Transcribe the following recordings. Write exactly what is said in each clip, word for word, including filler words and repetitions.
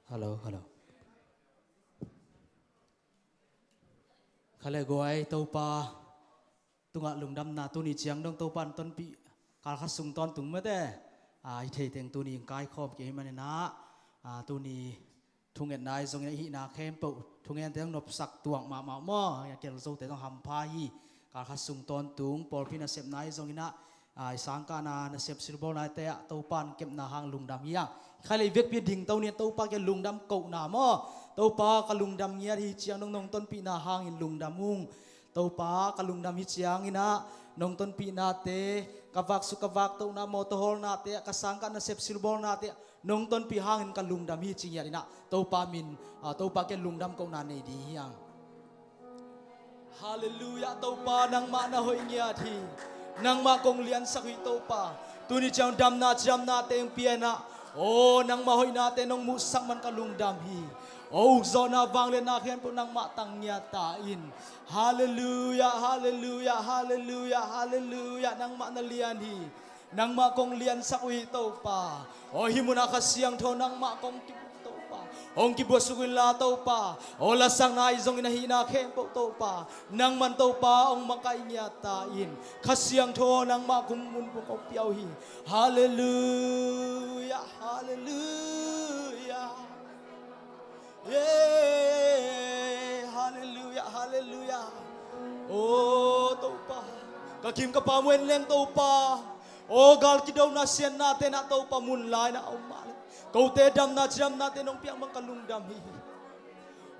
Hello, hello. Kha le guai, Topa tungah lungdamna tuni ciang dong Topa in tonpih kal khat sung tawntung mate. A, i theiteng tuni in kaikhawm kei hi maninah, a, tuni thungetna i zongin a i hihna khempeuh thungente hong nopsak tuak mahmah maw, a kelzote zong hampha hi. Kal khat sung tawntung pawlpi nasepna i zonginah, a, i sangkahna nasep silbawlnate ah Topa in kepna hang lungdam hi a. Khailei vekpi dingto ni a Topa ke lungdam kohna maw? Topa ka lungdam ngiat hi ciang nong nong tonpihna hangin lungdam ung. Topa ka lungdam hi cianginah nong tonpihnate ka vaksuk ka vaktohna mawtaw hawlnate ah ka sangkah nasep silbawlnate ah nong tonpih hangin ka lungdam hi ci ngiatinah Topa min, a, Topa ke lungdam kohna nei ding hi hang. Halleluiah, Topa nangmah na hoih ngiat hi. Nangmah kong liansak uh hi Topa. Tuni ciang damna cidamnate hong pianah, aw nangmah hoihnate nong muhsak man ka lungdam hi. Aw ukzawhna vangliatna khempeuh nangmah tang ngiat ta in. Halleluiah, halleluiah, halleluiah, halleluiah, nangmah na lian hi. Nangmah kong liansak uh hi Topa. Aw hih munah Kha Siangtho nangmah kong kibuk Topa. Hong kibuaksuk inla Topa. Aw lasakna i zongin a hihna khempeuh Topa, nangman Topa hong makaih ngiat ta in. Kha Siangtho nangmah kong mun buk hong pia uh hi. Halleluiah, halleluiah. Halleluiah, halleluiah. Aw Topa, ka kim ka pam uh en leng Topa, aw gal kidona siatnate na Topa mun lai na om mah le, kote damna cidamnate nong piak mang ka lungdam hi.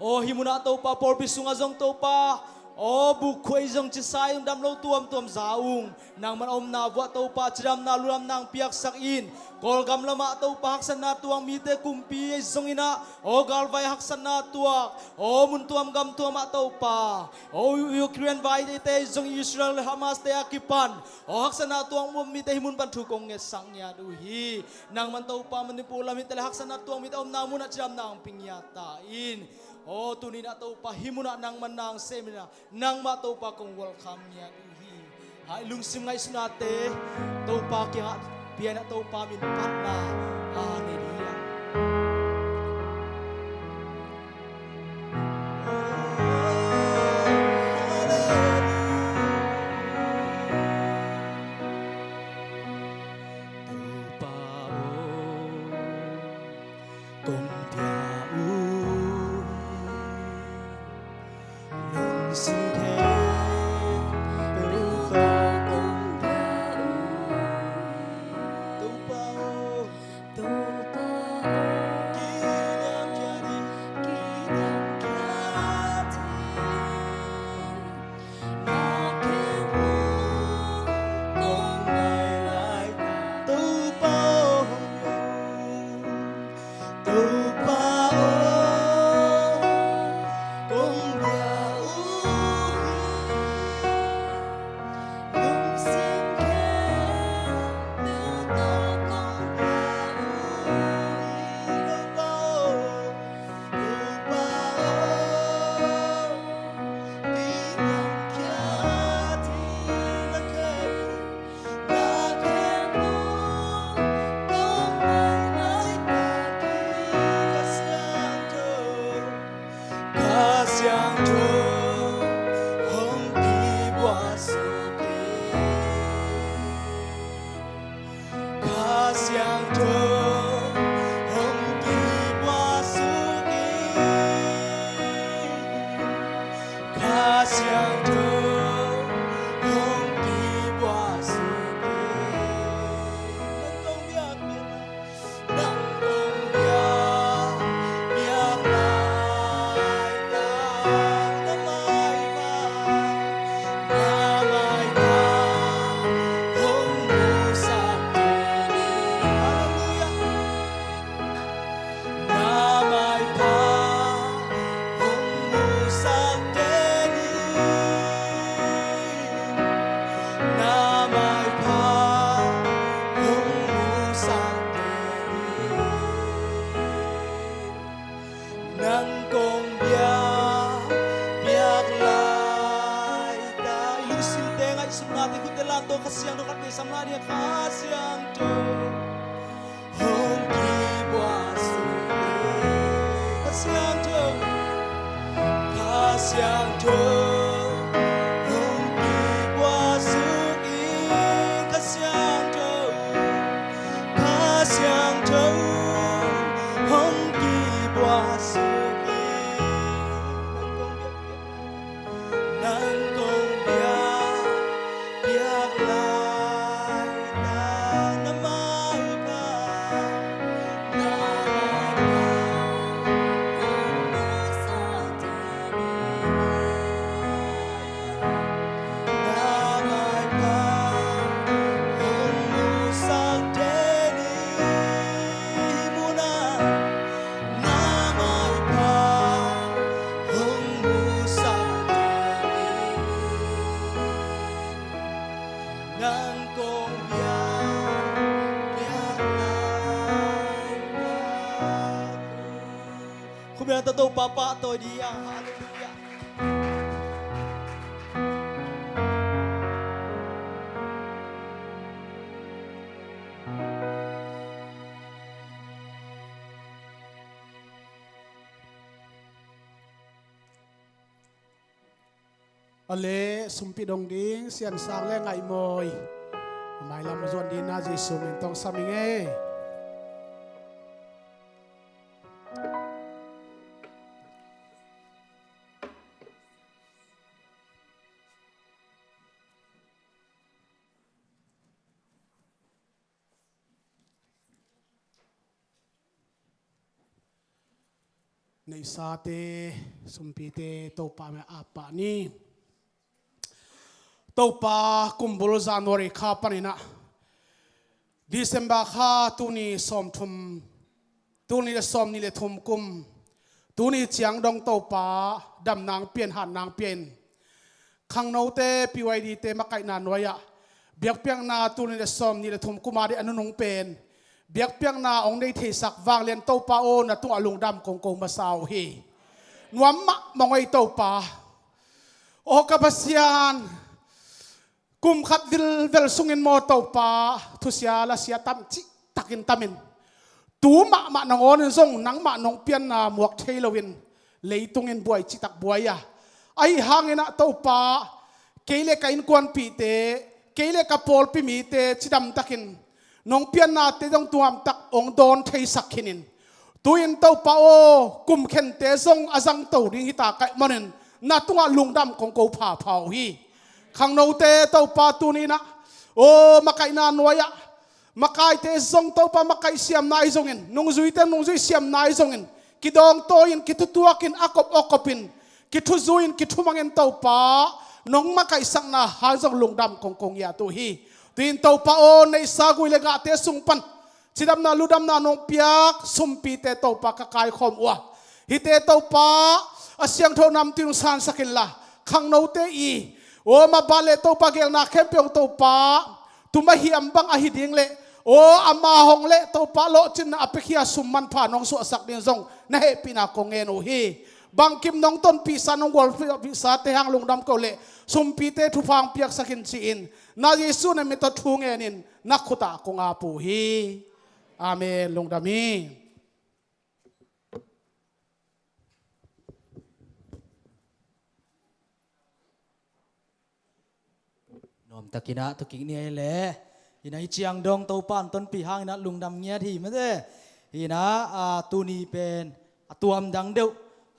Aw hih munah Topa pawlpi sungah zong Topa, aw bukkhuai zong cisa i zong damlo tuamtuam za ung. Nangman omna vuah Topa cidamna lungdamna hong piaksak in. Kawlgam lamah Topa haksatna tuang mite kumpi ei zonginah, aw galvai haksatna tuak, aw mun tuam gam tuamah Topa, aw Ukraine vaite ei zong Israel Hamas te a kipan, aw haksatna tuang mite hih mun pan thu kong ngetsak ngiat uh hi. Nangman Topa Manipur lam hite le haksatna tuang mite omna munah cidamna hong pia ngiat ta in. Aw tuninah Topa hih munah nangman nang seminah nangmah Topa kong welcome ngiat uh hi. Hai lungsim ngaihsutnate Topa kiangah pianah Topa min phatna a nei ding hi. Topa aw, kong pia uh hi. Lungsim khempeuh tawh kong pia uh hi. Topa aw, Topa aw, kiniamkhiat in, kiniamkhiat in. Na khempeuh kong nai lai ta. Topa aw, Topa aw, kong bia uh hi. Lungsim khempeuh tawh kong bia uh hi. Topa aw, Topa aw, kiniamkhiat in. Na khempeuh, na khempeuh kong nai lai ta hi. Kha Siangtho, Kha Siangtho hong kibuaksuk in. Kha Siangtho hong kibuaksuk in. Kha Siangtho hong kibuaksuk in. Nang kong biak, biak, nang kong biak, biak lai ta. Na maipha, na maipha hong musak ta in. Halleluiah. Na maipha hong musak ta in. Na maipha hong musak ta in. Nang kong biak, biak lai ta. I lungsimte, ngaihsutnate, khutte lam tawh Kha Siangtho khat vei sam lai ni. Kha Siangtho hong kibuaksuk in. Siangtho hong kiphuah suk in, Kha Siangtho, Kha Siangtho hong kiphuah suk in. Nang kong biak, biak lai na, na maipha, na maipha hong musak tenin, na maipha hong musak tenin, hih munah na maipha hong musak tenin, nang kong biak, biak lai na. Khut beng ta, Topa pahtawi ding hi hang. Halleluiah. A le sumpi dong ding Sian Sang le Ngaihmawi a mailam zuan ding na Jesu min tawng sam ing ei. Neihsate, sumpite, Topa min a pah ni. Topa, kumbul January kha paninah December kha tuni sawmthum, tuni le sawmnih le thum kum, tuni ciang dong Topa, damna hong pia in, hatna hong pia in. Khangnote, P Y D te makaihna nuai-ah biakpiakna tuni le sawmnih le thum kum a ding a nunung pen biakpiakna hong nei theisak vang lian Topa aw, na tungah lungdam kong ko masa uh hi. Nuam mahmah ung ei Topa. Aw ka Pasian, kum khat vilvel sungin maw Topa, thusia lasia tam cihtakin tamin, tu mahmah nangawnin zong nangmah nong pianna muak thei loin leitung in buai cihtak buai a, ahi hanginah Topa, kei le ka innkuanpihte, kei le ka pawlpi mite cidamtakin nong piannate zong tuamtak hong dawn theisak khinin, tu-in Topa aw, kum khente zong a zangto ding hita ka hih manin na tungah lungdam kong ko phapha uh hi. Khangnote Topa, tuni inah aw makaihna nuai-ah makaite zong Topa makaih siamna ahi zongin, nungzuite nungzui siamna ahi zongin, kidawngtawi-in, kithutuakin, a kop aw kopin, kithuzui-in, kithumangin Topa nong makaihsakna hang zong lungdam kong ko ngiat uh hi. Tu-in Topa aw, neihsa gui le gahte sung pan cidamna ludamna nong piak sumpite Topa ka kaikhawm uh a, hihte Topa a siangtho namtui nong sansak inla, khangnote i aw mabat le Topa gelna khempeuh Topa, tuma hiam bang ahi ding le aw ama hong le Topa lawhcinna a piakhia sum manpha nong suahsak ding zong na hehpihna kong ngen uh hi. Bangkim nong tonpihsa, nong gualpihsate hang lungdam ko le sumpite thupha hong piaksak in ci-in, na Jesu na min tawh thu ngenin na khutah kong ap uh hi. Amen. Lungdam hi. Nuamtakinah thukik ni ei le. Hinah hih ciang dong Topa in tonpih hanginah lungdam ngiat hi mate. Hinah a, tuni pen a tuam dang deuh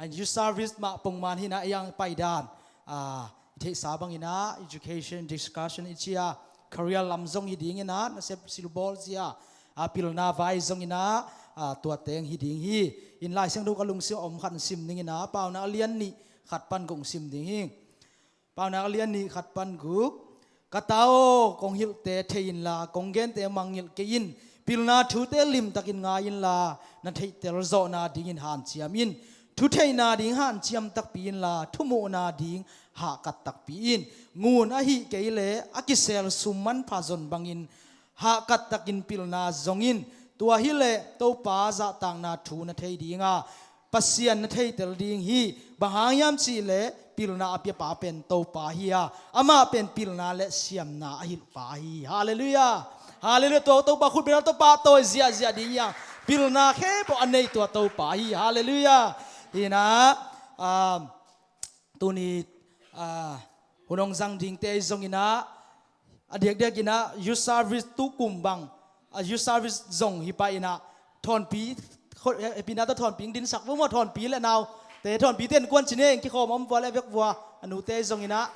a youth service mah pongman hinah a iang paidan a, i theihsa banginah education discussion i cia, career lam zong hi dinginah nasep silbawl zia a, pilna vai zonginah a, tuateng hi ding hi. In Lai Siangtho ka lungsim a om khat in sim dinginah Paunak a lian nih khat pan guk in sim ding hi. Paunak a lian nih khat pan guk. Ka ta aw, kong hilhte thei inla kong gente mangngilh kei in. Pilna thute limtakin ngai inla na theihtel zawhna dingin hanciam in. Thu theihna ding hanciam takpi inla thu muhna ding hahkat takpi in. Ngun ahih kei le a kisel sum manpha zon bangin hahkat takin pilna zong in. Tua hileh Topa zahtakna thu na thei dinga Pasian na theitel ding hi. Bang hang hiam cihleh pilna a piapa pen Topa hi a, amah pen pilna le siamna a hilhpa hi. Halleluiah. Halleluiah. Tua Topa khut bengna tawh pahtawi ziahziah ding hi a, pilna khempeuh a nei tua Topa hi. Halleluiah. Hinah, um, tuni, ah, hun hong zang dingte zong inah, a diakdiak inah youth service tu kum bang, a youth service zong hi pah inah, thawnpi, kho-, eh, pina ta thawnpi hong dinsak vua maw, thawnpi le nau te, thawnpi ten kuan cine, kikhawm om vua le vek vua, a nute zong inah,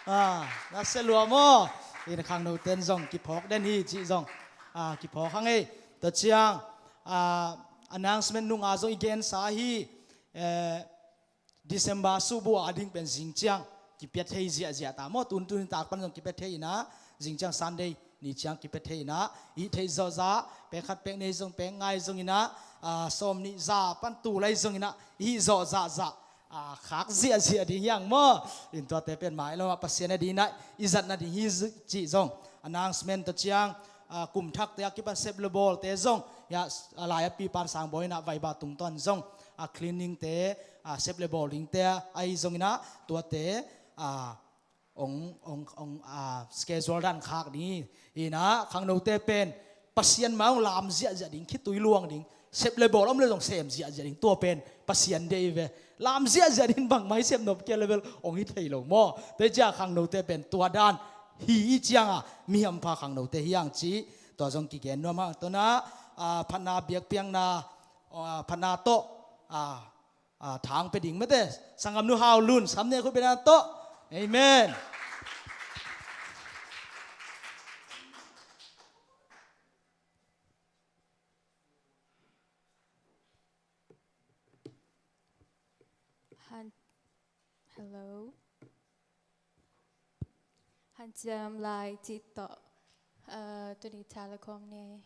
ah, na se lua maw, in khangno ten zong kiphawk den hi cih zong, ah, kiphawk hang ei. Tua ciang, ah, announcement nunga zong i gensa hi, eh, December subu a ding pen zing ciang kipia thei ziahziah ta maw, tun tun tak pan zong kipia thei inah, zing ciang Sunday ni ciang kipia thei inah, i theih zawhzah, pek khat pek nih zong pek ngai zong inah, ah, sawm nih za pan tu lai zong inah, i zawhzah zah, ah, khak ziahziah ding hiang maw. In tuate pen mai lo ah Pasian a ding inah, i zat nading hi zi-, cih zong announcement ta ciang, ah, kum thakte a kipan sep le bawlte zong, ya, a lai a pi pan sang bawi inah vaiba tungtawn zong, ah, cleaning te, ah, sep le bawl dingte ahi zong inah tuate, ah, ong, ong, ong, ah, schedule dan khak ding hi. Inah khangnote pen Pasian mai ong lam ziahziah ding, khitui luang ding, sep le bawl om le zong sem ziahziah ding, tua pen Pasian deih ve. Lam ziahziah ding bangmah i sep nop kei le bel ong hi thei lo maw. Tua ciang khangnote pen tua dan hi i cianga mi hampha khangnote hi ang ci. Tua zong kigen nuam hang. Tua na, ah, phatna biakpiakna, ah, phatna tawh, ah, ah, thang pe ding mete, sanggamnu Hau Lun, sam ne khut bena tawh. Amen. Han, hello. Hanciam lai cih tawh, uh, tuni telecom ne.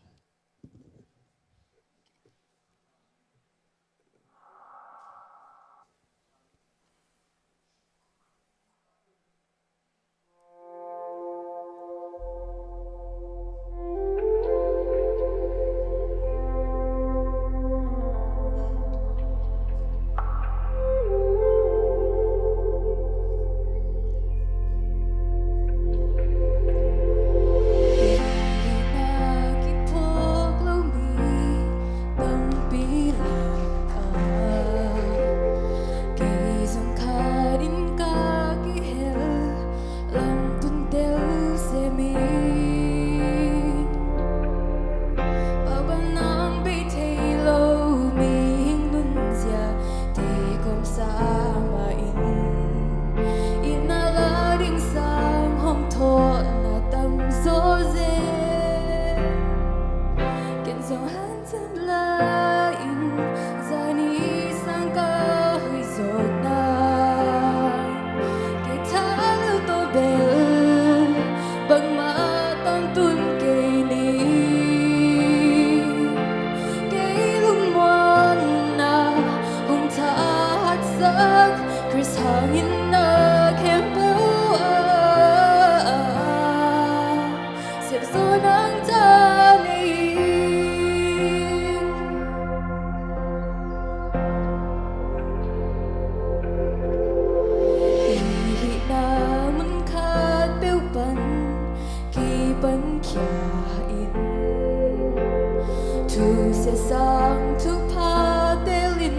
Tampi lakah kei zong khat in ka kihel, lamtun telsiam in. Pau bang nang bei thei lo mihing nunzia te kawmsa mah in, i na la ding sang hong thawhna tam zaw zen. Ken zong hanciam lai-in zani sang ka hoih zawkna, kei tha lel tawh bel bangmah tangtun kei ni. Kei lungmuanna hong thahatsak Khrist hangin na khempeuh ah sepzaw nang ta nei ing. I hihna mun khat peuh pan kipan khia in, thusia sang thupha telin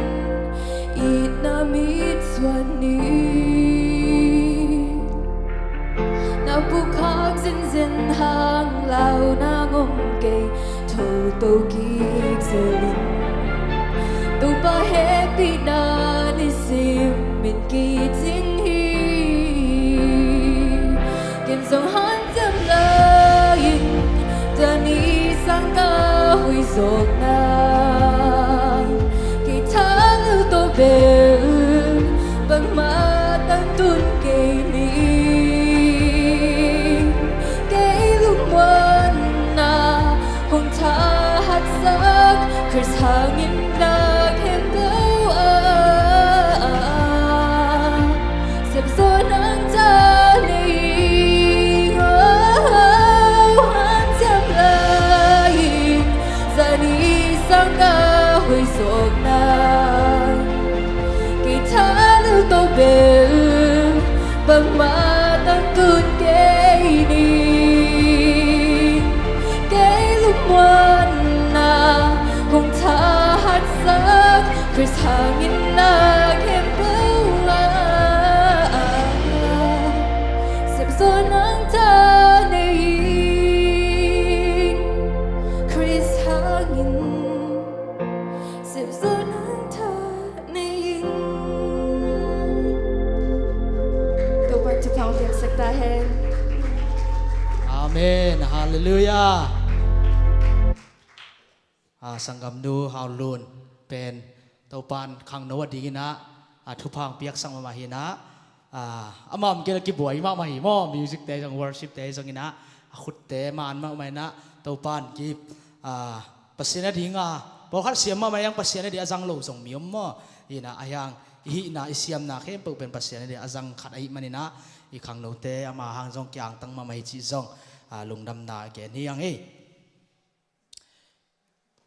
itna mit suan ni. Na pukkhak zenzen hang lau nang om kei, thoto kik zelin Topa hehpihna nisim in kicing hi. Ken zong hanciam lai-in zani sang ka hoih zawkna, kei tha lel tawh bel bangmah tangtun kei ni. Kei lungmuanna hong thahatsak Khrist hangin na khempeuh ah sepzaw nang ta nei ing. Oh, hanciam lai-in zani sang ka hoih zawkna, kei tha lel tawh bel bangmah tangtun kei ni. Kei lungmuanna hong thahatsak Khrist hangin na khempeuh ah Piaksak ta hen. Amen. Halleluiah. Ah, sanggamnu Hau Lun pen Topan khangno a dingin ah, ah, thupha hong piaksak mahmah hi in ah, ah, amah om kei leh kibuai mahmah hi maw, music te zong, worship te zong in ah, a khutte man mahmah in ah, Topan ki, ah, Pasian a ding a, pawlkhat siam mahmah hiang Pasian a ding a zang lo zong mi om maw, in ah, a hiang i hihna, i siamna khempeuh pen Pasian a ding a zang khat ahih manin ah, i khangnote ama hang zong kiangtang mahmah hi cih zong, ah, lungdamna gen hi hang ei.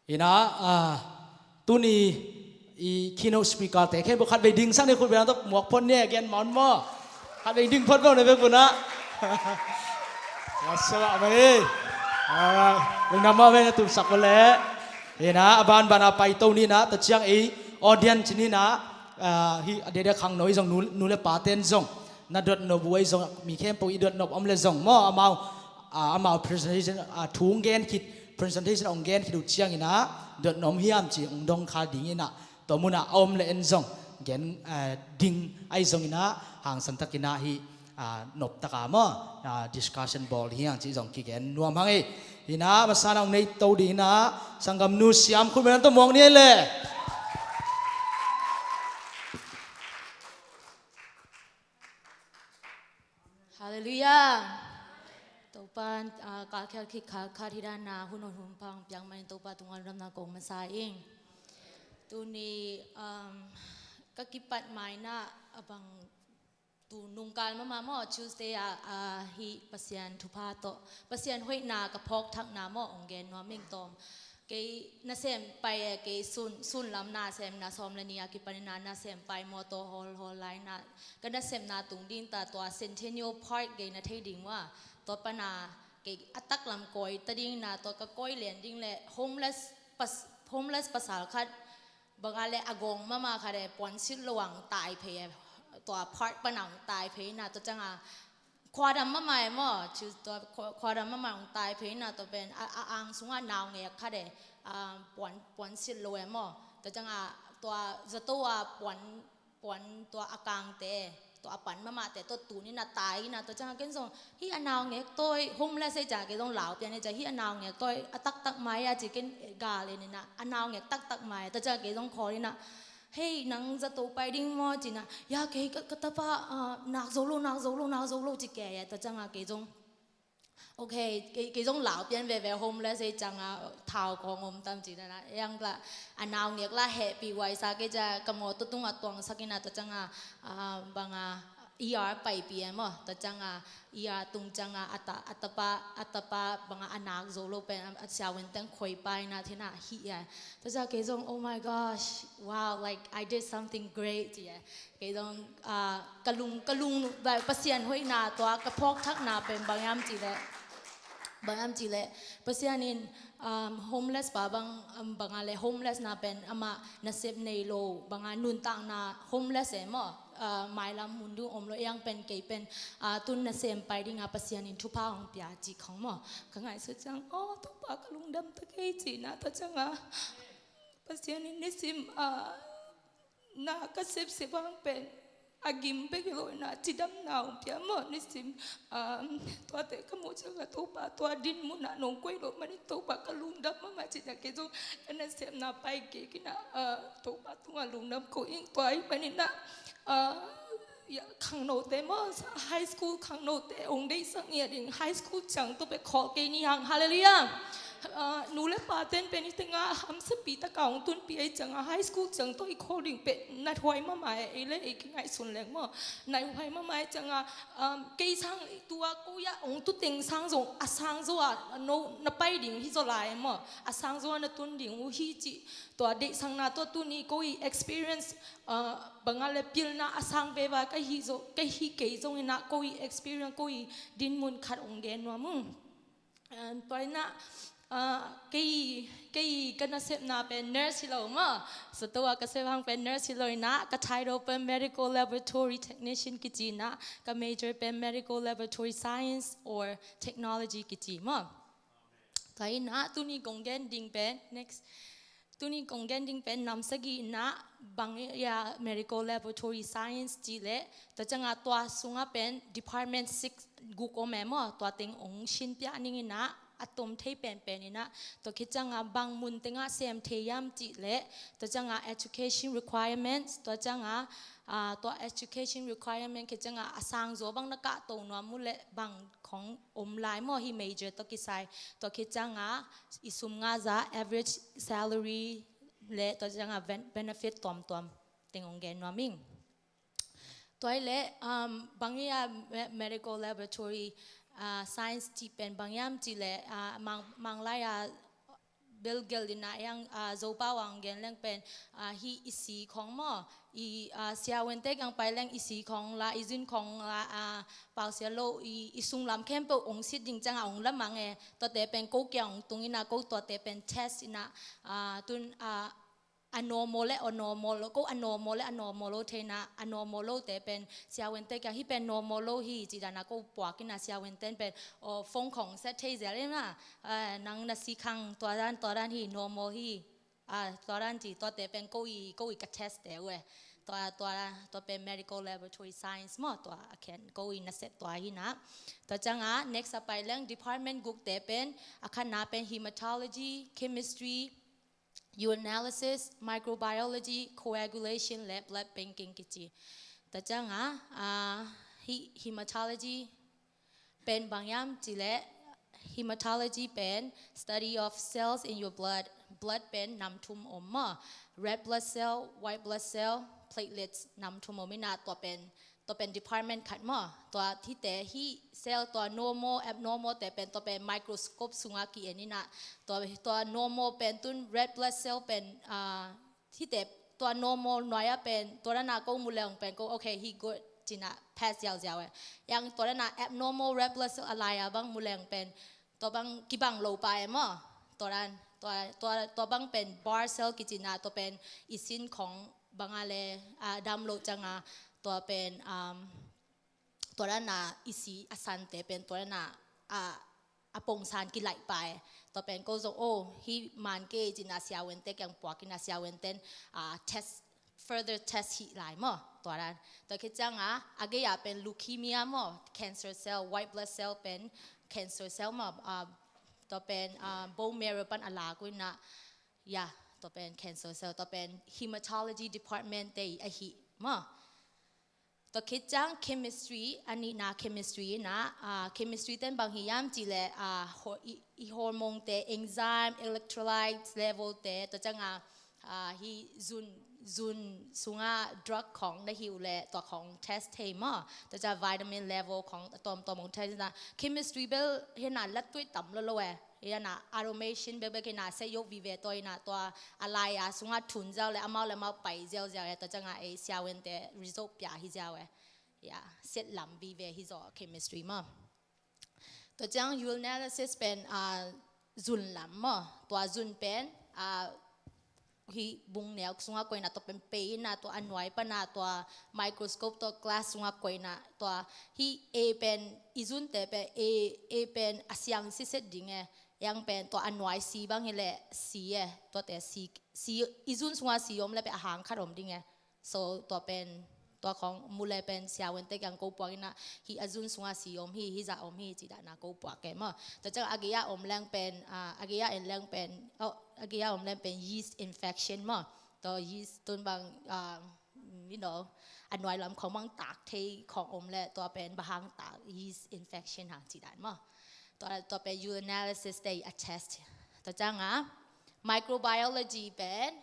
In ah, ah, tuni i keynote speaker te khempeuh khatvei dingsak ni, khut beng tawh muak phot ni, gen mah un maw. Khatvei ding phot beng ni bek un ah. Masa lah mai. Ah, lungdam mah ve na tumsak uh leh. In ah, a banban a paito ni in ah, tua ciang ei audience ni in ah, ah, hih a diakdiak khangno i zong nu, nu le pa ten zong na dotnop uh ei zong, mi khempeuh i dotnop om leh zong maw, amau, ah, amau presentation, ah, thu hong gen khit, presentation hong gen khit uh ciangin ah dotnop hiam ci hong dong kha dingin ah, tua munah a om leh en zong gen, ah, ding ahi zongin ah hangsan takin ah hih, ah, noptak a maw, ah, discussion bawl hi hang cih zong kigen nuam hang ei. In ah, masa in ah hong neito dingin ah sanggamnu Siam khut beng tawh muak ni ei leh. Halleluiah. Topa, ah, ka khel khit khat khat hi dan a hun hong hun pang piak manin Topa tungah lungdamna kong masa ing. Tuni, um, ka kipat ma in ah a bang tu nungkal mahmah maw, Tuesday ah, ah, hih Pasian thupha tawh, Pasian hoihna ka phawkthakna maw, hong gen nuam ing tawm. Kei nasem pai e, kei sun, sun lam nasem, na sawm le nih a kipanin ah nasem pai mawtaw hawl hawl lai in ah, ka nasepna tung ding ta tua Centennial Park kei na thei ding uh a, tua pan ah kei a taklam kawi ta ding in ah, tua ka kawi lian ding leh homeless pas-, homeless pasal khat bang a leh a gawng mahmah khat e, puansilh lo a hong tai phei e, tua park pan ah hong tai phei in ah, tua ciang a khuadam mahmah e maw, ci tua khua-, khuadam mahmah hong tai phei in ah, tua pen a, a ang sungah naungek khat e, ah, puan, puansilh lo e maw, tua ciang a tua zato a puan, puan tua a kangte, tua a pan mahmahte tua tun in ah tai in ah, tua ciang a ken zong hih a naungek tawh homeless e ci a, kei zong lau pian e ci a, hih a naungek tawh a taktak mai a ci ken gal en in ah, a naungek taktak mai, tua ciang a kei zong khawl in ah, "Hei, nang zato pai ding maw?" ci in ah, "Ya, kei ka, ka tapa, ah, nak zo lo, nak zo lo, nak zo lo," ci kei a, tua ciang a kei zong, "Okay, kei, kei zong lau pian veve, homeless e ci a, thau kong om tam," ci in ah, yang la, a naungek la hehpih huai sa kei ci a, ka mawtaw tungah tuangsak in ah, tua ciang a, ah, bang a, E R paipih e maw, tua ciang a, E R tung ciang a, a ta, a tapa, a tapa bang a, a nak zo lo pen, a, a siavuan teng khoi pai in ah, then ah hih e. Tua ciang a kei zong, "Oh my gosh, wow, like, I did something great," ci e. Kei zong, ah, ka lung, ka lung, Pasian hoihna tua ka phawkthakna pen bang hiam cih leh, bang hiam cih leh, Pasian in, um, homeless pa bang, um, bang a leh homeless na pen amah nasep nei lo, bang a nuntakna homeless e maw, ah, mailam mun dung om lo, ei ang pen kei pen, ah, tun nasem pai ding a Pasian in thupha hong pia cih khong maw. Ka ngaihsut ciang, "Oh, Topa ka lungdam ta kei," ci in ah, tua ciang a Pasian in nisim, ah, na ka sepsep hang pen a gim bek hi lo in ah, cidamna hong pia maw, nisim, um, tuate ka muh ciang a Topa, tua din mun ah nong koih loh manin Topa ka lungdam mahmah ci in ah, kei zong ka nasepna pai kik in ah, uh, Topa tungah lungdam ko ing. Tua ahih manin ah, uh, ya, khangnote maw, high school khangnote hong deihsak ngiat ding, high school ciang tawh bek khawl kei ni hang. Halleluiah. Ah, nu le pa ten pen i teng ah hamsapih tak a hong tunpih ahih ciang a, high school ciang tawh i khawl ding pen nathuai mahmah e, ei le ei kingaihsun leng maw. Nathuai mahmah ahih ciang a, um, kei sang tua ko a hong tu teng sang zong a sang zo a, no, na pai ding hi zaw lai e maw. A sang zo a na tun ding uh hi cih tua deihsakna tua tuni ko i experience, ah, bang a leh pilna a sang veve ka hih zo, ka hih kei zongin ah ko i experience, ko i dinmun khat hong gen nuam ung. Ah, tua in ah, ah, kei, kei ka nasepna pen nurse hi lo maw. Zato a ka sep hang pen nurse hi lo in ah, ka title pen medical laboratory technician kici in ah, ka major pen medical laboratory science or technology kici maw. Tua in ah tuni kong gen ding pen, next. Tuni kong gen ding pen nam sagih na bang ya medical laboratory science cih leh, tua ciangah tua sungah pen department six guk om e maw, tua teng ong shin piak ning inah, a tom thei penpen inah, tua khit ciangah bang mun tengah sem thei hiam cih leh, tua ciangah education requirements, tua ciangah, ah, tua education requirement khit ciangah a sang zaw bang na kahto nuam uh leh bang khong om lai maw, hih major tawh kisai, tua khit ciangah i sum ngah zah average salary leh tua ciangah ben-, benefit tuamtuam teng ong gen nuam ing. Tua hi leh, um, bang hi a me-, medical laboratory, ah, science cih pen bang hiam cih leh, ah, mang, manglai a bel gelh inah hiang, ah, Zopau ah ong gen leng pen, ah, hih i si khong maw, i, ah, siavuante kiang pai leng i si khong la, i zun khong la, ah, pausia lo, i, i sunglam khempeuh ong sit ding ciangah ong lamang e, tuate pen ko kiang ong tung inah, ko tuate pen test inah, ah, tun, ah, a normal le a normal lo, ko a normal le a normal lo thei inah, a normal lote pen siavuante kiang hih pen normal lo hi cih dan a ko puak inah, siavuante pen, aw, phone khong set thei zel inah, ah, nang na si khang tua dan, tua dan hi, normal hi, ah, tua dan ci, tuate pen ko i, ko i ka test te uh e. Tua, tua, tua pen medical laboratory science maw, tua a khen ko i na set tua hi inah. Tua ciangah next a pai leng department gukte pen, a khatna pen hematology, chemistry, urinalysis, microbiology, coagulation leh blood banking kici. Tua ciangah, ah, hih hematology pen bang hiam cih leh, hematology pen study of cells in your blood. Blood pen nam thum om maw. Red blood cell, white blood cell, platelets nam thum om inah, tua pen, tua pen department khat maw. Tua hihte hih cell, tua normal, abnormal te pen tua pen microscope sungah ki-en inah, tua, tua normal pen tun red blood cell pen, ah, hihte tua normal nuai ah pen, tua dan a ko mu leng pen ko, okay, hih good ci inah pass ziauziau e. Hiang tua dan a abnormal red blood cell a lai ah bang mu leng pen, tua bang kibang lo pah e maw. Tua dan, tua, tua, tua bang pen Barr cell kici inah, tua pen i sin khong bang a leh, ah, dam lo ciangah, tua pen, um, tua dan a i si a sante pen, tua dan a, ah, a pongsan kilaih pah e. Tua pen ko zong, oh, hih man kei ci inah siavuante kiang puak inah, siavuante, ah, test, further test hih lai maw, tua dan. Tua khit ciangah, a gei ah pen leukemia maw, cancer cell, white blood cell pen cancer cell maw, ah, tua pen, ah, bone marrow pan a lak uh inah, ya, tua pen cancer cell, tua pen hematology department te ahi maw. Tua khit ciang chemistry, a nihna chemistry inah, ah, chemistry ten bang hi hiam cih leh, ah, ho-, i, i hormone te, enzyme, electrolytes level te, tua ciangah, ah, hih zun, zun sungah drug khong na hih uh leh, tua khong test thei maw. Tua ciang vitamin level khong a tuamtuam ong test inah. Chemistry bel hi inah lattuai tam lolo e. Hi inah automation bekbek hi inah, set yoh vive tua inah, tua a lai a sungah thun ziau leh amau leh amau pai ziauziau e, tua ciangah ei siavuante result pia hi ziau e. Ya, set lam vive hi zaw chemistry maw. Tua ciang urinalysis pen, ah, zun lam maw. Tua zun pen, ah, hih bung neu sungah koih inah, tua pen pei inah, tua a nuai pan ah, tua microscope, tua glass sungah koih inah, tua hih A pen, i zunte pen A, A pen a siang siset ding e. Hiang pen tua a nuai si bang hi leh si e, tuate si, si, i zun sungah si om leh pen a hang khat om ding e. So tua pen, tua khong mu leh pen siavuante kiang ko puak inah, hih a zun sungah si om hi, hih zah om hi ci dan a ko puak e maw. Tua ciang a gei ah om leng pen, ah, a gei ah en leng pen, oh, a gei ah om leng pen yeast infection maw. Tua yeast tun bang, ah, you know, a nuai lam khong bang tak thei khong om leh, tua pen bang hang tak, yeast infection hang ci dan maw. Tua, tua pen urinalysis te a test. Tua ciangah microbiology pen,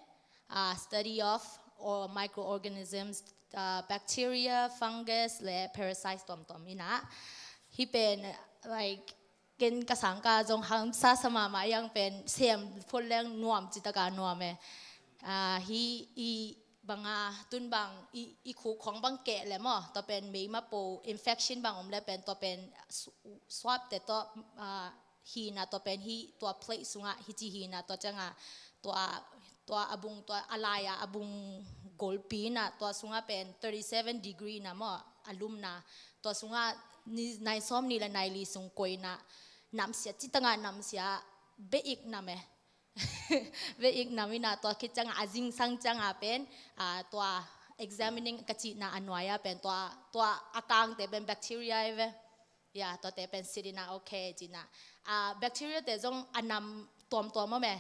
ah, study of or microorganisms, ah, bacteria, fungus leh parasites tuamtuam inah. Hih pen, like, ken ka sang ka zong hamsa sa mahmah, hiang pen sem phot leng nuam, cih tak a nuam e. Ah, hih i bang a, tun bang i, i khuk khong bang keh leh maw, tua pen meima po, infection bang om leh pen, tua pen su-, swab te tua, ah, hi inah, tua pen hih tua plate sungah hih ci hi inah, tua ciangah tua, tua a bung, tua a lai a, a bung golpi inah, tua sungah pen thirty seven degree inah maw, a lumna. Tua sungah ni, nai sawm nih leh nai li sung koih inah, namsia, cih tak a namsia, beh ik nam e. Ve ik nam ina tua khit cianga a zingsang cianga pen, ah, tua examining ka cihna a nuai-a pen tua, tua a kangte pen bacteria hi ve. Ya, tuate pen sit ina, okay, cihna. Ah, bacteria te zong a nam tuamtuam om e.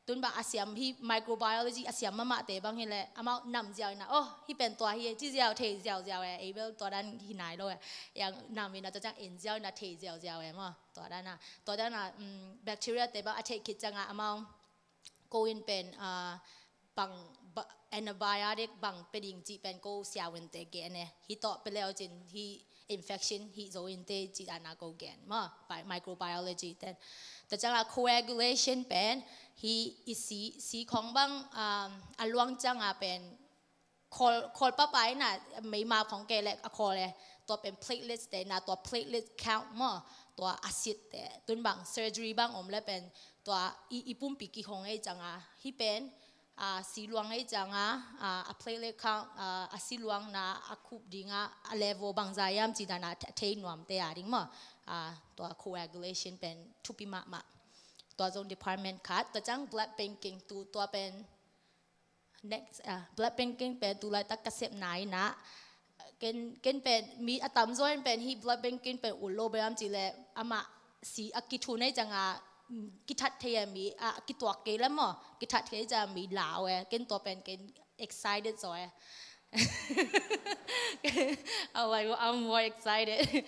Tun bang a siam hi microbiology a siam mahmahte bang hi leh amau nam ziau ina, oh, hi pen tua hi, ci ziau, thei ziauziau e, ei bel tua dan hi nai lo e. Yang nam ina tua ciang en ziau ina thei ziauziau e maw. Tua dan a, tua dan a, um, bacteria te bang a theih khit cianga amau ko in pen, ah, bang, ba, antibiotic bang pia ding cih pen ko siavuante gen e. Hi tawh pia leu cin hi infection hi zo inte cih dan a ko gen maw, bi-, microbiology ten. Tua cianga coagulation pen hi i si, si khong bang, um, a luang cianga pen khawl, khawl papa ina meima khong kei leh a khawl e. Tua pen platelets te ina tua platelet count maw, tua a sit te. Tun bang surgery bang om leh pen tua i, i pumpi kihong ei cianga. Hi pen, ah, si luang ei cianga, ah, a platelet count, ah, a si luangna a khup dinga a level bangzah hiam cih dan a thei nuamte a ding maw. Ah, tua coagulation pen thupi mahmah. Tua zong department khat, tua ciang blood banking tu, tua pen next, ah, blood banking pen tu laitak ka sepna ina. Ken, ken pen mi a tamzaw in pen hi blood banking pen ut lo bel hiam cih leh amah si a kithun ei cianga, mm, kithat thei a mi, ah, kituak kei leh maw, kithat thei cianga mi lau e. Ken tua pen ken excited zaw e. I'm like, I'm more excited.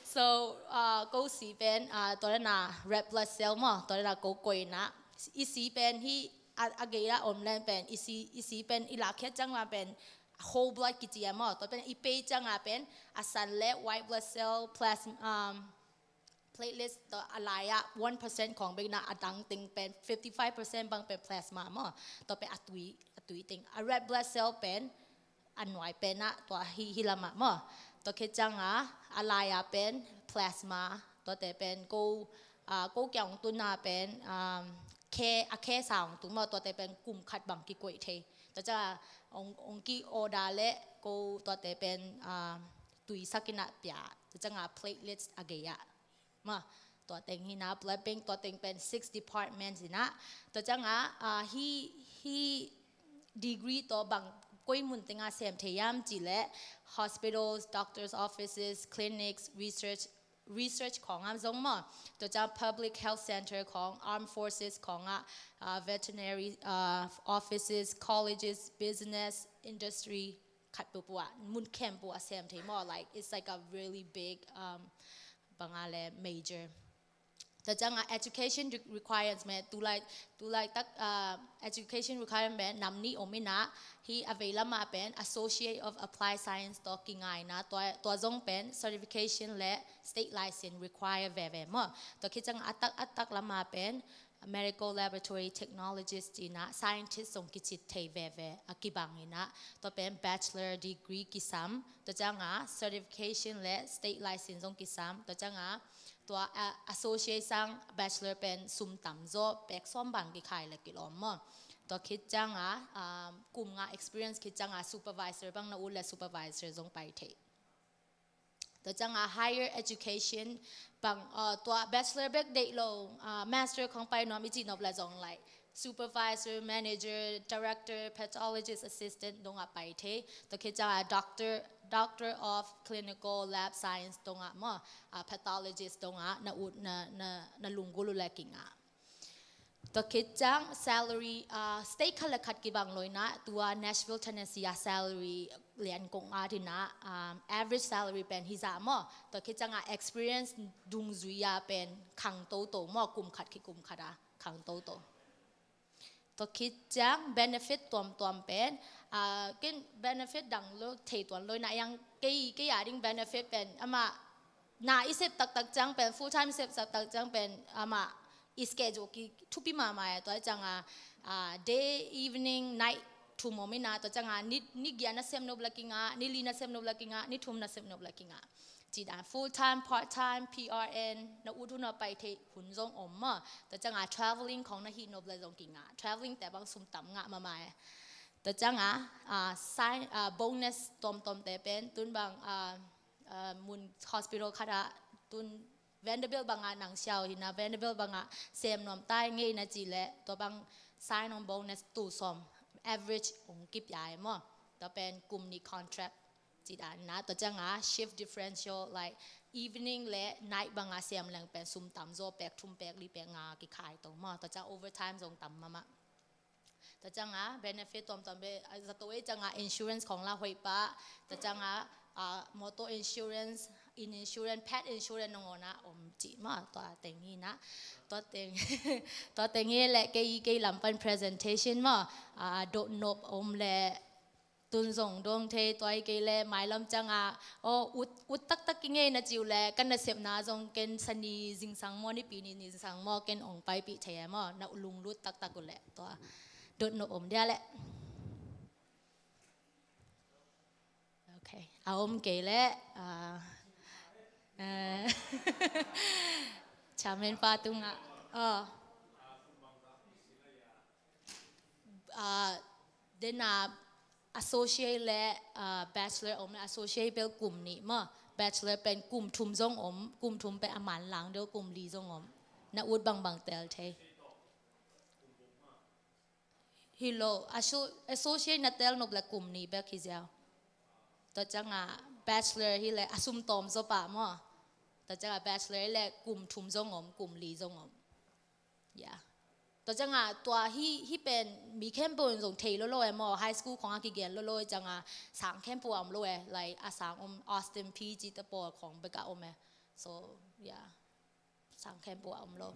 So, ah, ko si pen, ah, tua dan a red blood cell maw, tua dan a ko koih ina. I si pen hi a, a gei a om leng pen, i si, i si pen i lakkhiat ciang ma pen whole blood kici a maw. Tua pen i pei cianga pen a san leh white blood cell, plasma, um, platelets tua a lai-a one percent khong bek ina, a dang teng pen fifty five percent bang pen plasma maw. Tua pen a tui, a tui teng. A red blood cell pen a nuai pen ah tua hi, hi lamah maw. Tua khit cianga a lai-a pen plasma, tuate pen ko, ah, ko kiang hong tunna pen, um, khe, a khe sa hong tun maw, tuate pen kum khat bang kikoih thei. Tua cianga hong, hong ki-order leh ko tuate pen, um, tuisak ina pia. Tua cianga platelets a gei ah. Maw, tua teng hi ina, blood bank, tua teng pen six departments ina. Tua cianga, ah, hi, hi degree tawh bang koi mun tenga sem thei hiam cih leh hospitals, doctors' offices, clinics, research, research khong ah zong maw. Tua ciang public health center khong, armed forces khong ah, ah, veterinary, ah, offices, colleges, business, industry, khat peuhpeuh ah, mun khempeuh ah sem thei maw. Like, it's like a really big, um, bang a leh major. Tua cianga education re-, requirements pen, tulai, tulaitak, ah, education requirement pen nam nih om ina, hi a vei lamah pen Associate of Applied Science tawh kinga ina, tua, tua zong pen certification leh state license require veve maw. Tua khit cianga a tak, a tak lamah pen medical laboratory technologist ina, scientist zong kici thei veve a kibang ina, tua pen bachelor degree kisam, tua cianga certification leh state license zong kisam, tua cianga tua, ah, associate sang bachelor pen sum tamzaw pek sawm bang kikhai leh kilawm maw. Tua khit cianga, ah, kum nga experience khit cianga supervisor bang na ut leh supervisor zong pai thei. Tua cianga higher education bang, ah, tua bachelor bek deih lo, ah, master khong pai nuam i cih nop leh zong like supervisor, manager, director, pathologist assistant dongah pai thei. Tua khit cianga doctor, doctor of clinical lab science dongah maw, ah, pathologist dongah na ut, na, na, na lunggulh uh leh kinga. Tua khit ciang salary, ah, state khat leh khat kibang lo ina, tua Nashville, Tennessee a salary lian kong at ina, um, average salary pen hi zah maw. Tua khit cianga experience dungzui a pen khang toto maw, kum khat ki kum khat a khang toto. Tua khit ciang benefit tuamtuam pen, ah, ken benefit dang lo thei tuan lo ina, yang kei, kei a ding benefit pen amah na i sep taktak ciang pen, full time sep taktak ciang pen amah i schedule ki thupi mahmah e. Tua cianga, ah, day, evening, night thum om ina, tua cianga ni, ni giat na sep nop leh kinga, ni li na sep nop leh kinga, ni thum na sep nop leh kinga. Cih dan full time, part time, P R N, na ut hun a pai thei hun zong om maw. Tua cianga traveling khong na hih nop leh zong kinga. Traveling te bang sum tam ngah mahmah e. Tua cianga, ah, sign, ah, bonus tuamtuam te pen, tun bang, ah, ah, mun hospital khat ah tun Vanderbilt bangah nang siau hina, Vanderbilt bangah sem nuam tai ngei na cih leh tua bang sign on bonus tul sawm average hong kipia e maw. Tua pen kum nih contract cih dan na, tua cianga shift differential, like evening le night banga sem leng pen sum tam zaw, pek thum pek li pek nga kikhai to maw. Tua ciang overtime zong tam mahmah. Tua cianga benefit tuamtuam be, a, zato ei cianga insurance khong la hoih pah. Tua cianga, a, motor insurance, inn insurance, pet insurance nangawn a om cih maw. Tua teng hi na. Tua teng, tua teng hi leh kei, kei lam pan presentation maw. A, dot nop om leh tun zong dong thei, tua hi kei leh mailam cianga, aw, ut, ut taktak i ngei na ci uh leh, ka nasepna zong ken sani zingsang maw, nipi ni zingsang maw, ken ong paipih thei e maw, na lunglut taktak uh leh, tua dot nop om dia leh. Ok, a om kei leh, ah, eh, chairman pa tungah, aw. Ah, dena associate le, ah, bachelor om le associate bel kum nih maw. Bachelor pen kum thum zong om, kum thum pen a manlang deuh kum li zong om. Na ut bangbang tel thei. Hi lo, asso-, associate na tel nop le kum nih bek hi ziau. Tua cianga bachelor hi le a sum tawm zaw pah maw. Tua cianga bachelor hi le kum thum zong om, kum li zong om. Ya. Tua cianga tua hi, hi pen mi khempeuh in zong thei lolo e maw, high school khong a kigen lolo e cianga sang khempeuh a om lo e, like a sang om Austin P G te pawl khong bek a om e. So, ya. Sang khempeuh a om lo.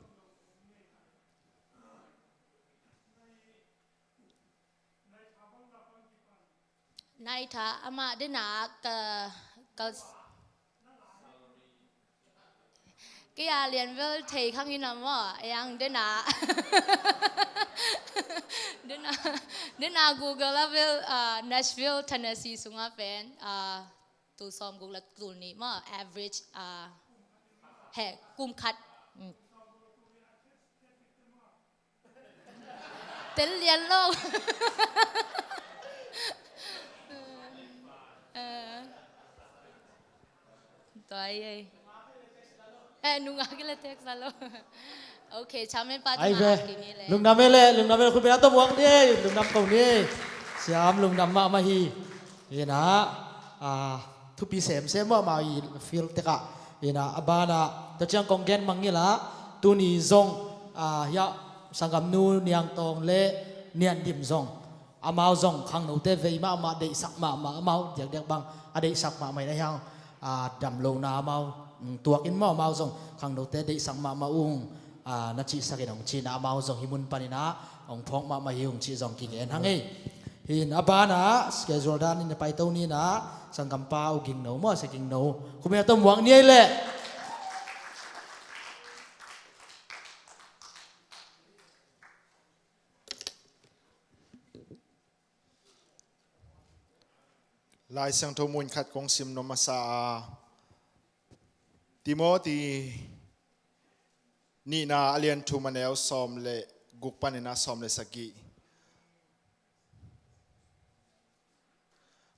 Naitha, amah dena ka, ka, kei a lian vel thei khang in a maw, a yang dena. Dena, dena Google a vel, ah, Nashville, Tennessee sungah pen, ah, tul sawm guk le tul nih maw, average, ah, he, kum khat. Mm. Tel lian lo. Eh. Tua hi ei. Eh, nungak hi le text lo. Ok, chairman pa ai tungah ve. Kini le. Lungdam e le, lungdam e le, khut beng a tawh muak ni ei, lungdam ko ni ei. Siam lungdam mahmah hi. Ina, ah, thupi semsem mahmah i field tekah. Ina, a banah, tua ciang kong gen mangngilh a, tuni zong, ah, hiah, sanggamnu Niangtawng le Niandim zong. Amau zong khangnote vei mahmah, deihsak mahmah, amau diakdiak bang a deihsak mahmah in a hiang, ah, damlohna amau, mm, tuakin maw amau zong khangnote deihsak mahmah ung, ah, na cihsakin hong cihna amau zong hih mun paninah hong phawk mahmah hi ung cih zong kingen hang ei. Hin a banah schedule danin na paito ninah sanggampa U Gingno maw, Sia Gingno. Khut beng a tawh muak ni ei leh. Lai Siangtho mun khat kong sim nuam masa a, Timothy nihna a lian thum a neu sawm le guk panin a sawm le sagih.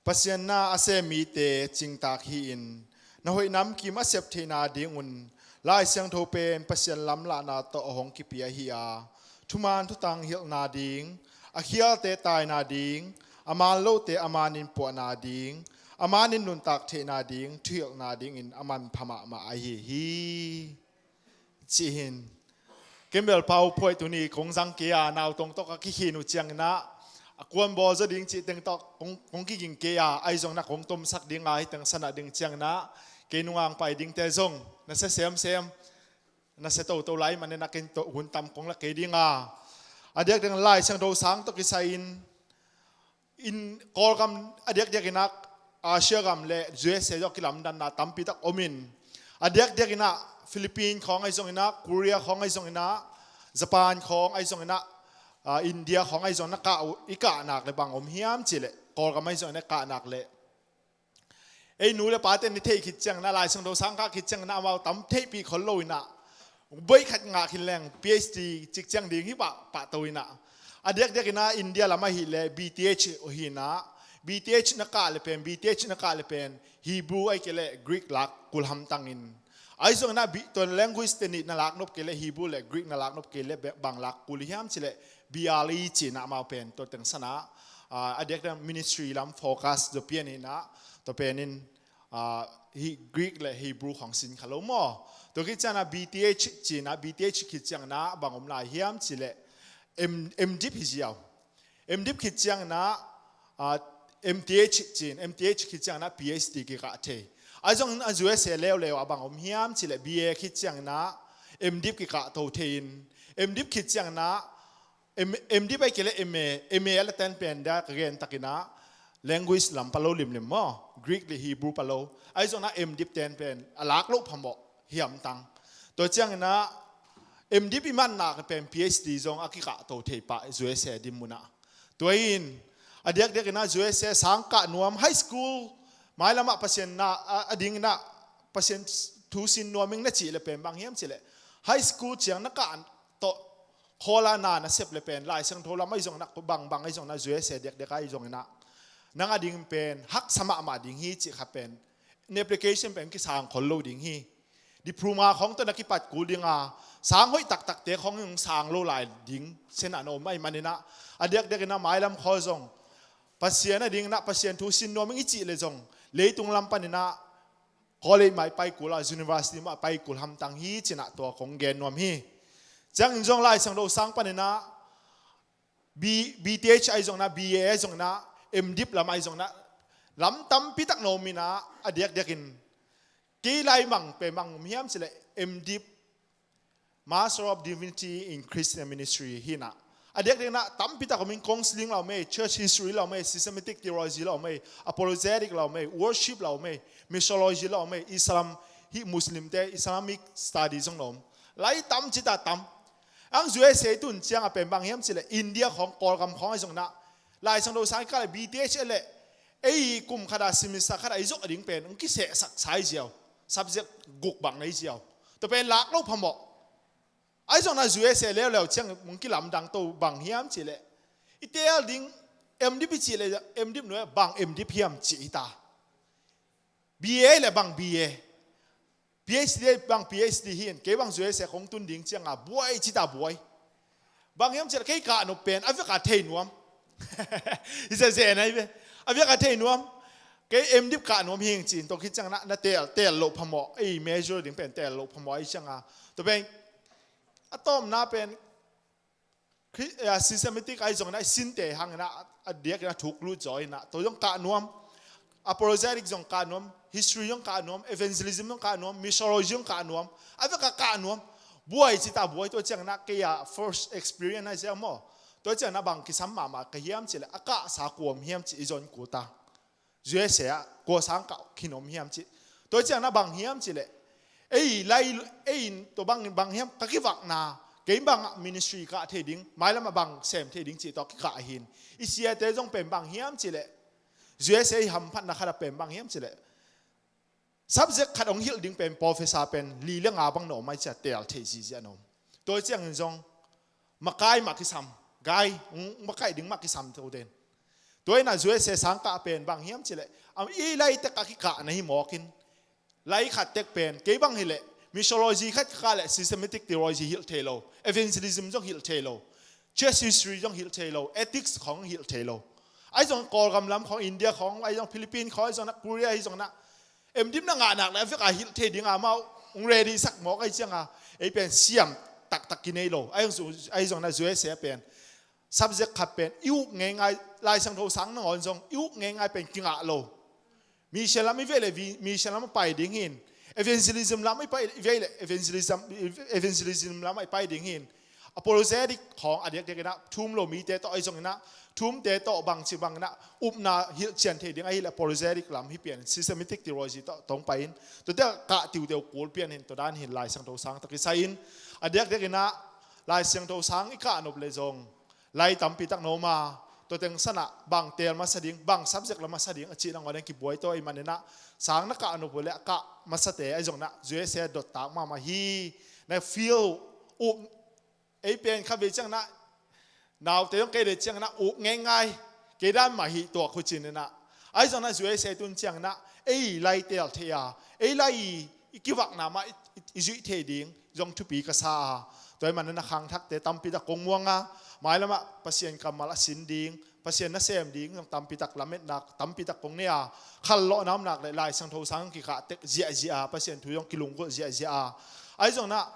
Pasian na a sem mite cingtak hi-in, na hoih namkim a sep theihna dingun Lai Siangtho pen Pasian lamlahna tawh a hong kipia hi a, thuman thutang hilhna ding, a khialte taina ding, a man lote a manin puahna ding, a manin nuntak theihna ding, thuhilhna dingin a manpha mahmah ahi hi. Cih hin. Ken bel pau phuai tuni kong zang kei a, nautong tawh ka kikhin uh cianginah a kuan bawl zaw ding cih teng tawh kong, kong kiging kei a, ahi zong na kong tomsak ding a, hih teng sanah ding cianginah kei nungang pai dingte zong na sia semsem, na sia toto lai maninah ken tawh hun tam kong la kei ding a. A diakdiak Lai Siangtho sang tawh kisai-in in Kawlgam a diakdiakinah Asia gam le U S A zawh kilamdanna tampi tak omin, a diakdiakinah Philippine khawng ahi zonginah, Korea khawng ahi zonginah, Japan khawng ahi zonginah, ah, India khawng ahi zongin na kah uh, i kahnak le bang om hiam cihleh, Kawlgam ahi zongin na kahnak le ei nu le pate ni theih khit cianginah, Lai Siangtho sang kah khit cianginah amau tam theihpih khol loinah, boih khat ngah khin leng P H D cik ciang ding hi pah, pahto inah. A diakdiakinah India lam ahileh B T H uh hinah, B T H na kah le pen, B T H na kah le pen Hebrew ahi kei leh Greek lak kulham tangin Ahi zongin ah, tua language te nih na laknop kei leh, Hebrew le Greek na laknop kei leh, bang lak kul hiam cih leh B R E ci-in ah amau pen tua teng sanah, ah, a diakdiak ministry lam focus zaw pian in ah, tua pen in, ah, hi Greek le Hebrew khong sin kha lo maw. Tua khit ciangin ah B T H ci-in ah, B T H khit ciangin ah bang om lai hiam cih leh M, M.Div hi ziau. M.Div khit ciangin ah, ah, M.Th ci-in, M.Th khit ciangin ah P H.D kikah thei. Ahi zongin ah U S A leuleu ah bang om hiam cih leh B A khit ciangin ah M.Div kikah to thei in, M.Div khit ciangin ah M, M.Div ahih kei leh M A, M A a la ten pen, tua ka gen takin ah language lam pha lo limlim maw, Greek le Hebrew pha lo. Ahi zongin ah M.Div ten pen a lak loh phamawh hi hamtang. Tua ciangin ah M.Div i manna ka pen P H.D zong a kikah to thei pah U S A din mun ah. Tua in a diakdiak in ah U S A sang kah nuam, high school mailam ah Pasian na, a, a ding in ah Pasian thu sin nuam ing na cih leh pen bang hiam cih leh, high school ciang na kah tawh khawl a na na sep leh pen, Lai Siangtho lam ahi zongin ah, bang bang ahi zongin ah, U S A diakdiak ahi zongin ah, nang a ding pen haksa mahmah ding hi cih khat pen, na application pen kisang khol lo ding hi. Diploma khong tawh na kipat kul ding a, sang hoih taktakte khong hong sang lo lai ding sen ah na om ahih manin ah, a diakdiak in ah mailam khawl zong, Pasian a ding in ah Pasian thu sin nuam ing i cih leh zong, leitung lam panin ah college mah i pai kul a, university mah i pai kul hamtang hi ci-in ah tua kong gen nuam hi. Ciangin zong Lai Siangtho sang panin ah B, B.Th ahi zongin ah, B A ahi zongin ah, M.Div lam ahi zongin ah, lam tampi tak na om in ah, a diakdiak in kei lai mang pen bang om hiam cih leh M.Div, Master of Divinity in Christian Ministry hi in ah, a diakdiak in ah tampi tak om in, counseling la om ei, church history la om ei, systematic theology la om ei, apologetic la om ei, worship la om ei, missiology la om ei, Islam hi, Muslim te Islamic study zong la om. Lai tam ci ta tam. Ang U S A tun ciang a pen bang hiam cih leh, India khong, Kawlgam khong ahi zongin ah, Lai Siangtho sang i kah leh B.Th leh, ei kum khat a semester khat a i zawh ding pen hong kisehsak sa hi ziau. Subject guk bang na hi ziau. Tua pen lak loh phamawh. Ahi zongin ah U S A leuleu ciang hong kilamdang to bang hiam cih leh, i teel ding, M.Div i cih leh, M.Div nuai bang M.Div hiam cih hi ta. B A leh bang B A. P H.D bang P H.D hi in, kei bang U S A kong tun ding ciang a buai ci ta buai. Bang hiam cih leh kei kah nop pen a vek a thei nuam. I zeze na hi ve. A vek a thei nuam. Kei M.Div kah nuam hi ing ci-in, tua khit ciang na, na teel, teel loh phamawh. Ei major ding pen teel loh phamawh ahi ciang a. Tua pen a tawpna pen Chri-, eh, systematic ahi zongin ah, i sinte hangin ah, a diakin ah thuk lut zaw in ah, tua zong kah nuam, apologetic zong kah nuam, history zong kah nuam, evangelism zong kah nuam, missiology zong kah nuam, a vek a kah nuam, buai ci ta buai. Tua ciangin ah kei a first experience ahi zia maw. Tua ciangin ah bang kisam mahmah ka hiam cih leh, a kahsa kua om hiam cih i zon kul ta. U S A ah kua sang kah khin om hiam cih. Tua ciangin ah bang hiam cih leh, ei lai, ei in tua bang, bang hiam ka kivakna, kei bang ah ministry kah thei ding, mailam ah bang sem thei ding cih tawh kikah hi in. I siate zong pen bang hiam cih leh, U S A i hamphatna khat ah pen bang hiam cih leh, subject khat hong hilh ding pen professor pen li le nga bang na om ahi ciang teel thei zizia na om. Tua ciangin zong makai mah kisam, gai, hong makai ding mah kisam to den. Tua in ah U S A sang kah pen bang hiam cih leh, am, i lai tek a kikah na hi mawk in, lai khat tek pen, kei bang hi leh, missiology khat kah leh systematic theology hilh thei lo, evangelism zong hilh thei lo, church history zong hilh thei lo, ethics khong hilh thei lo. Ahi zong Kawlgam lam khong, India khong, ahi zong Philippines khong, ahi zong na Korea, ahi zong na M.Div na ngah nak leh a vek a hilh thei ding a, amau hong ready sak mawk ahi ciang a, ei pen siam taktak kinei lo. Ahi zong, ahi zong na U S A pen subject khat pen i uk ngeingai, Lai Siangtho sang nangawn zong i uk ngeingai pen kingah lo. Mission lam i vei leh vi-, mission lam a pai ding hi in. Evangelism lam i pai, i vei leh evangelism, evangelism lam a i pai ding hi in. Apologetic khong a diakdiak in ah, thum lo mite tawh ahi zongin ah, thumte tawh bangci bangin ah upna hilh cian thei ding ahi leh apologetic lam hi pian, systematic theology tawh tong pai in. Tuate kah tiuteu kul pian hi in, tua dan hi in Lai Siangtho sang tawh kisai in. A diakdiak in ah Lai Siangtho sang i kah nop leh zong lai tampi tak na om a, tua teng sanah bang teel masa ding, bang subject la masa ding a cih nangawn in kibuai to ahih manin ah, sang na kah nop uh leh a kah masate ahi zong na U S A dot tak mahmah hi. Na feel uh, ei pen kha vei ciang na, naute zong kei le ciang na uk ngeingai, kei dan mah hi tuak hu cin in ah. Ahi zong na U S A tun ciang na, ei lai teel thei a, ei lai i i kivakna mah i, i, i zuih thei ding zong thupi ka sa a. Tua ahih manin na khangthakte tampi tak kong muang a, mailamah Pasian kammal a sin ding, Pasian nasem ding zong tampi tak lametna tampi tak kong nei a, khallawhna om nak leh Lai Siangtho sang kikah tek ziahziah a, Pasian thu zong kilunggulh ziahziah a. Ahi zongin ah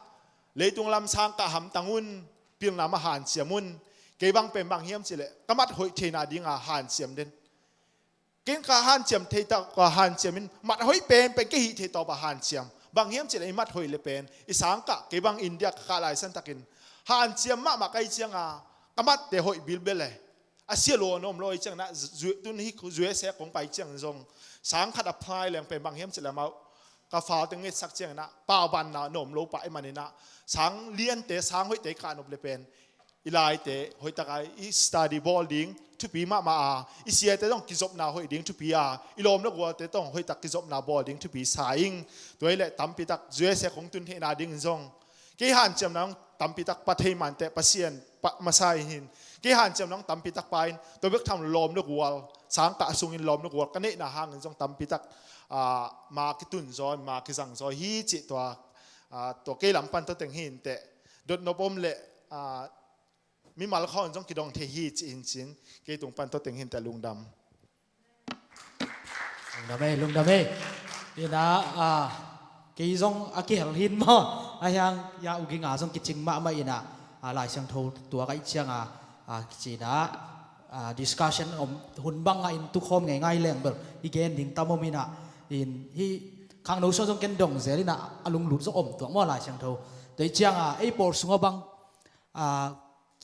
leitung lam sang kah hamtang un, pilna mah hanciam un. Kei bang pen bang hiam cih leh ka mat hoih theihna ding a hanciam den. Kei in ka hanciam thei tak a hanciam in, mat hoih penpen kei hih thei tawp a hanciam. Bang hiam cih leh i mat hoih leh pen i sang kah, kei bang India ka kah lai santakin hanciam mahmah ka hih ciang a, ka matte hoih bilbel e. A sia lua na om lo ahih ciangin ah, zu-, tun hih U S A kong pai ciang zong sang khat apply leng pen bang hiam cih leh amau ka file teng ngetsak ciangin ah, paubanna na om lo pah ahih manin ah, sang liante, sang hoihte i kah nop leh pen i laite hoihtak a i study bawl ding thupi mahmah a, i siate zong kizopna hoih ding thupi a, i lawm le gualte zong hoihtak kizopna bawl ding thupi sa ing. Tua hi leh tampi tak U S A kong tun theihna dingin zong kei hanciamna zong tampi tak pha thei mah inteh, Pasian pha masa in. Kei hanciamna zong tampi tak pha in, tua bek tham lo lawm le gual, sang kah sungin lawm le gual ka neihna hangin zong tampi tak, ah, ma kitun zaw, ma kizang zaw hi cih tua, ah, tua kei lam pan tua teng hi inteh. Dotnop om leh, ah, mimal khawng zong kidong thei hi ci-in cin, kei tung pan tua teng hi inteh. Lungdam. Lungdam ei, lungdam ei. Ina, ah, kei zong a kihel hin maw. A hiang ya uginga zong kicing mahmah ina, ah, Lai Siangtho tua ka hih ciang a, ah, kici ina, ah, discussion om hun bang a in tukhawm ngeingai leng bel i gen ding tam om ina, in hih khangno sung zong ken dong zel ina a lunglut zong om tuak maw Lai Siangtho. Tua hih ciang a ei pawl sungah bang, ah,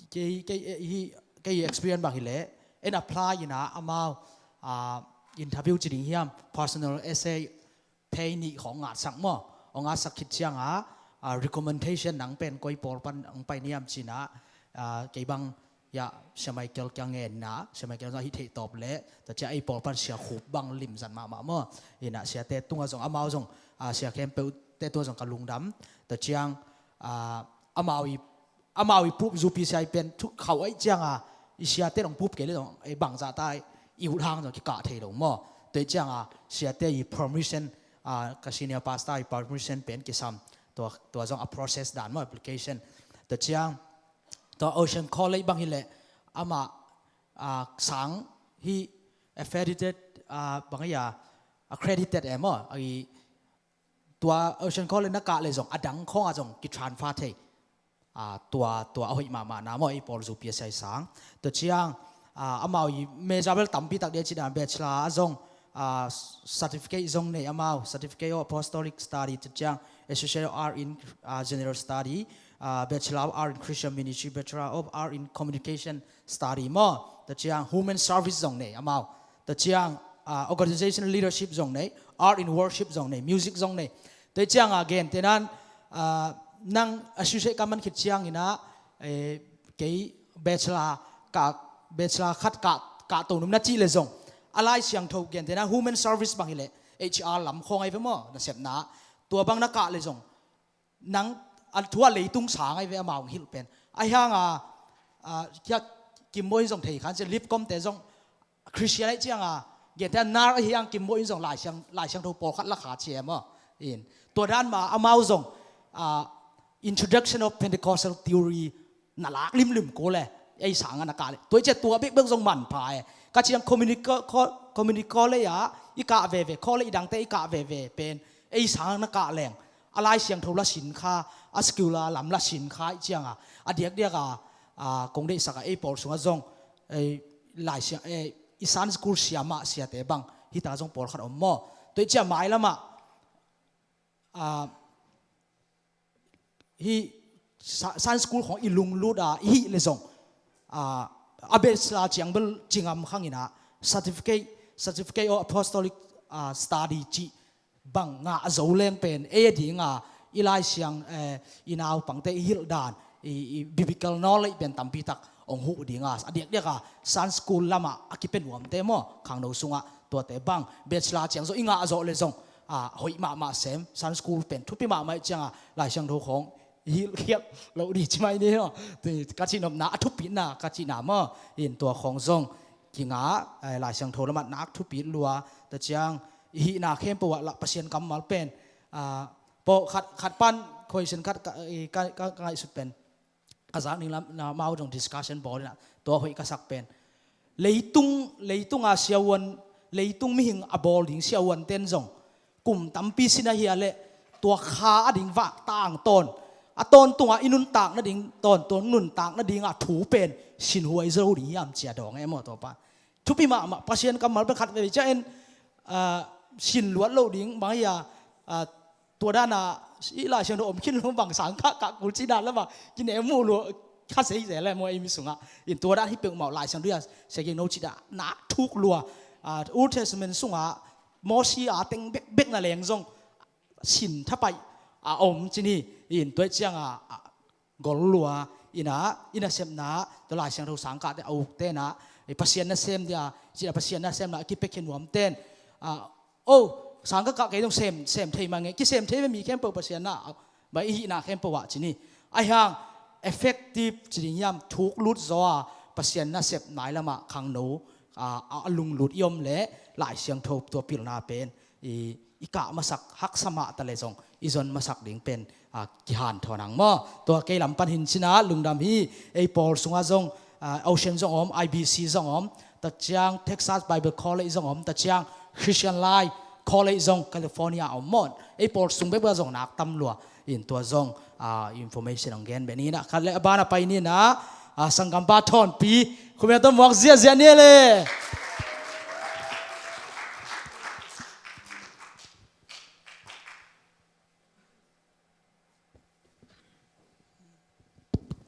kei, kei, eh, hi, kei experience bang hi leh, en apply ina amau, ah, interview ci ding hiam, personal essay, page nih khawng ngatsak maw. Hong ngatsak khit ciang a, ah, recommendation nang pen koi pawl pan hong pai na hiam ci ina, ah, kei bang ya Sia Michael kiang ngen ina, Sia Michael zong hih theih tawp leh, tua ciang ei pawl pan Sia Khup bang limzan mahmah maw. Ina siate tungah zong amau zong, ah, sia khempeuhte tungah zong ka lungdam. Tua ciang, ah, amau i amau i pup zu P C I pen thu khauh ahih ciang a, i siate hong pup kei leh zong, ei bangzah ta i ut hang zong kikah thei lo maw. Tua hih ciang a, siate i permission, ah, ka senior pastor i permission pen kisam, tua, tua zong a process dan maw, application. Tua ciang, tua Ocean College bang hi leh, amah, ah, sang hih accredited, ah, bang hi a, accredited e maw, a i tua Ocean College na kah leh zong, a dang khawng ah zong kitransfer thei. Ah, tua, tua a hoih mahmah na maw, ei pawl zu P S I sang. Tua ciang, ah, amau i major bel tampi tak ding ci dan, bachelor ah zong, ah, certificate zong nei amau, Certificate of Apostolic Study, tua ciang Associate of Art in, ah, General Study, ah, Bachelor of Art in Christian Ministry, Bachelor of Art in Communication Study maw, tua ciang Human Service zong nei amau. Tua ciang, ah, organization leadership zong nei, art in worship zong nei, music zong nei. Tua ciang a gente nan, ah, nang associate ka man khit ciang ina, eh, kei bachelor ka, bachelor khat ka, ka to num na cih leh zong, a Lai Siangtho gente nan human service bang hi leh H R lam khawng ahi ve maw, nasepna. Tua bang na kah leh zong nang a thu a leitung sang ahi ve amau hong hilh pen. Ahi hang a, a, kia Kimbawi in zong thei khan cia, Lipkom te zong Christian ahi ciang a, gente a nar ahi hang Kimbawi in zong Lai Siang, Lai Siangtho pawlkhat la kha cia maw. In. Tua dan mah amau zong, a, Introduction of Pentecostal Theory na lak limlim kul e, ei sang a na kah leh. Tua i cia tua bekbek zong manpha e. Ka ciang community co-, co-, community college a i kah veve, college dangte i kah veve pen ei sang a na kah leng a Lai Siangtho la sin kha, a secular lam la sin kha i ciang a, a diakdiak a, a, kong deihsak a ei pawl sungah zong, ei, Lai Siang, ei, i Sunday school siamah siate bang, hita zong pawlkhat om maw. Tua i cia mailamah, a, hih Sa-, Sunday school khawng i lunglut a i hih leh zong, a, a bachelor ciang bel ci ngam khang ina, certificate, Certificate of Apostolic, a, Study cih bang ngah zo leng pen ei a ding a, i Lai Siang, eh, i naupangte i hilh dan, i, i biblical knowledge pen tampi tak hong huh ding a, a diakdiak a Sunday school lamah a kipia nuamte maw, khangno sungah tuate bang, bachelor ciang zong i ngah zawh leh zong, a, hoih mahmah sem, Sunday school pen thupi mahmah i ciang a, Lai Siangtho khawng i hilhkhialh loh ding ci mai ni aw. Ka cihnopna, a thupitna, ka cihna maw, in tua khawng zong kingah, eh, Lai Siangtho lamah nak thupit lua, tua ciang i hihna khempeuh ah lah Pasian kammal pen, a, Pawl khat, khat pan question khat ka, i, ka, ka, ka ngaihsut pen, a zak ning lam na mau zong discussion bawl inah, tua hoih ka sak pen, leitung, leitunga siavuan, leitung mihing a bawl ding siavuan ten zong kum tampi sin ahi a leh, tua kha a ding vak tang tawn, a tawntunga i nuntak nading tawn, tua nuntak nadinga thu pen sinhuai zo ding hiam ci a dawng e maw, tua pan. Thupi mahmah, Pasian kammal pen khat veve ciangin, ah, sin luat loh ding bang hi a, ah, tua dana i Lai Siangtho om khin lo bang sang kah kah kul ci dan lama kinem uh lua kha sei zel e maw, ei mi sungah. In tua dan hi peuhmah Lai Siangtho a, Sia Kiang No ci dan na thuk lua, ah, Old Testament sungah Mosi a teng bekbek na leng zong sin thapai a om ci ni. In tua cianga, ah, gol lua ina, i nasepna, tua Lai Siangtho sangkahte a ukte na, i Pasian nasem dia, cina Pasian nasemna a kipekkhia nuamten, ah, oh, sangkah kah kei dong sem, sem thei mah nge, kisem thei ve mi khempeuh Pasian na, ah, ba i hihna khempeuh ah ci ni. Ahi hang, effective ci ding hiam, thuk lut zaw a, Pasian nasep nai lamah khangno, ah, a lunglut i om leh, Lai Siangtho tua pilna pen, i, i kah masak haksa mah ta le zong i zon masak ding pen, a, kihanthawn ang maw. Tua kei lam pan hin cina lungdam hi. Ei pawl sungah zong, a, Ocean zong om, I B C zong om, ta ciang Texas Bible College zong om, ta ciang Christian Life College zong California om maw. Ei pawl sung bek bek zong nak tam lua. In tua zong, a, information ang gen bek ni na. Khat le a bana pai ni na, a, sanggampa Thawnpi, khumia tawh muak ziahziah ni le.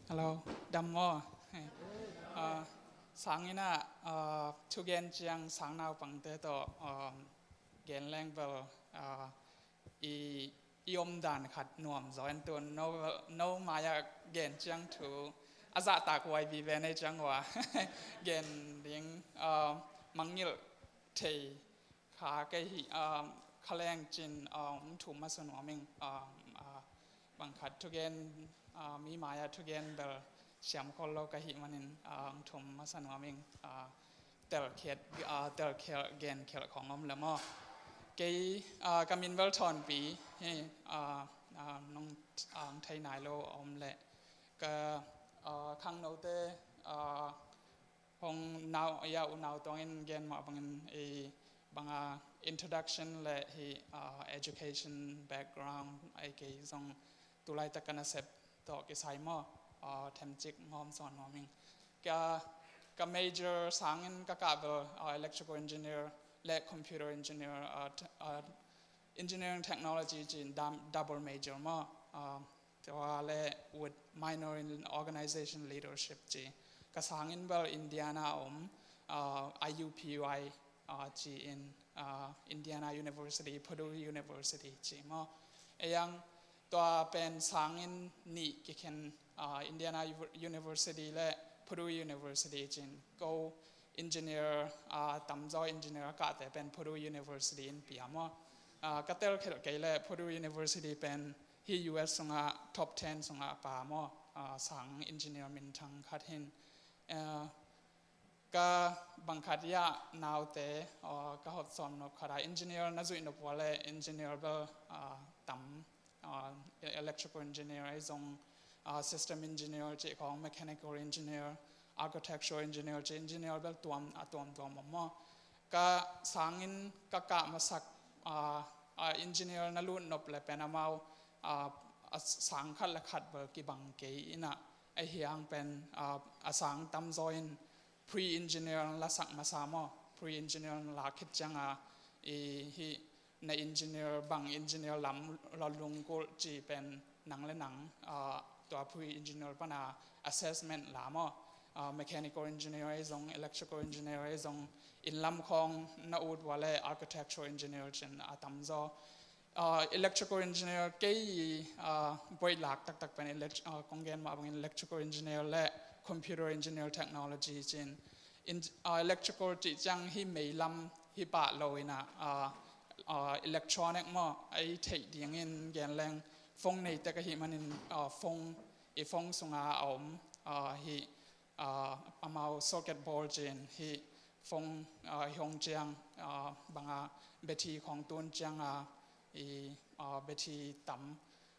Hello, dam maw? Ah, sang ina, ah, thugen ciang sang naupangte tawh, um, gen leng bel, ah, i, i omdan khat nuam zaw in tun no, no mai-ah gen ciang thu a zahtak huai vive nei ciang hua gen ding, ah, mangngilh thei kha kei hi, ah, kha leng cin, ah, hong thum masa nuam ing, ah, ah, bang khat thugen, ah, mi mai-ah thugen bel siam khol lo ka hih manin, ah, hong thum masa nuam ing, ah, telkhiat, ah, telkhiat genkhiat khong om le maw. Kei, ah, ka min bel Thawnpi hi, ah, ah, nong, ah, hong thei nai lo a om le ka, ah, khangnote, ah, hong nau, ya unau tuangin gen mah bangin ei banga introduction le hi, ah, education background ei kei zong tulaitak ka nasep tawh kisai maw, ah, themcik ngawm sawn nuam ing. Ka, ka major sangin ka kah bel, ah, electrical engineer le computer engineer, ah, te-, ah, engineering technology cin dam-, double major maw, ah, tua le with minor in organization leadership ci. Ka sangin bel Indiana om, ah, I U P Y, ah, ci in, ah, Indiana University, Purdue University ci maw. Ei ang tua pen sangin nih kikhen, ah, Indiana U-, University le Purdue University cin ko engineer, ah, tamzaw engineer a kahte pen Purdue University in pia maw. Ah, ka telkhiat kei le Purdue University pen hi U S sungah top ten sungah a pa maw, ah, sang engineer minthang khat hin. Ah, ka bang khat ya naute, ah, ka hot sawm nop khat a engineer na zuih nop ua le engineer bel, ah, tam, ah, e-, electrical engineer ei zong, ah, system engineer cih khong, mechanical engineer, architectural engineer cih engineer bel tuam, a tuamtuam om maw. Ka sangin ka kah masak, ah, ah, engineer na lut nop le pen amau, ah, a sang khat le khat bel kibang kei ina, ahi hang pen, ah, a sang tamzaw in pre-engineer na lasak masa maw, pre-engineer na lak khit cianga i hi na engineer bang engineer lam la lunggulh ci pen nang le nang, ah, tua pre-engineer pana assessment la maw, ah, mechanical engineer ei zong, electrical engineer ei zong, inn lam khong na ut ua le architectural engineer cin a tamzaw. Ah, electrical engineer kei, ah, boih lak taktak pen elect-, ah, kong gen mah bangin electrical engineer le computer engineer technology cin. In, ah, electrical cih ciang hi mei lam hi pah lo ina, ah, ah, electronic maw, ei theih dingin gen leng phone nei tek ahih manin, ah, phone, i phone sunga a om, ah, hi, ah, amau socket board cin hi phone, ah, hi hong ciang, ah, banga battery khong tun cianga, i, uh, battery tam,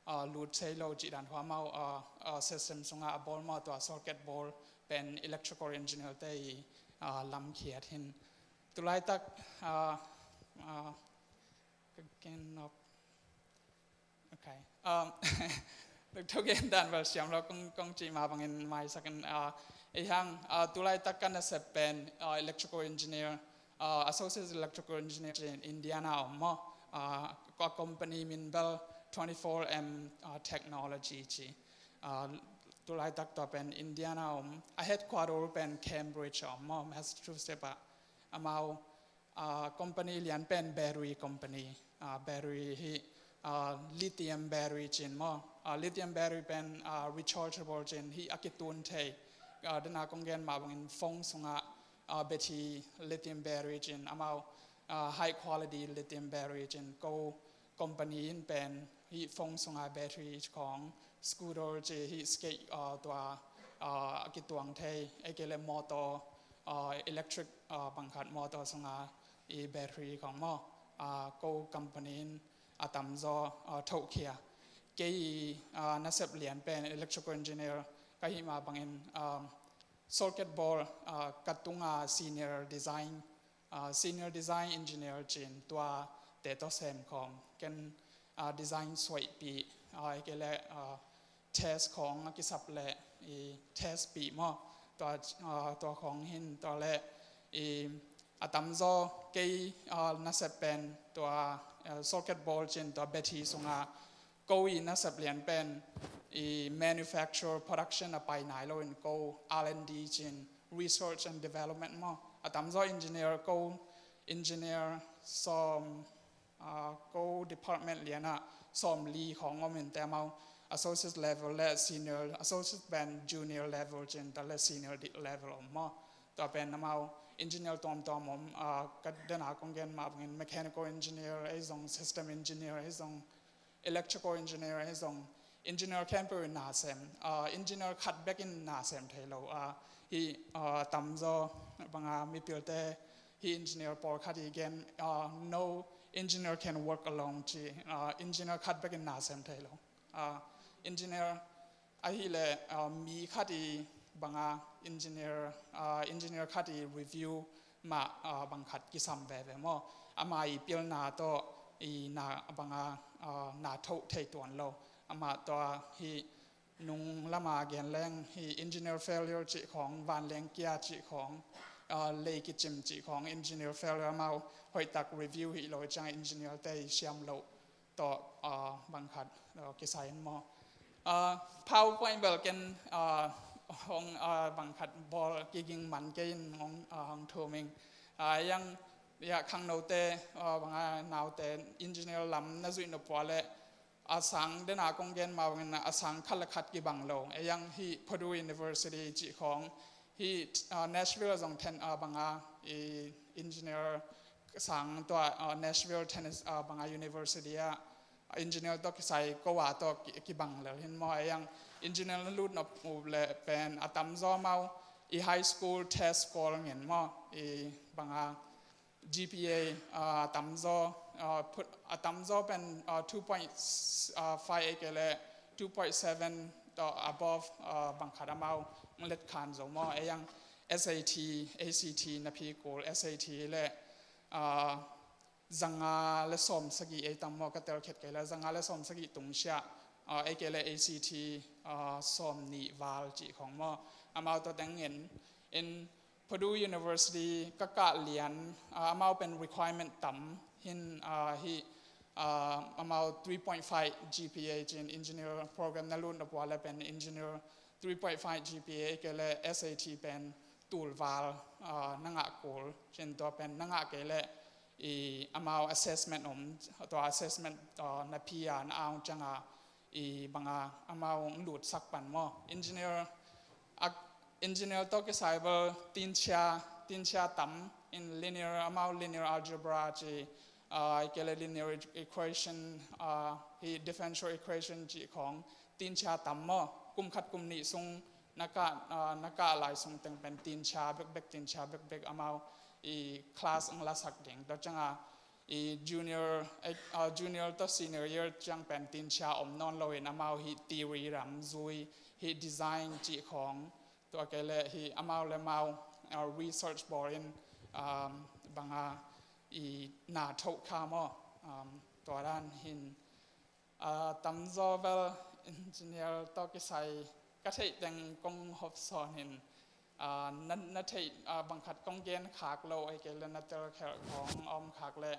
uh, lut thei lo cih dan khua amau, uh, uh, system sungah a bawl maw, tua circuit board pen electrical engineer te i, uh, lamkhiat hi. Tulaitak, uh, uh, ka gen nop. Okay. Um, tuk tuk in dan bel siam lo kong, kong cih mah bangin maisak in, uh, ei hang, uh, tulaitak ka nasep pen, uh, electrical engineer, uh, associate electrical engineer ci-in Indiana om maw. Uh, ka company min bel twenty-four M, uh, technology ci. Uh, tulaitak tua pen Indiana om. A headquarter pen Cambridge om maw, Massachusetts ah. Amau, uh, company lian pen battery company. Uh, battery hi, uh, lithium battery ci-in maw. Uh, lithium battery pen, uh, rechargeable ci-in hi, a kitun thei. Uh, dena kong gen mah bangin phone sungah, uh, battery lithium battery ci-in amau, uh, high quality lithium battery ci-in ko company in pen hi phone sungah battery khawng, scooter ci hi skate, uh, tua, uh, a kituang thei, ei kei le motor, uh, electric, uh, bangkhat motor sungah i battery khawng maw, uh, ko company in a tamzaw, uh, thohkhia. Kei, uh, nasep lian pen electrical engineer ka hih mah bangin, um, circuit board, uh, ka tunga senior design, uh, senior design engineer ci-in tuate tawh semkhawm. Ken, uh, design suaihpih, uh, ei kei le, uh, test khawng a kisap le i test pih maw. Tua, uh, tua khawng hi-in tua le i a tamzaw kei, uh, nasep pen tua, uh, circuit board ci-in tua battery sungah ko i nasep lian pen i manufacture production a pai nai loin ko R and D ci-in research and development maw. A tamzaw engineer ko engineer sawm, uh, ko department lianah sawmli khawng om in te amau associate level le senior, associate pen junior level ci-in ta le senior di-, level om maw. Tua pen amau engineer tuamtuam om, uh, ka dena kong gen mah bangin mechanical engineer, ei zong system engineer, ei zong electrical engineer, ei zong engineer khempeuh in na sem. Uh, engineer khat bek in na sem thei lo. Uh, hi, uh, tamzaw banga mipilte hi engineer pawlkhat i gen, uh, no engineer can work alone ci. Uh, engineer khat bek in na sem thei lo. Uh, engineer ahih leh, uh, mi khat i banga engineer, uh, engineer khat i review mah, uh, bangkhat kisam veve maw. Ama i pilna tawh i na banga, uh, na thoh thei tuan lo. Amah tua hi nung lama gen leng hi engineer failure cih khawng, vanleng kia cih khawng, uh, lei kicim cih khawng, engineer failure amau hoihtak review hi lo ciang engineer te i siam loh tawh, uh, bangkhat, uh, kisai in maw. Uh, PowerPoint bel ken, uh, hong, uh, bangkhat bawl kiging man kei in hong, uh, hong thum ing. Uh, ei hang, ya khangnote, uh, banga naute engineer lam na zuih nop uh leh a sang dena kong gen mah bangin a sang khat le khat kibang lo. Ei hang hi Purdue University cih khawng hi, uh, Nashville zong then, uh, banga i engineer sang tua, uh, Nashville, Tennessee, uh, banga university ah engineer tawh kisai ko a tawh ki-, kibang lel hi-in maw. Ei hang engineer na lut nop uh leh pen a tamzaw amau i high school test score ngen maw, i banga G P A, uh, a tamzaw, uh, put, a tamzaw pen, uh, two point five ei kei le two point seven tawh above, uh, bangkhat amau hong letkhan zo maw. Ei hang S A T, A C T na phi kul, S A T le, uh, zanga le sawm sagih ei tam maw, ka telkhiat kei le zanga le sawm sagih tungsiah, uh, ei kei le A C T, uh, sawm nih val cih khawng maw. Amau tawh teng in, in Purdue University ka kah lian, uh, amau pen requirement tam hi-in, uh, hi, uh, amau three point five G P A ci-in engineer program na lut nop uh leh pen engineer three point five G P A kei le S A T pen tul val, uh, na ngah kul ci-in tua pen na ngah kei leh i amau assessment om, tua assessment, uh, na phi a na aung cianga i banga amau hong lutsak pan maw. Engineer, a, engineer tawh kisai bel tinchia, tinchia tam in linear, amau linear algebra ci, uh, ei kei le linear e-, equation, uh, hi differential equation cih khawng tinchia tam maw. Kum khat kum nih sung na kah, uh, na kah lai sung teng pen tinchia bekbek, tinchia bekbek amau i class hong lasak ding. Tua cianga i junior, eh, ah, junior tawh senior year ciang pen tinchia om nawn loin amau hih theory ram zui, hih design cih khawng, tua kei leh hih amau le amau, ah, research bawl in, um, banga i na thoh kha maw, um, tua dan hin, ah, tamzaw bel engineer tawh kisai ka theih teng kong hawp sawn hin, ah, na, na theih, ah, bangkhat kong gen khak lo, ei kei le na tel khelh khawng a om khak le,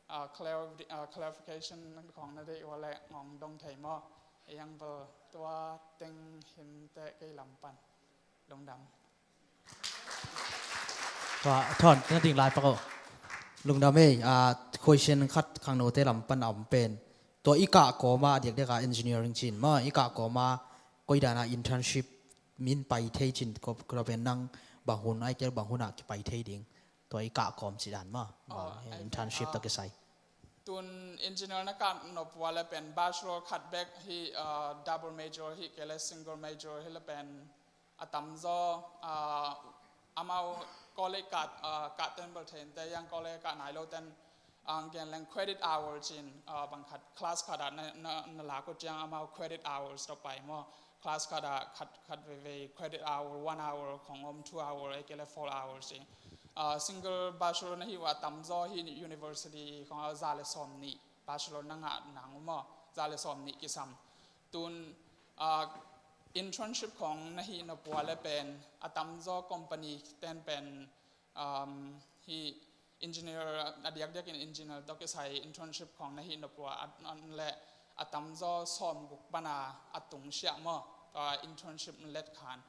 ah, clari-, ah, clarification khawng na deih ua le ngong dong thei maw? Ei ang bel tua teng hin teh kei lam pan. Lungdam. Tua, Thon, na ding lai pak aw. Lungdam ei, ah, question khat khangnote lam pan a om pen. Tua i kah kawma a diakdiak a engineering cin maw, i kah kawma koi dana internship min pai thei cin ko, ko pen nang bang hun, ai kel bang hun a kipai thei ding. Tua i kah kawm ci dan maw. Oh, ah, ai internship ah, tawh kisai. Tun engineer na kah nop ua le pen bachelor khat bek hih, ah, double major hih kei le single major hih le pen a tamzaw, ah, amau college kah, ah, kah ten bel thei in te, ei ang college kah nai lo ten, ah, gen leng credit hour cin, ah, bangkhat class khat ah na, na, na lak uh ciang amau credit hours tawh pai maw. Class khat ah khat, khat veivei credit hour, one hour khawng om, two hour, ei kei le four hours ci. Ah, single bachelor na hih ua tamzaw hih university khawng ah za le sawm nih bachelor na ngah nang uh maw, za le sawm nih kisam. Tun, ah, internship khawng na hih nop ua le pen a tamzaw company ten pen, um, hih engineer, a diakdiakin engineer tawh kisai internship khawng na hih nop ua a, a le a tamzaw sawmguk pana a tungsiah maw, ah, internship let khan.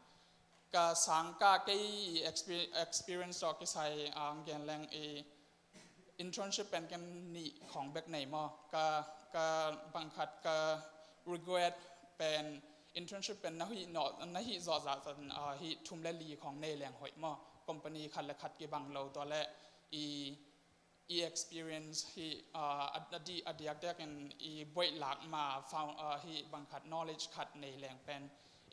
Ka sangkah kei i expe-, experience tawh kisai, ah, gen leng i internship pen ken nih khawng bek nei maw? Ka, ka bangkhat ka regret pen internship pen na hih nawh, na hih zawh zah zah, ah, hih thum le li khawng nei leng hoih maw? Company khat le khat kibang lo tua le i, i experience hih, ah, a, a di, a diakdiakin i buaih lak ma, found, ah, hih bangkhat knowledge khat nei leng pen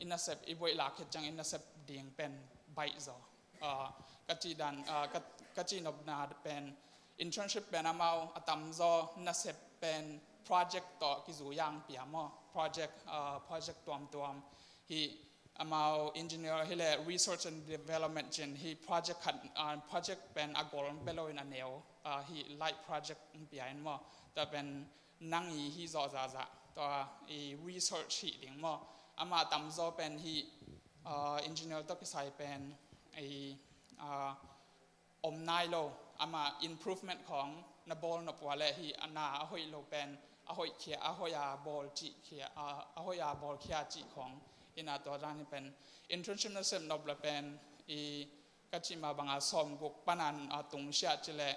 i nasep, i buaih lak khit ciang i nasep ding pen baih zaw. Ah, ka cih dan, ah, ka, ka cih nopna pen internship pen amau a tamzaw nasep pen project tawh kizui ang pia maw. Project, ah, project tuamtuam hih amau engineer hi le research and development cin hih project khat, ah, project pen a goal pia lo in a neu, ah, hih light project pia in maw. Tua pen nang i hih zawh zah zah tua i research hih ding maw. Amah tamzaw pen hih, ah, engineer tawh kisai pen i, ah, om nai lo, amah improvement khawng na bawl nop ua le hih a na a hoih lo pen a hoih khia, a hoih a bawl cih khia, a, a hoih a bawl khia cih khawng hi na. Tua dan hi pen internship na sep nop le pen i ka cih ma banga sawmguk pana a tungsiah ci le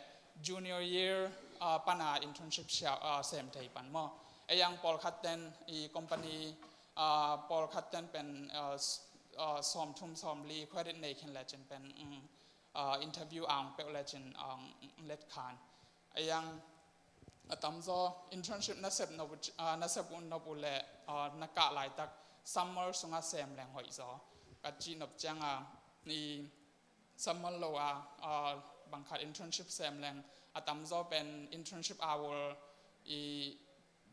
junior year, ah, pana internship siau, ah, sem thei pan maw. Ei ang pawlkhat ten i company, ah, pawlkhat ten pen, ah, s-, ah, sawmthum sawmli credit nei khin le cin pen, um, ah, interview ang peuh le cin ang let khan. Ei ang a tamzaw internship na sep nop uh, ah, na sep uh nop uh le, ah, na kah laitak summer sungah sem leng hoih zaw. Ka cih nop cianga i summer lo a, ah, bangkhat internship sem leng a tamzaw pen internship hour i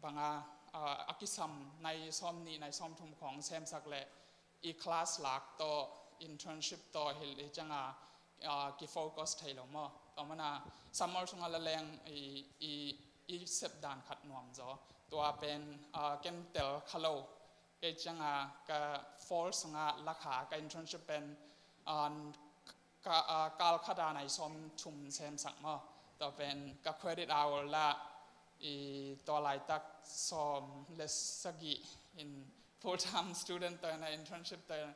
banga, ah, a kisam nai sawmnih nai sawmthum khawng semsak le i class lak tawh internship tawh hilh hi cianga, ah, kifocus thei lo maw. Tua mana summer sunga la leng i, i, i sep dan khat nuam zaw. Tua pen, ah, ken tel kha lo. Kei cianga ka fall sunga lakha ka internship pen, ah, ka, ah, kal khata nai sawmthum semsak maw. Tua pen ka credit hour la i tua laitak sawm le sagih in full time student tawh in a internship tawh in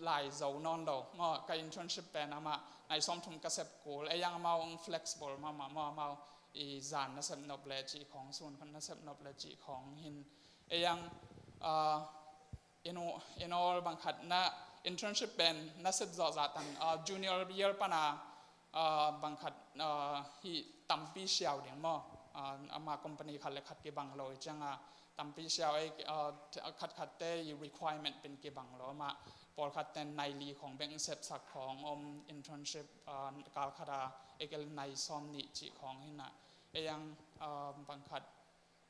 lai zo nawn lo maw. Ka internship pen amah nai sawmthum ka sep kul. Ei ang amau ang flexible mahmah maw, amau i zan na sep nop le cih khawng, sun khawng na sep nop le cih khawng hin. Ei ang, ah, in, in all bangkhat na internship pen na sep zawh zah tan, ah, junior year pana, ah, bangkhat, ah, hih tampi siau ding maw. Ah, amah company khat le khat kibang lo hi cianga tampi siau ei, ah, khatkhatte i requirement pen kibang lo. Amah pawlkhat ten nai li khawng bek sepsak khawng om internship, ah, kal khata ei kel nai sawmnih cih khawng hi na. ei ang, ah, bangkhat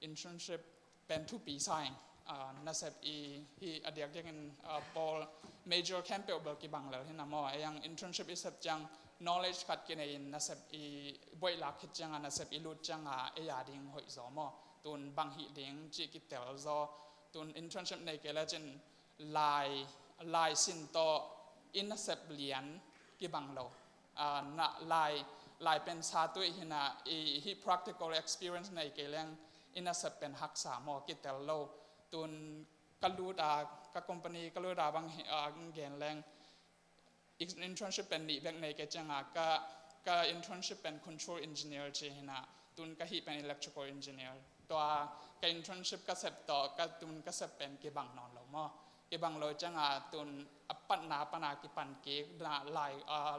internship pen thupi sa ing, ah, nasep i hih a diakdiakin, ah, pawl major khempeuh bel kibang lel hi na maw. Ei ang internship i sep ciang knowledge khat kinei in nasep i buaih lak khit cianga nasep i lut cianga ei a ding hoih zaw maw. Tun bang hih ding cih kitel zaw. Tun internship nei kei le cin lai, lai sin tawh i nasep lian kibang lo. Ah, na lai, lai pen sa tuih hi na i hih practical experience nei kei leng i nasep pen haksa maw kitel lo. Tun ka lut a, ka company ka lut a bang hi, ah, gen leng internship pen nih bek nei kei cianga ka, ka internship pen control engineer ci hi na, tun ka hih pen electrical engineer. Tua ka internship ka sep tawh ka tun ka sep pen kibang nawn lo maw. Kibang lo cianga tun a patna pana kipan kik na lai, ah,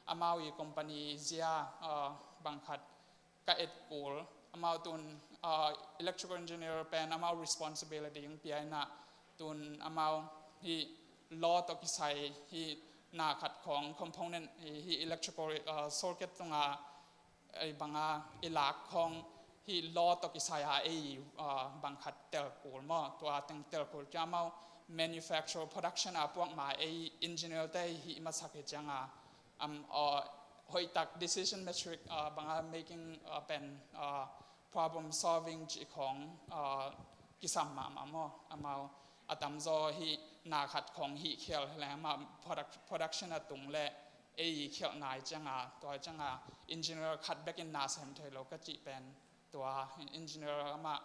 amau i company zia, ah, bangkhat ka et kul. Amau tun, ah, electrical engineer pen amau responsibility ong pia hi na, tun amau hih law tawh kisai hih na khat khong component hih, hih electrical, ah, circuit tunga ei banga i lak khong hih law tawh kisai a ei, ah, bangkhat tel kul maw. Tua teng tel kul ciang amau manufacture production a puak ma ei engineer te hih masak hi cianga am, ah, hoih tak decision matrix, ah, banga making, ah, pen, ah, problem solving cih khong, ah, kisam mahmah maw. Amau a tamzaw hih na khat khong hih khial hi leng amah product-, production a tung le ei khialh nai cianga, tua cianga engineer khat bekin na sem thei lo ka cih pen tua engineer amah,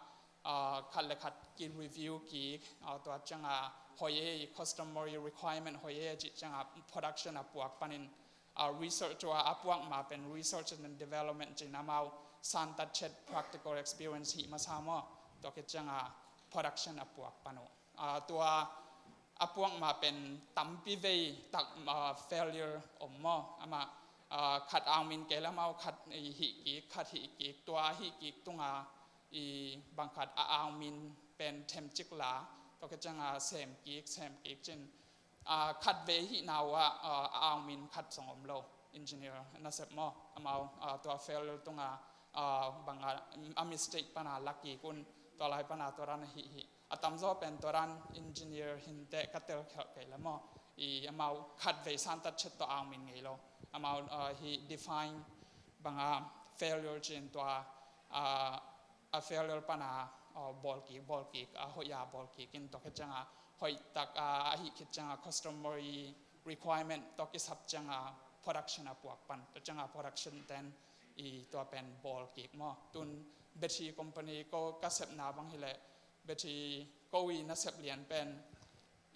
ah, khat le khat ki review kik, ah, tua cianga hoih ei customary requirement hoih ei cih cianga production a puak panin, ah, research tua a puak ma pen research and development cin amau santat chet practical experience hih masa maw. Tua khit cianga production a puak pan uh. Ah, tua a puak ma pen tampi vei tak, ah, failure om maw. Amah, ah, khat aung min kei le amau khat hih kik, khat hih kik, tua hih kik tunga i bangkhat a aung min pen themcik la, tua khit cianga sem kik, sem kik cin. Ah, khat vei hih na uh ah, ah, a aung min khat zong om lo, engineer nasep maw. Amau, ah, tua failure tunga, ah, banga a mistake pana la kik un, tua lai pana tua dan a hih hih. A tamzaw pen tua dan engineer hinteh ka tel khialh kei le maw. I amau khat vei santat chet tawh aung min ngei lo. Amau, ah, hih define banga failure cin tua, ah, a failure pana, ah, bawl kik, bawl kik, a hoih a bawl kik in tua khit cianga hoih tak, ah, a hih khit cianga customary requirement tawh kisap cianga production a puak pan, tua cianga production ten i tua pen bawl kik maw. Tun battery company ko ka sepna bang hi le battery ko i nasep lian pen,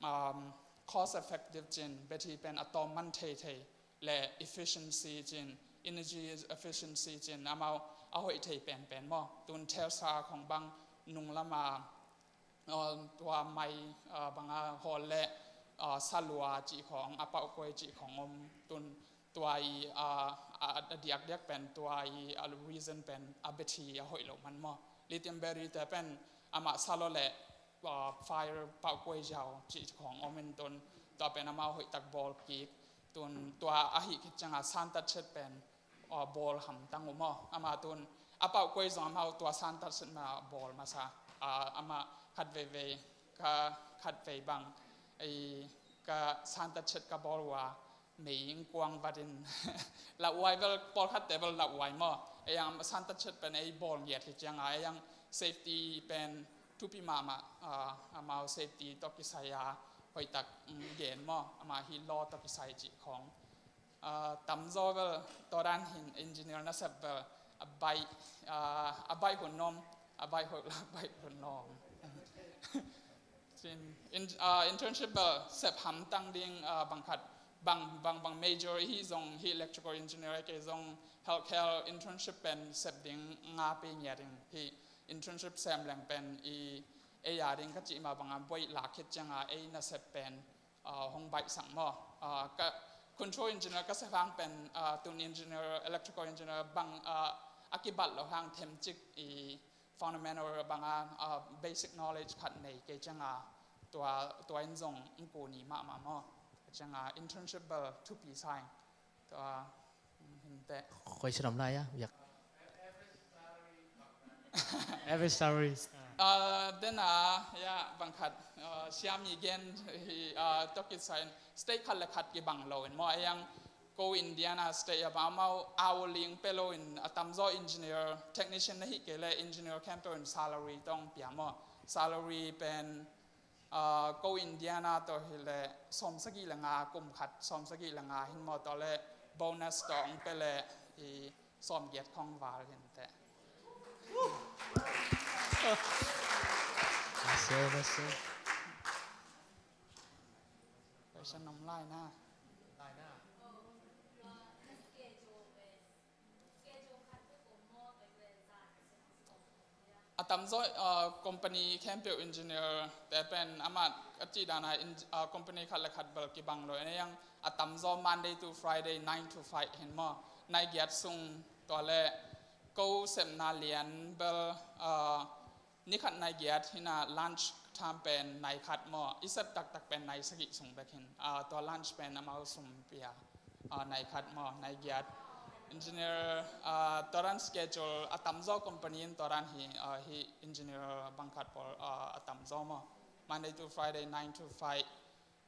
um, cost effective cin, battery pen a tawm man thei thei le efficiency cin, energy efficiency cin, amau a hoih thei penpen maw. Tun Tesla khong bang nung lama, uh, tua mai, uh, banga hawl le, uh, salua cih khong, a pauhkuai cih khong om. Tun tua i, ah, a, a diakdiak pen tua i, ah, reason pen a battery a hoih lo man maw. Lithium battery te pen amah salo le, ah, fire pauhkuai ziau cih khong om in tun tua pen amah hoih tak bawl kik. Tun tua a hih khit cianga santat chet pen, ah, bawl hamtang uh maw. Amah tun a pauhkuai zong amah tua santat chet ma bawl masa. Ah, amah khat veivei ka khat vei bang ei ka santat chet ka bawl uh a mei in kuang vatin lauhuai vel, pawlkhatte vel lauhuai maw. Ei ang santat chet pen ei bawl ngiat hi cianga ei ang safety pen thupi mahmah, ah, amau safety tawh kisai a hoih tak, mm, gen maw. Amah hih law tawh kisai cih khong. Ah, tamzaw vel tua dan hin engineer nasep vel a baih, ah, a baih hun om, a baih hoih la baih hun lawm. Cin, in, ah, internship bel sep hamtang ding, ah, bangkhat, bang, bang, bang major i hih zong hih electrical engineer kei zong healthcare internship pen sep ding nga pi ngia ding hih internship sem leng pen i ei a ding ka cih ma banga buai lak khit cianga ei nasep pen, ah, hong baihsak maw. Ah, ka control engineer ka sep hang pen, ah, tun engineer, electrical engineer bang, ah, a kibat lo hang themcik i fundamental banga, ah, basic knowledge khat nei kei cianga tua, tua in zong ong kuni mahmah maw. Cianga internship bel thupi sa ing. Tua, mm, hinteh. Koi siram lai a, yak. Every salary is, uh, Uh, then, uh, yeah, bang khat, uh, siam i gen hi, uh, toki sign state khat le khat kibang lo in maw, a yang ko Indiana state a bang amau hourly ong pe lo in a tamzaw engineer, technician na hi kei le engineer khempeuh in salary tawh ong pia maw. Salary pen, uh, ko Indiana tawh hi le sawm sagih le nga, kum khat sawm sagih le nga hin maw, tawh le bonus tawh ong pe le i sawm giat khong val hin teh. Nasa, nasa. Question om lai na. A tamzaw, uh, company khempeuh engineer te pen amah a cih dan a in, uh, company khat le khat bel kibang lo in a yang a tamzaw Monday to Friday nine to five hin maw. Nai giat sung tua le ko sepna lian bel, uh, ni khat nai giat hin a lunch time pen nai khat maw. I sep taktak pen nai sagih sung bek hin. Uh, tua lunch pen amau sum pia. Uh, nai khat maw, nai giat. Engineer, uh, tua dan schedule a tamzaw company in tua dan hi, uh, hi engineer bang khat pawl, uh, a tamzaw maw. Monday to Friday, nine to five.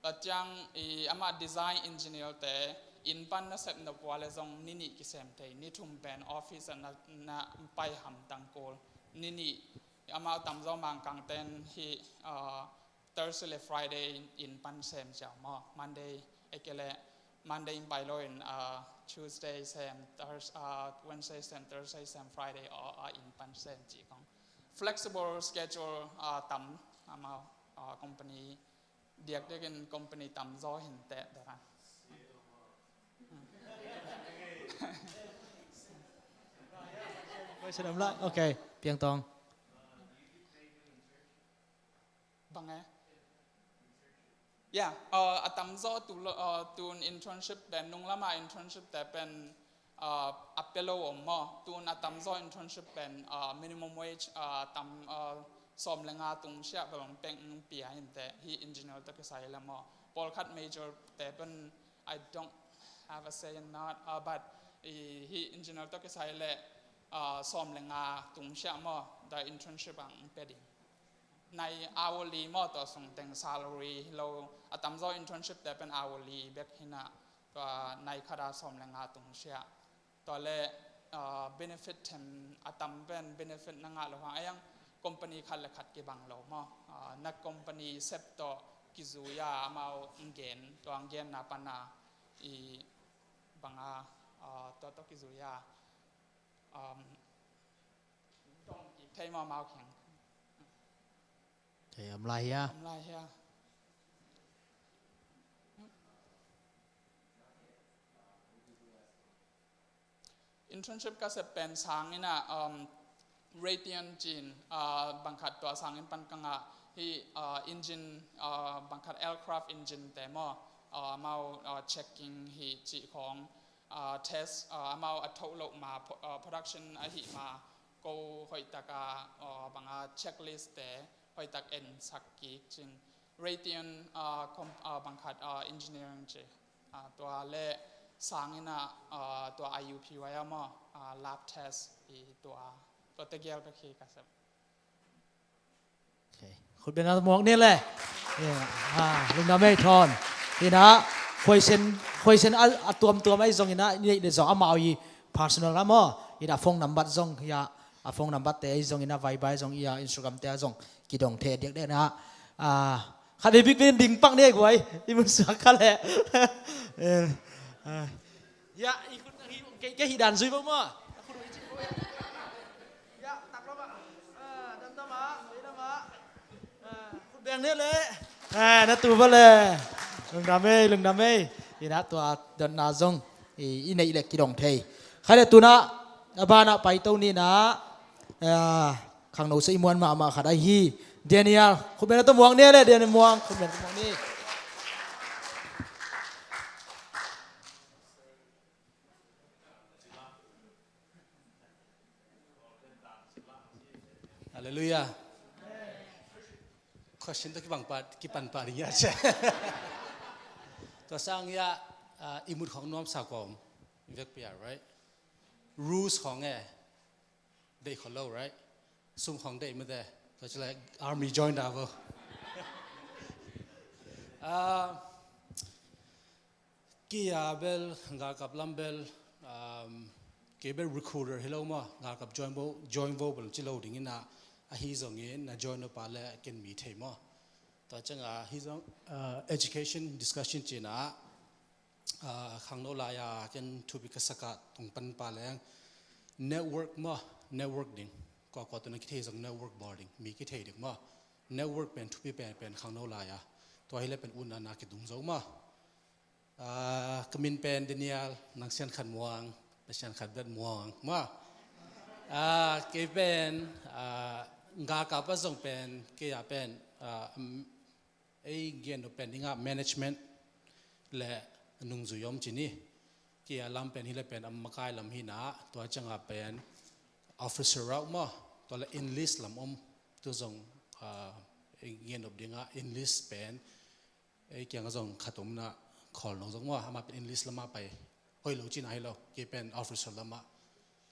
Tua ciang i amah design engineer te inn pan na sep nop ua le zong ni nih kisem thei, ni thum pen office ah na, na pai hamtang kul. Ni nih amah tamzaw Mangkang ten hi, uh, Thursday le Friday inn pan sem ciau maw. Monday, ei kei le Monday in pai lo in, uh, Tuesday sem, Thurs-, uh, Wednesday sem, Thursday sem, Friday aw, uh, inn pan sem ci kong. Flexible schedule, uh, tam amau, uh, company diakdiak in company tamzaw hin teh tua dan. Question om lai. Okay, Piang Tawng. Bang e? Yeah, uh, a tamzaw tu lo, uh, tun internship te, nung lama internship te pen, uh, a pe lo om maw. Tun a tamzaw internship pen, uh, minimum wage, uh, tam, uh, sawm le nga tung siah bel ong peng pia hin teh, hi engineer tawh kisai le maw. Pawlkhat major te pen, I don't have a say in that, uh, but i, hi engineer tawh kisai le, uh, sawm le nga tung siah maw, the internship ang pe ding. Nai hourly maw, tua sung teng salary lo, a tamzaw internship te pen hourly bek hi na, tua nai khat a sawm le nga tung siah. Tua le, ah, benefit them a tam pen benefit na ngah lo hang, a yang company khat le khat kibang lo maw. Ah, na company sep tawh kizui a amau ong gen, tua ong genna pan a i bang a, ah, tua tawh kizui a, um, dong kik thei maw amau kheng. Thei om lai hia? Om lai hia? Internship ka sep pen sang in a, um, Raytheon ci-in, uh, bang khat tua sang in pan ka ngah hi, uh, engine, uh, bang khat aircraft engine te maw, uh, amau, uh, checking hi cih khawng, uh, test, uh, amau a thoh loh ma, pro-, uh, production ahih ma, ko hoih tak a, uh, bang a checklist te hoih tak en sak kik cin. Raytheon, ah, com-, ah, bang khat, ah, engineering ci. Ah, tua le sang in a, ah, tua I U P Y a maw, ah, lab test i tua, tua tegel bek hi ka sep. Okay. Khut beng a muak ni le. Yeah. Ah, lungdam ei Thawn. Hi na, question, question a, a tuamtuam ei zong hi na, ni le zong amau i personal a maw. Hi na phone number zong hi a, a phone number te ei zong hi na, Viber zong hi a, Instagram te a zong kidong thei diakdiak na. Ah, khat vei bik pen ding pak ni guai. I mun suak kha le. Eh, ah. Ya, i khut hi, ke, ke hi dan zui bang maw. Ya, tak lo ma. Ah, dan ta ma, zui na ma. Ah, khut beng ni le. Ah, na tu ba le. Lungdam ei, lungdam ei. I na tua dan na zong. I, i neih le kidong thei. Khai le tu na, a ban a pai to ni na. Ah, khangno sa i muan mahmah khat ahi hi. Daniel, khut beng na tawh muak ni le, Daniel Muang, khut beng na tawh muak ni. Hallelujah. Question to kibang pa, kipan pa ring ya che. Tua sang ya, ah, i mut khong nuam sa kawm. Vek pia, right? Rules khong e. Dei kholo, right? Sum khong deih mate. Tua ci le army join da vo. Ah, kei a bel, galkap lam bel, um, kei bel recruiter hi lo maw, galkap join vo, join vo bel ci lo ding ina, ahi zongin na join lo pa le ken mi thei maw. Tua cianga hi zong, ah, education discussion cina, ah, khangno lai-a ken thupi ka sak a tung pan pa leng network maw, network ding. Kua kua tawh na kithei zong network bawl ding, mi kithei ding maw. Network pen thupi pen pen khangno lai-a. Tua hi le pen utna na kidung zo maw. Ah, ka min pen Daniel, nang sian khat muang, pa sian khat bet muang maw. Ah, kei pen, ah, galkap a zong pen, kei a pen, ah, um, ei gen uh pen dinga management le nungzui om cini. Kei a lam pen hi le pen a makai lam hina, tua cianga pen officer rauh maw, tua le enlist lam om, tu zong, ah, ei gen uh dinga enlist pen, ei kianga zong khat omna khawl no zong maw, ama pen enlist lama pai, hoih lo cina hi lo, kei pen officer lama.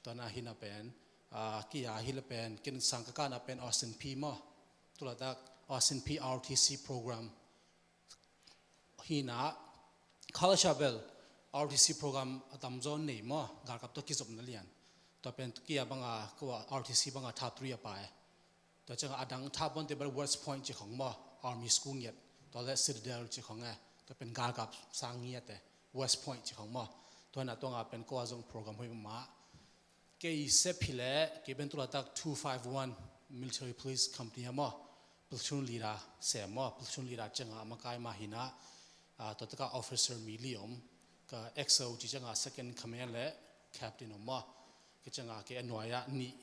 Tua na hina pen, ah, kei a hi le pen, ken sang ka kana pen Austin P maw. Tulatak Austin P R T C program. Hina, college a bel R T C program a tamzaw nei maw, galkap tawh kizopna lian. Tua pen kei a banga, kua R T C banga top three a pai. Tua cianga a dang tha bon te bel West Point ci khong maw, Army School ngiat. Tua le Citadel ci khong e. Tua pen galkap sang ngiat e, West Point ci khong maw. Tua na tua nga pen kua zong program hoi mama. Kei sep hi le, kei pen tulatak two five one Military Police Company a maw, platoon leader sem maw, platoon leader cianga a makai ma hina, ah, tua taka officer mi li om, ka X O ci cianga second command le captain om maw, kei cianga kei a nuai-a nih,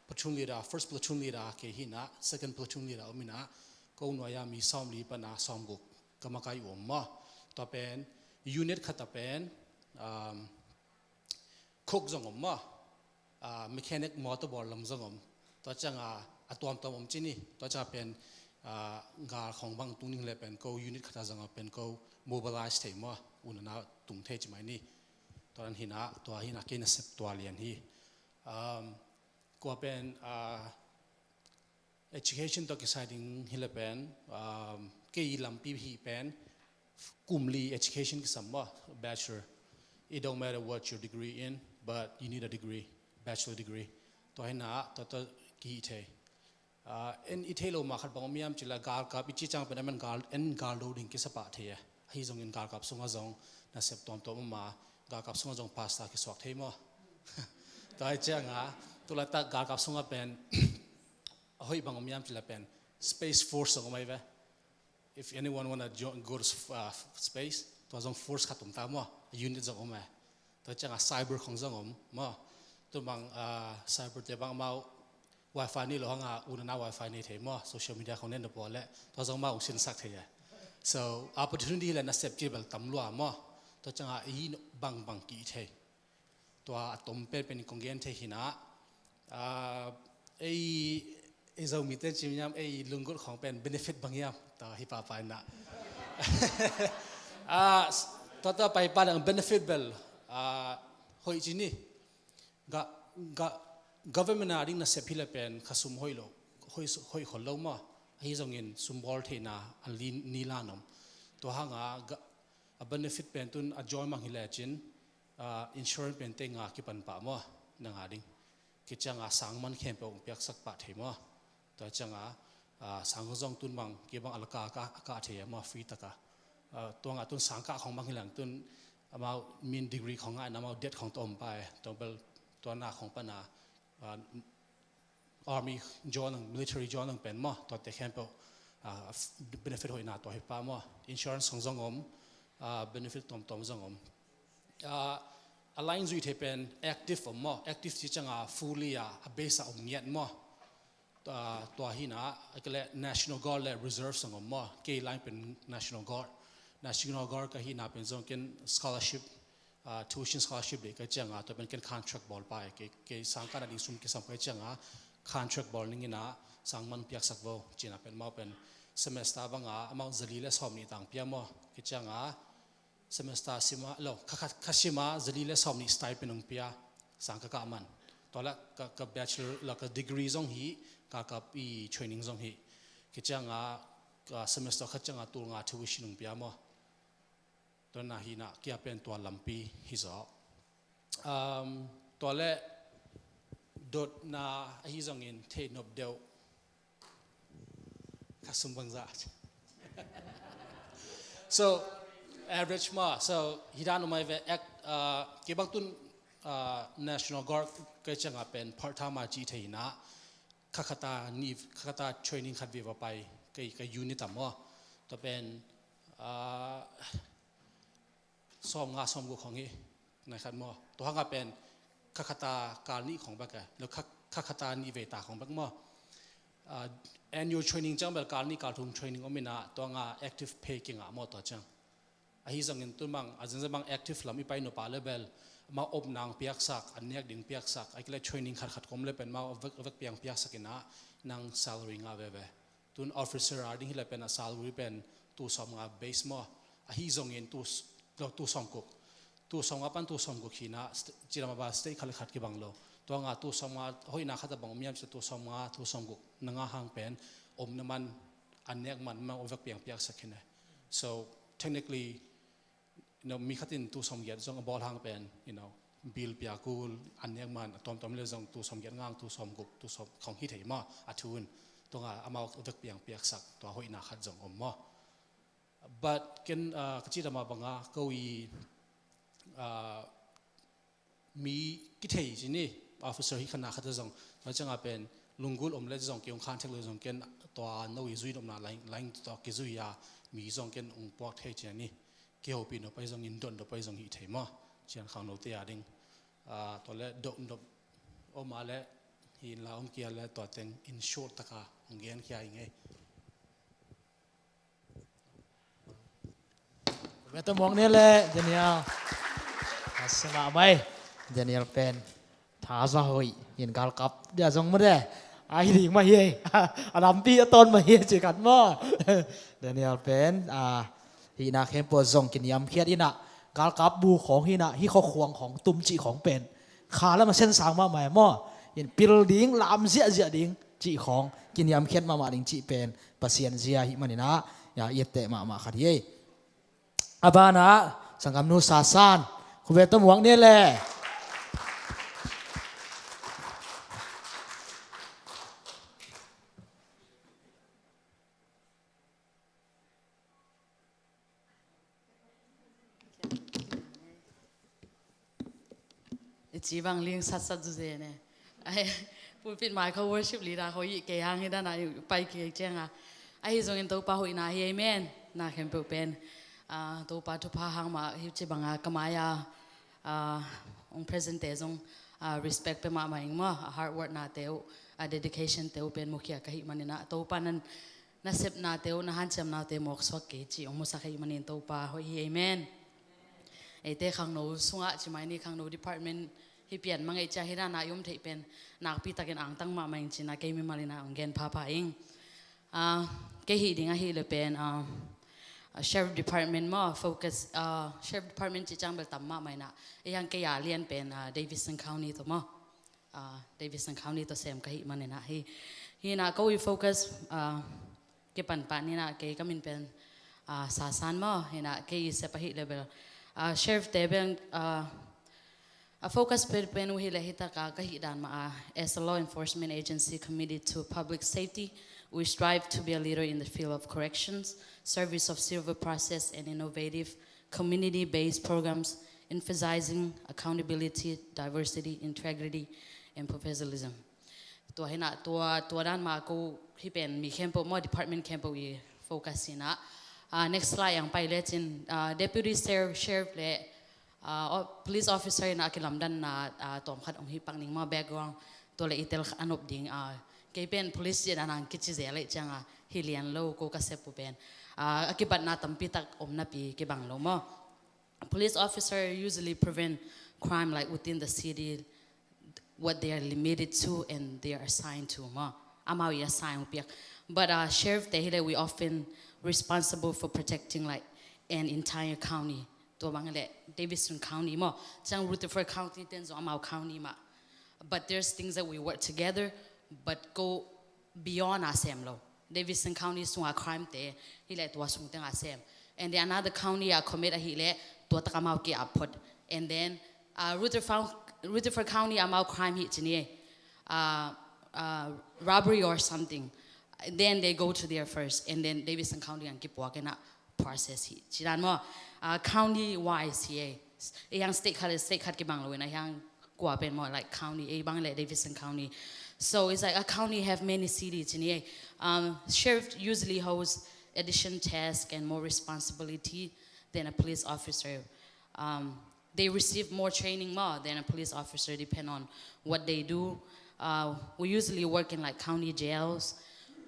platoon leader, first platoon leader kei hina, second platoon leader om ina, ko nuai-a mi sawm li pana sawm guk ka makai uh om maw. Tua pen, unit khat a pen, um, cook zong om maw, ah, mechanic motor bawl lam zong om. Tua cianga a tuamtuam om cini, tua cianga pen, ah, gal khong bang tung ning le pen ko unit khat a zong a pen ko mobilize thei maw, utna na tung thei ci mai ni. Tua nan hina, tua hina kei na sep tua lian hi. Um, kua pen, ah, education tawh kisai ding hi le pen, um, kei lampi hi pen, kum li education kisam maw, bachelor. It don't matter what your degree in, but you need a degree, bachelor degree. Tua hina, tua tua ki thei. Ah, en i thei lo ma khat bang om hiam ci le galkap i ci ciang pen a man gal, en gal do ding kisa pah thei e. Ahi zongin galkap sunga zong na sep tuamtuam ma, galkap sunga zong pastor kisuak thei maw. Tua hi cianga, tulatak galkap sunga pen, a hoih bang om hiam ci le pen, Space Force zong om ai ve. If anyone wanna jo-, go to s-, uh, space, tua zong force khat om ta maw, unit zong om e. Tua cianga cyber khong zong om maw. Tu bang, ah, cyber te bang amau wifi nei lo hanga, utna na wifi nei thei maw, social media khong nei na pua le, tua zong amau hong sinsak thei e. So, opportunity le na sep ci bel tam lua maw. Tua cianga i bang bang ki thei. Tua a tom pen pen kong gen thei hina. Ah, ei, ei Zomite cim hiam, ei lunggulh khong pen benefit bang hiam. Tua hi papa ina. Ah, s-, tua tua pai pa dang benefit bel, ah, hoih cini. Ga, ga, government a ding na sep hi le pen khasum hoih lo, hoih, hoih khol lo maw. Ahi zongin sum bawl theina a li, ni la nom. Tua hanga ga, a benefit pen tun a join mang hi le cin, ah, insurance pen te nga kipan pah maw, na nga ding. Kicianga sang man khempeuh hong piaksak pah thei maw. Tua cianga, ah, sang zong tun bang, kei bang a la ka, ka, ka thei maw, free taka. Ah, tua nga tun sang ka khong bang hi lang tun, amau min degree khong nga, amau debt khong tawh om pa e, tua bel, tua na khong pana, ah, army join ang, military join ang pen maw, tua te khempeuh, ah, f-, benefit hoihna tua hi pa maw, insurance khong zong om, ah, benefit tuamtuam zong om. Ah, a line zui thei pen active om maw, active ci cianga fully a, a base a om ngiat maw. Ah, tua hina, a kile National Guard le Reserve zong om maw, kei line pen National Guard. National Guard ka hina pen zong ken scholarship, ah, tuition scholarship dei ka cianga, tua pen ken contract bawl pa e, kei, kei sang kana ding sum kisam ka cianga, contract bawl ning ina, sang man piaksak vo, cina pen mau pen semester banga, amau zali le sawm nih tang pia maw, ka cianga, semester sima, lo, ka, ka, ka sima, zali le sawm nih stipend hong pia, sang ka kah man. Tua la ka, ka bachelor, la ka degree zong hi, galkap i training zong hi. Kicianga, ah, semester khat cianga tul nga tuition hong pia maw. Tua na hi na kia pen tua lampi hi zaw. Um, tua le dotna ahi zongin thei nop deuh. Ka sum bangza. So, average ma, so, hi dan umai ve act, uh, kibang tun, uh, National Guard kei cianga pen part time a ci thei na, khakhata ni, khakhata training khat viva pai, kei, kei unit a maw. Tua pen, uh, sawm nga sawm guk khong hi, nai khat maw. Tua hanga pen, khakhata kal nih khong bek e, lo kha-, khakhata nih vei ta khong bek maw. Ah, annual training ciang bel kal nih kal thum training om ina, tua nga active pay kingah maw tua ciang. Ahi zongin tun bang, a zenzen bang active lam i pai nop a le bel, ma op nang piaksak, a nek ding piaksak, a kile training khat khat kom le pen, ma vek, vek piang piaksak ina, nang salary nga veve. Tun officer a ding hi le pen a salary pen tu sawm nga base maw. Ahi zongin tu s-, lo tu sawm guk. Tu sawm nga pan tu sawm guk hi na st-, ci lam a ba state khat le khat kibang lo. Tua nga tu sawm nga hoih na khat a bang om hiam ci tu sawm nga tu sawm guk. Na nga hang pen om na man a nek man man om vek piang piaksak hi ne. So technically, you know, mi khat in tu sawm giat zong a bawl hang pen, you know, bill pia kul, a nek man, a tuamtuam le zong tu sawm giat ngang, tu sawm guk, tu sawm khong hi thei maw, a thu in. Tua nga amau vek piang piaksak, tua hoih na khat zong om maw. But ken, ah, ka ci dama banga, ko i, ah, mi kithei ci ni, officer hi khat na khat zong, tua cianga pen, lunggul om le zong, ki ong khan thek le zong, ken tua no i zui nopna lain, lain tua kizui a, mi zong ken ong puak thei ci ni, kihopih nop pai zong, in dot nop pai zong hi thei maw, cian khang no te a ding. Ah, tua le dot nop om a le, hi in la om kia le, tua teng in short taka, ong gen kia i ngei. Meta muang ni le, Daniel. Asama mai. Daniel pen. Thaza hoi. In galkap. Dia zong made. Ai ding ma hi. A lampi a ton ma hi ci khat maw. Daniel pen. Ah, hi na khempeuh zong kiniam khiat ina. Galkap bu khong hi na. Hi kho khuang khong tum ci khong pen. Kha lama sen sang mahmah e maw. In pil ding, lam ziahziah ding, cih khawng, kiniamkhiat mahmah ding cih pen, Pasian zia hih maninah, ya, i etteh mahmah khat hi ei. A banah, sanggamnu Sasan, khube tawh muak ni le. I ci bang ling satsat zuze ne. Ai, pulpit mai kho worship leader kho i kei hang hi dana i pai kei cianga. Ahi zongin Topa hoihna hi, amen. Na khempeuh pen. Ah, Topa thupha hang mah hi ci banga ka mai a, ah, ong present te zong, ah, respect pe mahmah ing maw, a hard work na te uh, a dedication te uh pen mukhia ka hih maninah. Topa nan nasepnate uh, na hanciamnate mawksuak kei ci ong musak ahih manin Topa hoih hi, amen. Eite khangno sungah ci mai ni, khangno department hi pian mangei cia hi dana i om theih pen nakpi takin angtang mahmah ing cina kei mimal ina ong gen phapha ing. Ah, kei hih ding ahih le pen, ah, sheriff department maw focus, ah, sheriff department ci ciang bel tam mahmah ina. Ei hang kei a lian pen, ah, Davidson County tawh maw. Ah, Davidson County tawh sem ka hih maninah hi. Hinah ko i focus, ah, kipan pah ninah kei ka min pen, ah, Sasan maw, hinah kei i sep ahih le bel. Ah, sheriff te beng, ah, a focus pen, pen uh hi le hi taka ka hih dan mah a, as a law enforcement agency committed to public safety, we strive to be a leader in the field of corrections, service of civil process and innovative community-based programs emphasizing accountability, diversity, integrity, and professionalism. Tua hinah, tua, tua dan mah ko hi pen mi khempeuh maw department khempeuh i focus hinah. Ah, next slide ang pai lecin, ah, deputy sheriff, sheriff le, ah, o-, police officer hinah kilamdanna, ah, tawm khat ong hi pak ning maw background. Tua le i tel kha a nop ding, ah, kei pen police ci dan ang kici zel leh cianga hi lian lo ko ka sep uh pen. Ah, a kibatna tampi tak om napi kibang lo maw. Police officer usually prevent crime, like, within the city, what they are limited to and they are assigned to maw. Amau i assign uh piak. But, uh, sheriff te hi le, we often responsible for protecting, like, an entire county. Tua bang le Davidson County maw. Ciang Rutherford County ten zong amau county mah. But there's things that we work together, but ko beyond a sem lo. Davidson County sunga crime te hi le tua sung tenga sem. And then another county a commit a hi le tua taka mau ki a phot. And then uh, Rutherford, Rutherford County a mau crime hi chini uh, uh, robbery or something. Then they go to there first, and then Davidson County ang kipuak ena process hi. Chidan mo uh, county wise hi. Yang state khat state khat kibang lo ena yang kua pen mo like county a bang le Davidson County. So it's like a county have many cities in here. Um, sheriff usually holds additional task and more responsibility than a police officer. Um, they receive more training more than a police officer depend on what they do. Uh, we usually work in like county jails,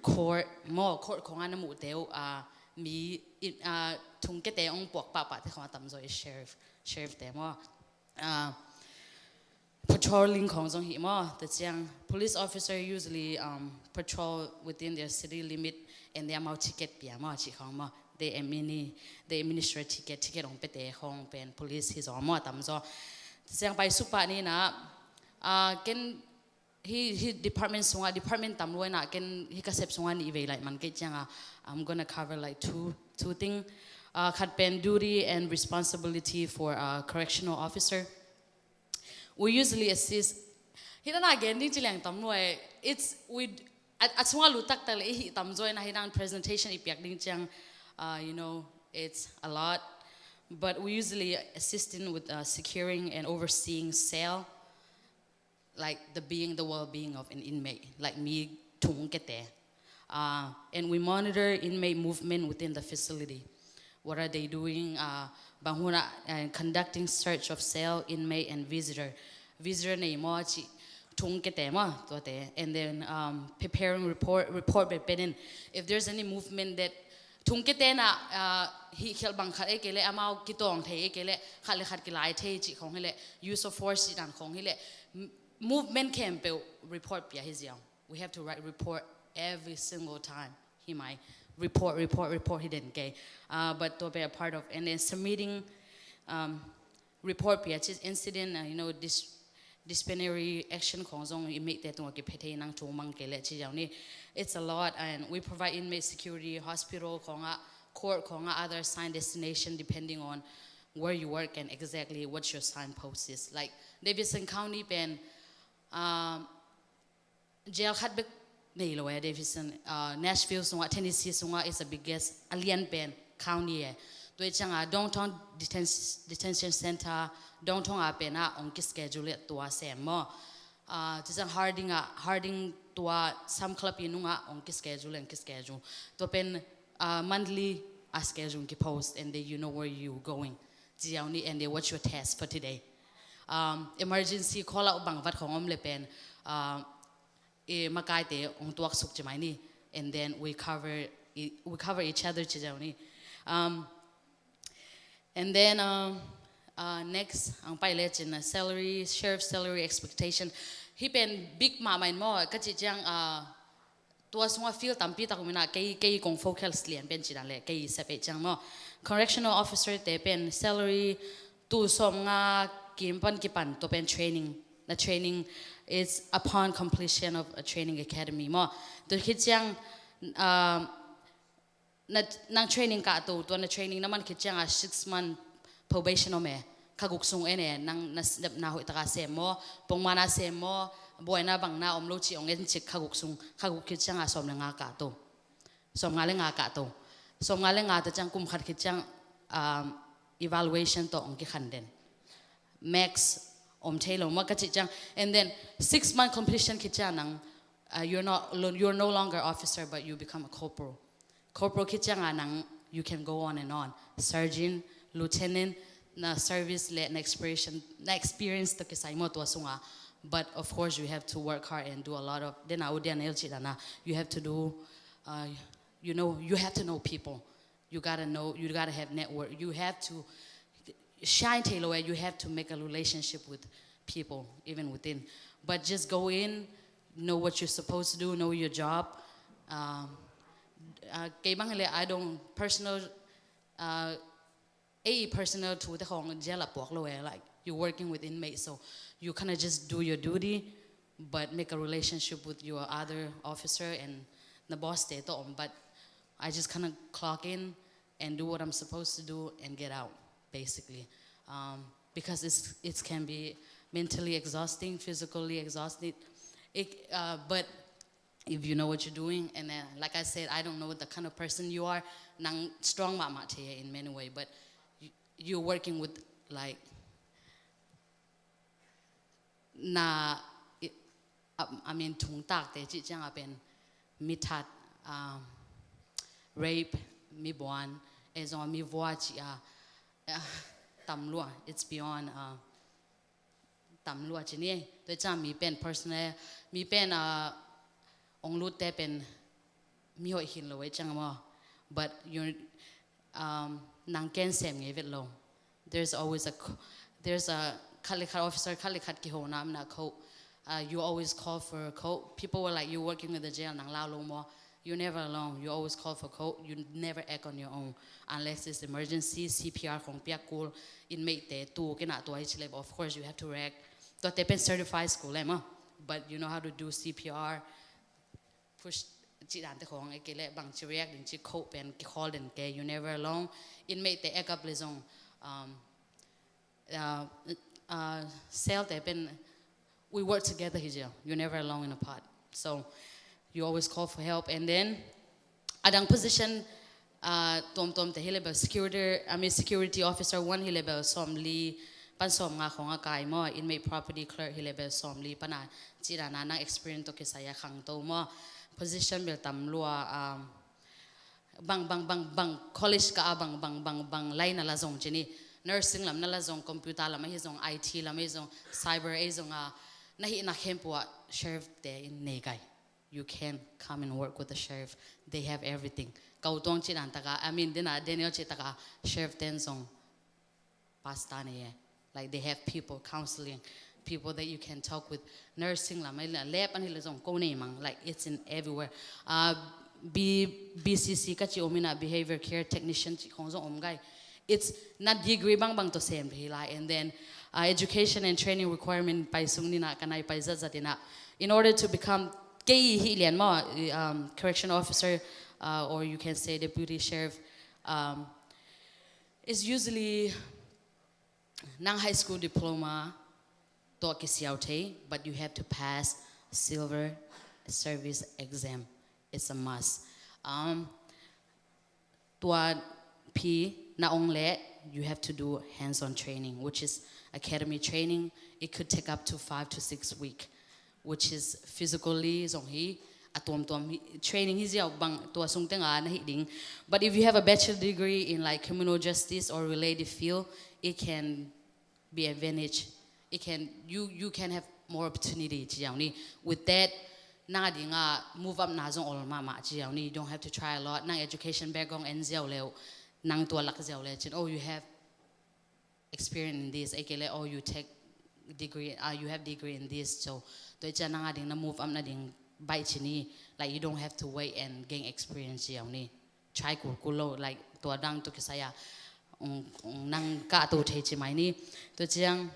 court, more court kong ana mu teu uh, mi uh, thung kete ong puak pa pa te kong atam zo sheriff sheriff te mo. Uh, patrolling khong zong hi maw. Tua ciang police officer usually um, patrol within their city limit and they amau ticket pia maw ci khong maw. They administer ticket, ticket ong pete khong pen police hi zong maw tam zong. Tua ciang pai suk pah ni na uh, ken hi hi department sunga department tam luai na ken hi ka sep sunga ni vei lai man ke cianga I'm gonna cover like two two thing. Uh, khat pen duty and responsibility for a correctional officer. We usually assist. Hi na na gen ding ci leng tam nuai. It's we a a sunga lu tak tak le hi tam zoi na hi nang presentation i piak ding ciang. Uh, you know, it's a lot. But we usually assist in with uh, securing and overseeing cell, like the being, the well-being of an inmate, like mi thung kete. Uh, and we monitor inmate movement within the facility. What are they doing? Uh, bang huna uh, conducting search of cell, inmate, and visitor. Visitor nei mo ci thung kete mo tuate. And then um, preparing report, report be penin. If there's any movement that thung kete na uh, hi khel bang khat e kele amau kitong thei e kele khat le khat kilai thei ci khong hele use of force ci dan khong hele movement khempeuh report pia hi ziang. We have to write report every single time. Hi mai report, report, report hi den kei. Uh, but to be a part of and then submitting um, report pia ci incident, uh, you know, dis disciplinary action khong zong i mei te tung a ki phe thei nang tung mang kei le ci yau ni. It's a lot and we provide inmate security, hospital khong a, court khong a, other assigned destination depending on where you work and exactly what your signpost is. Like Davidson County pen um, jail khat bek nei lo e Davidson. Uh, Nashville sunga, Tennessee sunga is the biggest a lian pen county e. Tua cianga downtown detention, detention center downtown a pen a ong ki schedule tua sem mo. Uh, tua ciang Harding a, Harding tua Sam Club i nunga ong ki schedule ong ki schedule. Tua pen uh, monthly a schedule ki post and then you know where you going. Ziau ni and then what's your test for today. Um, emergency call out bang vat khong om le pen uh, e, makaite ong tuak suk ci mai ni. And then we cover, e, we cover each other ci zau ni. Um, and then um, uh, next ang pai le cin uh, salary, sheriff salary expectation. Hi pen big ma mai mo ka ci ciang uh, tua sunga field tampi tak mina kei kei kong focus lian pen ci dan le kei sepe ciang mo. Correctional officer te pen salary tu som nga kim pan ki pan to pen training. Na training is upon completion of a training academy mo. Tu khit ciang uh, na nang training ka tu, tua na training na man khit ciang a six month probation om e. Ka guk sung en e nang na na hoih taka sem mo, pongma na sem mo, buai na bang na om lo ci ong en cik ka guk sung, ka guk khit ciang a som le nga ka tu. Som nga le nga ka to. Som nga le nga to ciang kum khat khit ciang um, evaluation to ong ki khan den. Max om thei lo ma ka ci ciang. And then six month completion khit ciang nang uh, you're not you're no longer officer but you become a corporal. Corporal khit ciang a nang you can go on and on. Sergeant, lieutenant, na service le na experience na experience to kisai mo tua sunga. But of course you have to work hard and do a lot of then I would then you have to do uh, you know you have to know people. You gotta know, you gotta have network. You have to shine tailor where you have to make a relationship with people even within. But just go in, know what you're supposed to do, know your job. Um, uh, kei bang le I don't personal uh, a personal to the hong jela puak lo eh, like you're working with inmates, so you kind of just do your duty. but make a relationship with your other officer and the boss te to om, but I just kind of clock in and do what I'm supposed to do and get out, basically. Um, because it's, it can be mentally exhausting, physically exhausting. It, uh, but if you know what you're doing, and then, like I said, I don't know the kind of person you are, nang strong mahmah te in many way, but you, you're working with, like, na, I, I mean, thungtak te cih ciang a pen mi that, um, rape, mi buan, e zong a mi vua cih a, ah, tam lua, it's beyond, uh, tam lua ci ni. Tua ciang mi pen personal, mi pen, uh, ong lut te pen mi hoih hin lo e ciang maw. But you, um, nang ken sem ngei vet lo. There's always a co-, there's a khat le khat officer, khat le khat kihona amna ko. Uh, you always call for ko. People were like, "You working with the jail, nang lau lo maw." You're never alone. You always call for ko. You never act on your own unless it's emergency, C P R khong piak kul, inmate te tu kina tua hi ci le. Of course, you have to react. Tua te pen certified school le maw. But you know how to do C P R, push cih dan te khong, e kei le bang ci react ding ci ko pen ki call den ke, you never alone. Inmate te act up le zong, um, uh, uh, cell te pen, we work together hi zia. You're never alone in a pod. So you always call for help. And then adang position, uh, tuamtuam te hi le bel security, I mean, security officer one hi le bel sawmli pan sawmnga khong a kai maw, inmate property clerk hi le bel sawmli pan a, cih dan a nang experience to kisai a khangto maw. Position bel tam lua, um, bang, bang, bang, bang, college ka a bang, bang, bang, bang, lai na la zong ci ni. Nursing lam na la zong, computer lam ahi zong, I T lam ahi zong, cyber ahi zong a, na hih na khempeuh ah sheriff te in nei kai. You can come and work with the sheriff. They have everything. Kau tuang cih dan tak a, I mean, dena Daniel cih tak a, sheriff ten zong pastor nei e. Like, they have people counseling, people that you can talk with. Nursing lam, eh, lab an hi le zong ko nei mang. Like, it's in everywhere. Uh, B-, B C C ka ci om ina, behavior care technician ci khong zong om gai. It's na degree bang bang to sem hi lai. And then, uh, education and training requirement pai sung nina ka nai pai zat zat ina. In order to become kei hi lian maw, um, correction officer, uh, or you can say deputy sheriff, um, is usually nang high school diploma to kisiau thei, but you have to pass silver service exam. It's a must. Um, tua pi na ong le, you have to do hands-on training, which is academy training. It could take up to five to six week, which is physically zong hi, a tuamtuam hi, training hi ziau bang tua sung tenga na hi ding. But if you have a bachelor degree in, like, criminal justice or related field, it can be advantage. It can, you, you can have more opportunity ci ziau ni. With that, nang a dinga move up na zong ol mahmah ci ziau ni. You don't have to try a lot. Nang education background en ziau leu, nang tua lak ziau le cin, oh, you have experience in this, eh, kei le, oh, you take degree, uh, you have degree in this, so tua ciang nang a ding na move up na ding baih ci ni, like, you don't have to wait and gain experience ziau ni. Try kul kul lo, like, tua dang to kisai a, um, um, nang ka to thei ci mai ni. Tua ciang,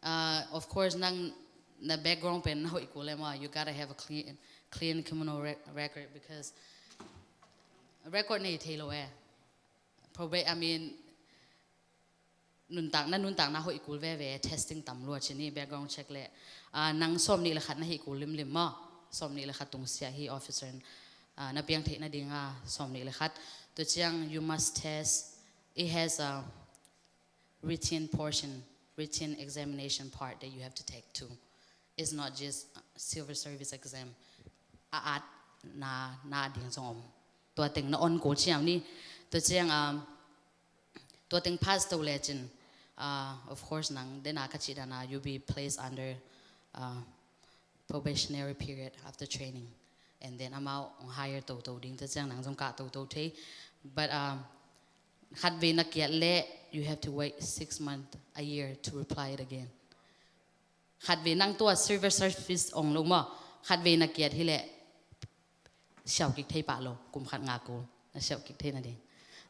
uh, of course, nang na background pen na hoih kul le maw, you gotta have a clean, clean criminal re-, record, because record nei thei lo e. Probate, I mean, nuntak na, nuntak na hoih kul veve, testing tam lua ci ni, background check le. Ah, nang sawm nih le khat na hi kul limlim maw. Sawm nih le khat tung sia hi officer, ah, na piang theih na dinga sawm nih le khat. Tua ciang you must test. It has a written portion, written examination part that you have to take too. It's not just, uh, civil service exam. A at na, na ding zong om. Tua teng na on kul ciau ni. Tua ciang, um, tua teng pass to le cin. Uh, of course, nang dena ka ci dana, you'll be placed under, uh, probationary period after training. And then amau hire toto ding, tua ciang nang zong ka toto thei. But, um, khat vei na kiat le, you have to wait six months, a year to reply it again. Khat vei nang tua civil service ong lo maw, khat vei na kiat hi le, siau kik thei pah lo, kum khat nga kul na siau kik thei na ding.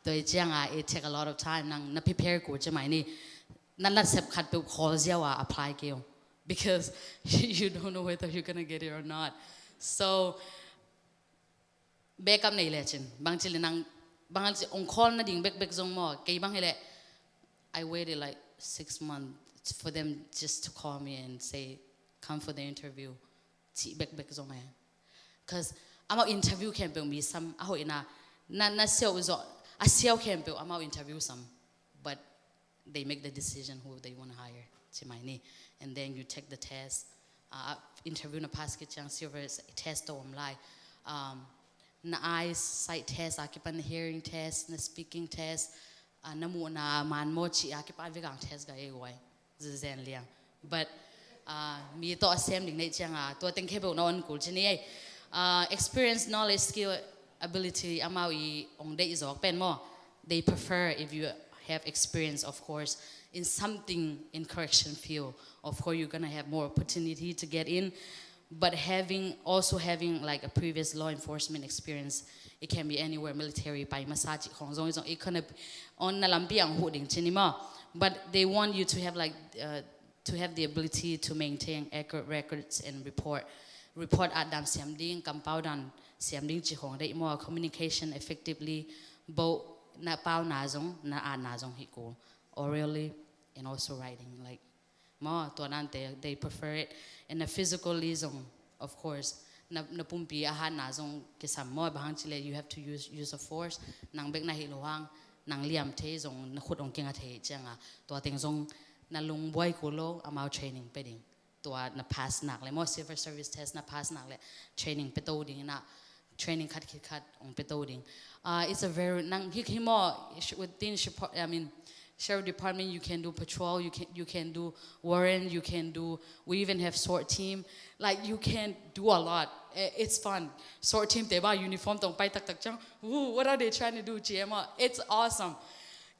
Tua i ciang a, it take a lot of time, nang na prepare kul ci mai ni, na nasep khat peuh khawl ziau a apply kei ong. because you don't know whether you're gonna get it or not. So backup nei lecin, bangci le nang, bangci ong call na ding bekbek zong maw, kei bang hi le, I waited like six months for them just to call me and say, "Come for the interview." Ci bekbek zong e. Cause amau interview khempeuh mi sam a hoih na, na, na siau zo, a siau khempeuh amau interview sam. But they make the decision who they want to hire. Ci mai ni. And then you take the test. Uh, interview na pass kei ciang silver test to om lai. Um, na eyesight test, a kipan na hearing test, na speaking test, uh, na muh na man maw ci a kipan vekang test ga e guai. Zen liang. But uh, mi tawh a sem ding nei ciang a, tua teng khempeuh na on kul ci ni e. Uh, experience, knowledge, skill, ability, amau i ong deih zawk pen maw. They prefer if you have experience, of course, in something in correction field. Of course, you're gonna have more opportunity to get in. But having, also having like a previous law enforcement experience, it can be anywhere, military, pai masa ci khong zong, zong, it can on na lampi ang hu ding ci ni maw. But they want you to have like uh, to have the ability to maintain accurate records and report. Report at dan siam ding, kampau dan siam ding ci khong deih maw, communication effectively, both na pau na zong, na at na zong hi kul, orally and also writing. Like, maw, tua nante, they prefer it. And a physically zong, of course, na, na pumpi a hat na zong kisam maw, bang hang ci le, you have to use, use of force, nang bek na hi lo hang, nang liam thei zong, na khut ong kinga thei ciang a, tua teng zong, na lungbuai kul lo, amau training pe ding. Tua na pass nak le maw, civil service test na pass nak le, training pe to ding na, training khat khit khat ong pe to ding. Uh, it's a very, nang hi, hi maw, sh-, within, sh-, I mean, sheriff department, you can do patrol, you can, you can do warrant, you can do, we even have SWAT team. Like, you can do a lot. I-, it's fun. SWAT team te ba uniform tong pai tak tak ciang, "Ooh, what are they trying to do, G M R?" It's awesome.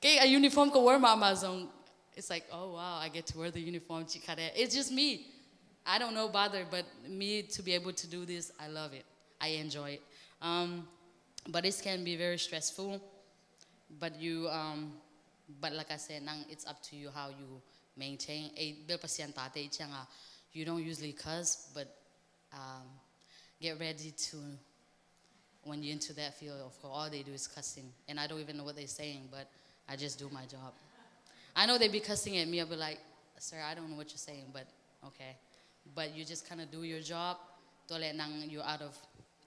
Kei a uniform ka wear mahmah zong, it's like, "Oh wow, I get to wear the uniform." Ci khat e. It's just me. I don't know bother, but me to be able to do this, I love it. I enjoy it. Um, but it can be very stressful. But you, um, but like I said, nang, it's up to you how you maintain. Eh, bel Pasian tate i ciang a, you don't usually cuss, but um, get ready to, when you're into that field, of course, all they do is cussing. And I don't even know what they're saying, but I just do my job. I know they be cussing at me, I'll be like, "Sir, I don't know what you're saying, but okay." But you just kind of do your job. Tua le nang, you're out of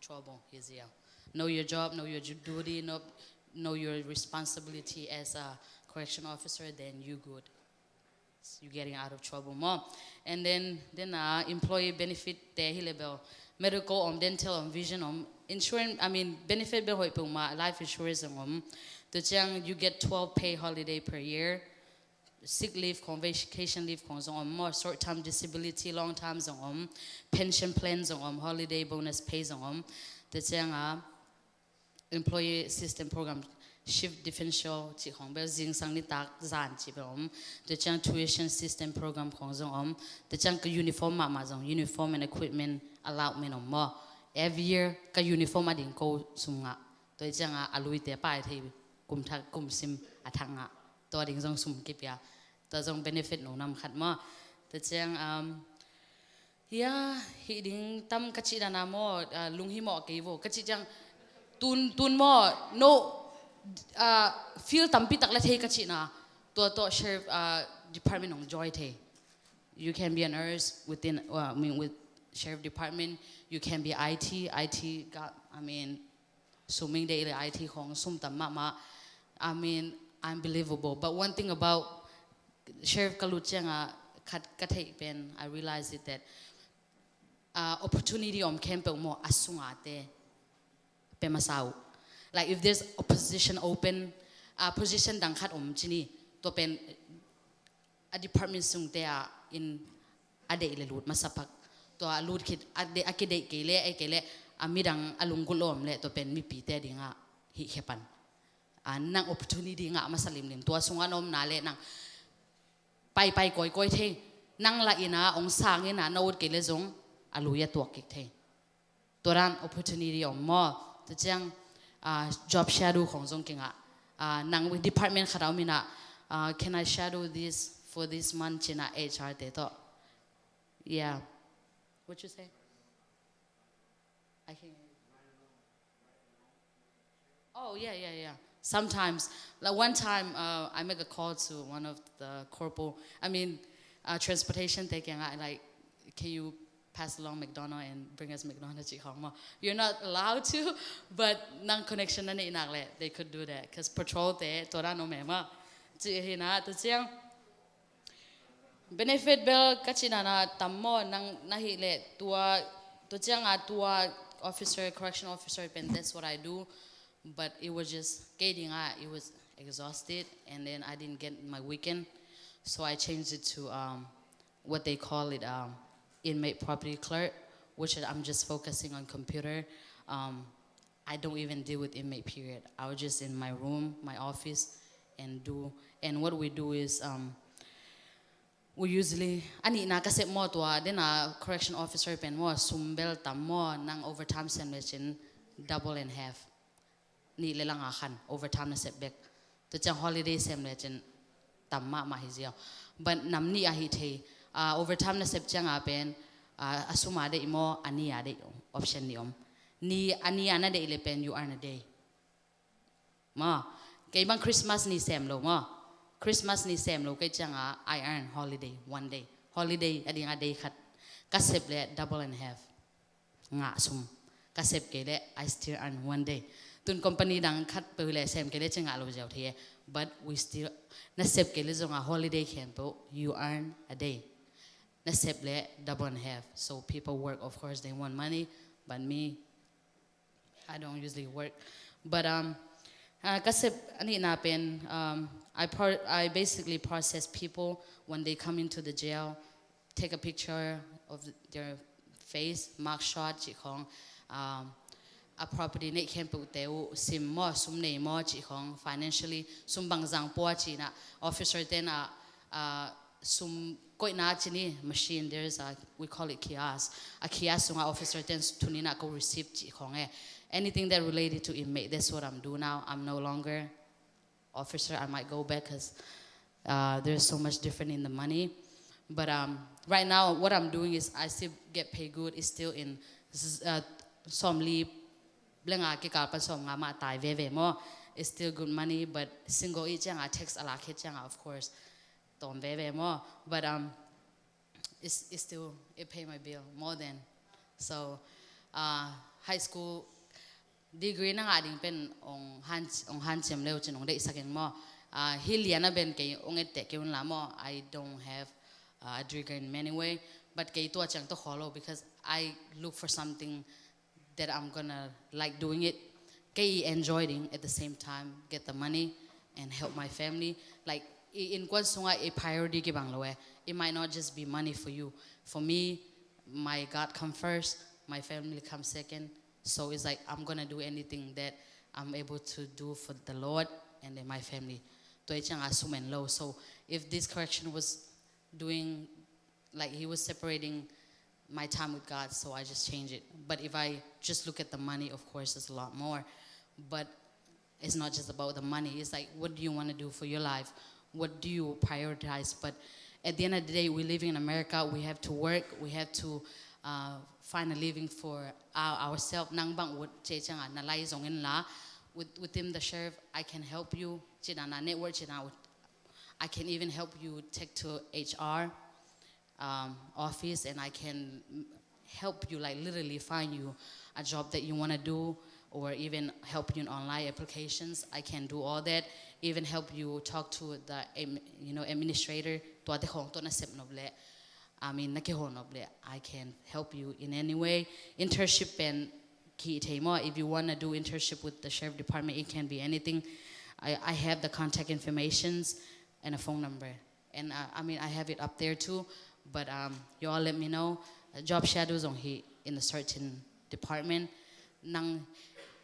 trouble. Easier. Know your job, know your ju-, duty, know, know your responsibility as a correction officer, then you good. You're getting out of trouble more. And then, then uh, employee benefit te hi le bel, medical om, dental om, vision om, insurance, I mean, benefit bel hoih peuhmah, life insurance om. Tua ciang you get twelve pay holiday per year. Sick leave khong, vacation leave khong zong om maw, short term disability, long term zong om, pension plan zong om, holiday bonus pay zong om. Tua ciang a, employee assistance program, shift differential cih khong bel, zingsang nitak zan cih bel om. Tua ciang tuition assistance program khong zong om. Tua ciang ka uniform mahmah zong, uniform and equipment allowance om maw. Every year ka uniform a ding ko sum ngah. Tua ciang a, a luite pai thei kum thak, kum sim a thak ngah. Tua ding zong sum kipia. Tua zong benefit no nam khat maw. Tua ciang, um, ya, hih ding tam ka cih dan a maw, uh, lunghimawh kei vo. Ka cih ciang, tun, tun maw, no, uh, field tampi tak la thei ka cih na. Tua tawh sheriff, uh, department ong join thei. You can be a nurse within, uh, I mean, with sheriff department. You can be I T, I T got, I mean, sum ing deih le I T khong sum tam mahmah. I mean, unbelievable. But one thing about sheriff ka lut ciang a khat ka theih pen, I realize it that uh, opportunity om khempeuh maw a sung a te pe masa uh. Like if there's a position open, uh, position dang khat om ci ni, tua pen a department sung te ah in a deih le lut masa pak. Tua a lut khit a deih, a kideih kei le, ei kei le, a midang a lunggulh om le, tua pen mipi te ding ah hih khepan. A nang opportunity ngah masa limlim. Tua sung a na om na le nang pai pai kawikawi thei. Nang la in a ong sang in a na ut kei le zong a lui a tuak kik thei. Tua dan opportunity om maw. Tua ciang, ah, job shadow khong zong kingah. Ah, nang department khat a om in a, ah, "Can I shadow this for this month?" ci-in a H R te tawh Yeah. What you say? I can. Oh, yeah, yeah, yeah. Sometimes, like, one time, uh, I make a call to one of the corporal, I mean, uh, transportation taking. I like, can you pass along McDonald and bring us McDonald cih khong maw? You're not allowed to, but nang connection na neih nak leh, they could do that. Cause patrol te, tua dan om e maw. Cih hi na, tua ciang. Benefit bel ka cih nana tam maw, nang na hih leh tua, tua ciang a tua officer, correction officer pen, that's what I do. But it was just, kei ding a, it was exhausted, and then I didn't get my weekend. So I changed it to, um, what they call it, um, inmate property clerk, which I'm just focusing on computer. Um, I don't even deal with inmate period. I was just in my room, my office, and do, and what we do is, um, we usually, a nihna ka sep maw tua, then a correction officer pen maw, sum bel tam maw, nang overtime sem lecin double and half. Nih le lang a khan overtime na sep bek. Tua ciang holiday sem lecin tam mahmah hi ziau. But nam nih a hi thei, ah, overtime na sep ciang a pen, ah, a sum a deih maw, a ni a deih, option nih om. Ni, a ni a na deih le pen, you earn a day. Maw, kei bang Christmas ni sem lo maw. Christmas ni sem lo kei ciang a, I earn holiday, one day. Holiday, a ding a day khat. Ka sep le double and half. Ngah sum. Ka sep kei le, I still earn one day. Tun company dang khat peuh le sem kei le ci ngah lo ziau thei e. But we still, na sep kei le zong a holiday khempeuh, you earn a day. Na sep le double and half. So people work, of course, they want money. But me, I don't usually work. But, um, uh, ka sep a nihna pen, um, I, pro- I basically process people when they come into the jail, take a picture of their face, mugshot cih khong, um, a property neih khempeuh te uh, sim maw, sum nei maw cih khong, financially, sum bang zang pua cih na, officer ten a, uh, sum koihna cih ni, machine, there's a, we call it kiosk. A kiosk sungah officer ten thunin a ko receive cih khong e. Anything that related to inmate, that's what I'm do now. I'm no longer officer. I might go back 'cause, uh, there's so much different in the money. But, um, right now, what I'm doing is I still get paid good. It's still in, uh, sawmli le nga kikal pan sawmnga mah tai veve maw. It's still good money, but single i ciang a tax a lak khit ciang a, of course, tawm veve maw. But, um, it's, it's still, it pay my bill more than. So, uh, high school degree na ngah ding pen ong han, ong hanciam leu cin ong deihsak ing maw. Uh, hi lian a ben kei ong etteh kei un la maw. I don't have, uh, a degree in many way, but kei tua ciang to kholo because I look for something that I'm gonna like doing it. Kei enjoy ding at the same time, get the money and help my family. Like, i innkuan sungah i priority kibang lo e. It might not just be money for you. For me, my God come first, my family come second. So it's like I'm gonna do anything that I'm able to do for the Lord and then my family. Tua i ciang a sum en lo. So if this correction was doing, like, he was separating my time with God, so I just changed it. But if I just look at the money, of course, it's a lot more. But it's not just about the money. It's like, what do you wanna do for your life? What do you prioritize? But at the end of the day, we living in America. We have to work. We have to, uh, find a living for our, ourselves. Nang bang ut cih ciang a na lai zong in la. With, within the sheriff, I can help you. Cih na na network cih na ut. I can even help you take to H R, um, office, and I can help you, like, literally find you a job that you wanna do, or even help you in online applications. I can do all that. Even help you talk to the, am- you know, administrator. Tua te khong to na sep nop le, I mean, na kihon nop le, I can help you in any way. Internship pen kihei thei maw. If you wanna do internship with the sheriff department, it can be anything. I, I have the contact informations and a phone number. And, uh, I mean, I have it up there too, but, um, you all let me know. Uh, job shadow zong hi in a certain department. Nang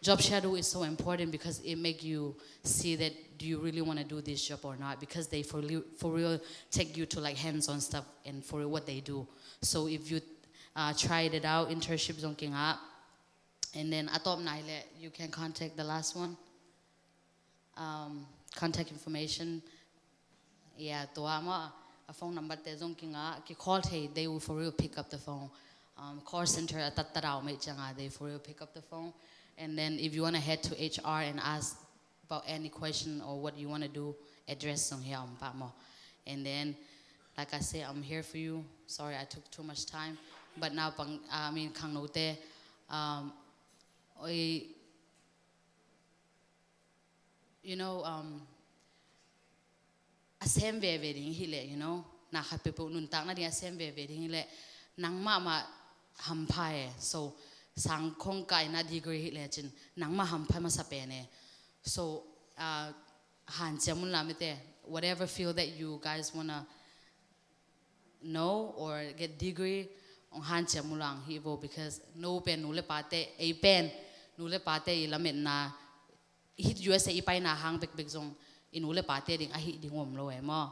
job shadow is so important because it make you see that do you really wanna do this job or not, because they for real, for real take you to, like, hands-on stuff and for real what they do. So if you, uh, tried it out, internship zong kingah, and then a tawpna hi le, you can contact the last one. Um, contact information. Yeah, tua maw. A phone number te zong kingah, ki call thei, they will for real pick up the phone. Um, call center a tat tat a om ei ciangah, they for real pick up the phone. And then if you wanna head to H R and ask about any question or what you wanna do, address zong hi a om pah maw. And then, like I say, I'm here for you. Sorry I took too much time. But now, pang, I mean, khangnote, um, oi, you know, um, a sem veve ding hi leh, you know, na khat peuhpeuh nuntak nading a sem veve ding hi leh, nang mahmah hampha e. So, sang khong kah in a degree hi leh cin, nang mah hampha masa pen e. So, uh, hanciam un la mite, whatever field that you guys wanna know or get degree, ong hanciam un la hi vo, because no pen nu le pate, ei pen nu le pate i lametna, hih U S A i paina hang bekbek zong i nu le pate ding a hih ding om lo e maw.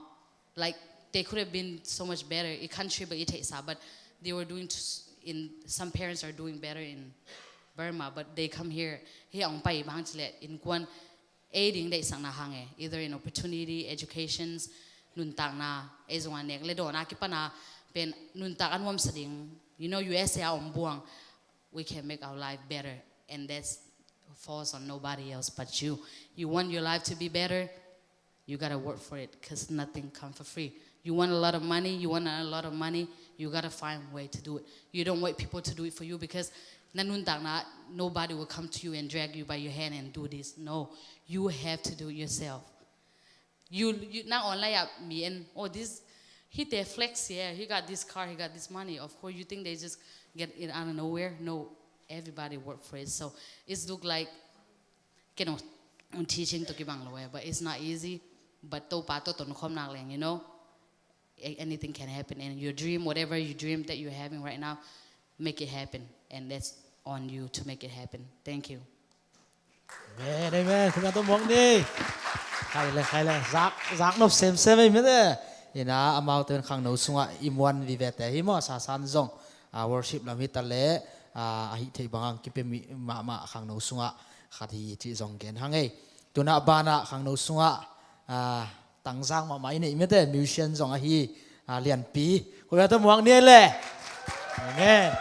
Like, they could have been so much better i country, but i theihsa, but they were doing to, in, some parents are doing better in Burma, but they come here, hih a ong pai bang cileh innkuan ei ding deihsakna hang e, either in opportunity, educations, nuntakna, ei zong a nek le dawn a kipana pen nuntak a nuamsa ding, you know, U S A a om buang, we can make our life better, and that's falls on nobody else but you. You want your life to be better, you gotta work for it, 'cause nothing come for free. You want a lot of money, you want a lot of money, you gotta find a way to do it. You don't wait people to do it for you, because na nuntakna, nobody will come to you and drag you by your hand and do this. No, you have to do it yourself. You, you, nang online ah mi en, oh, this, hihte flex here, he got this car, he got this money. Of course, you think they just get it out of nowhere? No, everybody work for it. So it's look like, you know, teaching to kibang lo, but it's not easy. But Topa tawh tonkhawm nak leng, you know, a-, anything can happen. And your dream, whatever you dream that you're having right now, make it happen. And that's on you to make it happen. Thank you. Amen, amen. Khut beng tawh muak ni. Khai le, khai le. Zak, zak nop semsem ei mite. Ina, amaute khangno sungah i muan vivete hi maw, sasan zong. Ah, worship lam hi ta le, ah, a hih theih bangah kipia mi mahmah khangno sungah khat hi cih zong gen hang ei. Tuna banah khangno sungah, ah, tangzak mahmah i neih mite, musician zong ahi, ah, Lianpi. Khut beng tawh muak ni ei le. Amen.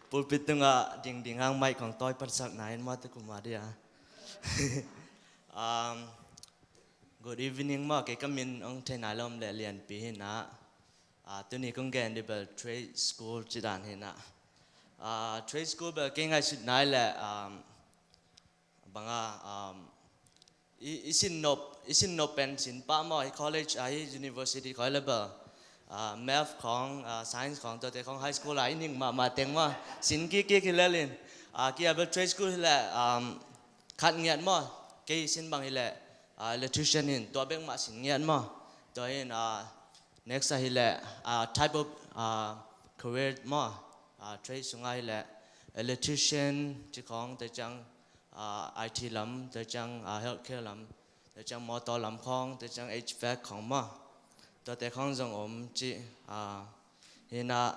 Pulpit tungah dingding hang mic khong tawi patsakna in mate kuma dia. Um, good evening maw, kei ka min ong thei nai lom le Lianpi hi na. Ah, tuni kong gen ding bel trade school ci dan hi na. Ah, trade school bel kei ngaihsut nai le, um, banga, um, i, i sin nop, i sin nop pen sin pah maw, i college, ah, i university khong le bel, ah, math khong, ah, science khong, tuate khong high school ah i ning mahmah teng maw, sin kik kik hi lel in, ah, kei a bel trade school hi le, um, khat ngiat maw, kei sin bang hi le, ah, electrician in, tua bek mah sin ngiat maw. Tua in, ah, next ah hi le, ah, type of, ah, career maw, ah, trade sungah hi le, electrician ci khong, te ciang, ah, I T lam, te ciang, ah, healthcare lam, te ciang motor lam khong, te ciang H vac khong maw. Tuate khong zong om ci, ah, hi na,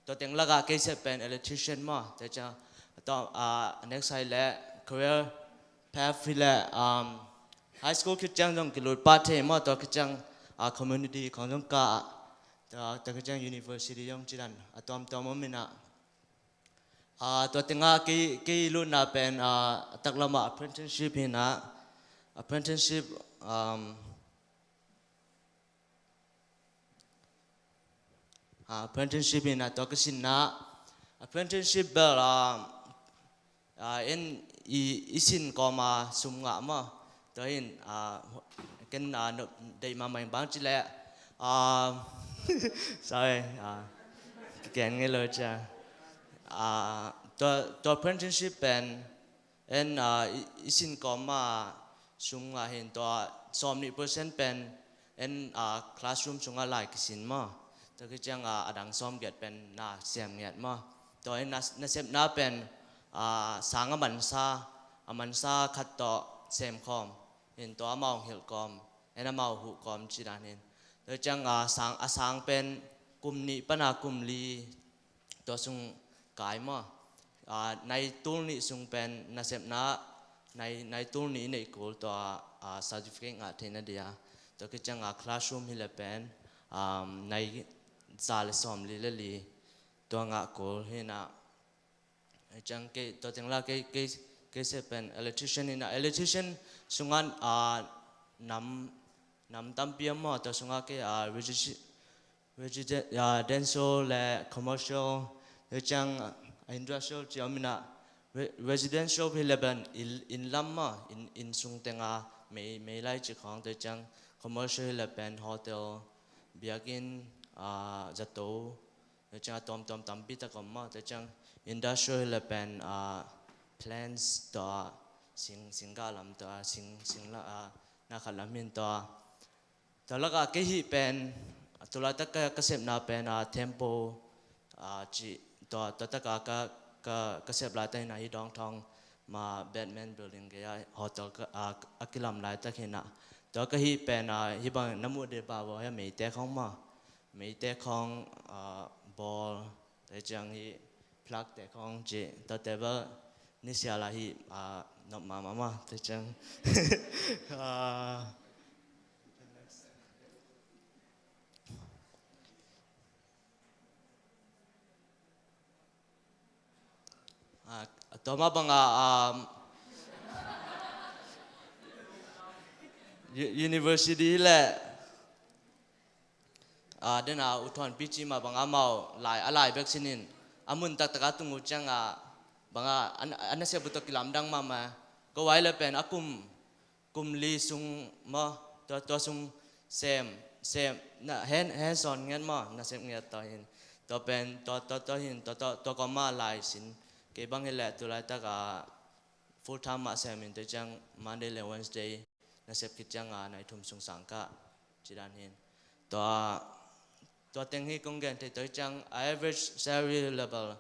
tua teng lakah kei sep pen electrician maw, te ciang, tua, ah, next ah hi le career path hi le, um, high school khit ciang zong kilut pah thei maw, tua khit ciang, ah, community khong zong kah, tua, tua khit ciang university zong ci dan a tuamtuam om hi na. Ah, tua tengah kei, kei lutna pen, ah, taklamah apprenticeship hi na, apprenticeship, um, ah, apprenticeship hi na, tua ka sin na, apprenticeship bel, ah, ah, en i, i sin kawma sum ngah maw. Tua hin, ah, ken, ah, no, deih mahmah in bang ci le, ah, sorry, ah, ka gen ngei lo cia. Ah, tua, tua apprenticeship pen, en, ah, i, i sin kawma sum ngah hin tua sawmnih percent pen, en, ah, classroom sungah lai kisin maw. Tua khit ciang, ah, a dang sawmgiat pen na sem ngiat maw. Tua in na, nasepna pen, ah, sang a mansa, a mansa khat tawh sem khawm. Hin tua amau hilh kawm, en amau huh kawm ci dan hin. Tua ciang, ah, sang, a sang pen kum nih pana kum li tua sung kai maw. ah, nai tul nih sung pen nasepna nai, nai tul nih i neih kul tua, ah, certificate ngah theihna dia. Tua khit ciang, ah, classroom hi le pen, um, nai za le sawm li le li tua ngah kul hi na. Ciang kei, tua teng la kei, kei, kei se pen electrician hi na. Electrician sungah, ah, nam, nam tampi om maw, tua sungah kei, ah, registry, residential le commercial, tua ciang, ah, industrial ci om hi na. Re-, residential hi le pen inn, inn lam maw, inn, inn sung tenga mei, mei lai ci khawng, tua ciang commercial hi le pen hotel, biakinn, ah, zato, tua ciang a tuamtuam tampi tak om maw, tua ciang industrial hi le pen, ah, plants tua, sing, sing gah lam tua, sing, sing la, ah, na khat lam hin tua. Tua lakah kei hih pen, tu laitak ka, ka sepna pen, ah, Tempo, ah, ci, tua, tua takah ka, ka, ka sep laitak hi na, hih Dawngthawng ma Batman Building gei a hotel ka, ah, a kilam laitak hi na. Tua ka hih pen, ah, hih bang na muh dih bah vua hia, meite khawng maw. Meite khawng, ah, bawl, tua ciang hih plug te khawng ci, tua table ni sia la hih, ah, nop mahmah maw, tua ciang. Ah, ah, tua mah bangah, um, u-, university le, ah, dena U Thuanpi ci mah bangah amau lai, a lai bek sinin a mun taktak a tung uh ciangah bangah a, a nasep uh tawh kilamdang mahmah. Ko ai le pen a kum, kum li sung maw, tua, tua sung sem, sem, na, hen, hen sawn ngiat maw, nasep ngiat tua hin. Tua pen, tua, tua, tua hin, tua, tua, tua kawmah lai sin. Kei bang hi leh tu laitak a full time mah sem in, tua ciang Monday le Wednesday nasep khit ciang a nai thum sung sang kah. Ci dan hin. Tua, tua teng hi kong gen thei tua hi ciang, a average salary level,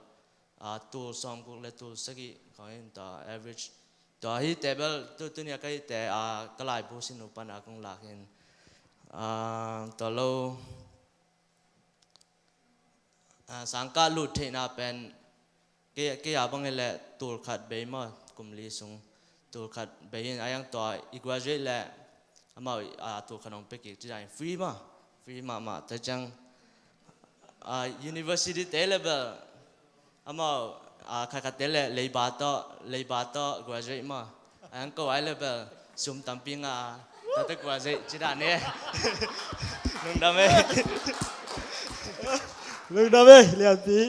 ah, tul sawmguk le tul sagih khawng hin tua average. Tua hi table, tu, tu nia ka hihte, ah, ka laibu sin uh pan a kong lak hin. Ah, tua lo, ah, sangkah lut theihna pen, kei, kei a bang hi leh tul khat bei maw, kum li sung tul khat bei hin, a yang tua i graduate leh amau, ah, tul khat hong pia kik ci dan free maw, free mahmah. Tua ciang, ah, university te level amau, ah, khatkhatte leh leiba tawh, leiba tawh graduate maw. A yang ko ai level sum tampi ngah a, tua tawh graduate ci dan e. Lungdam e. Lungdam e, Lianpi.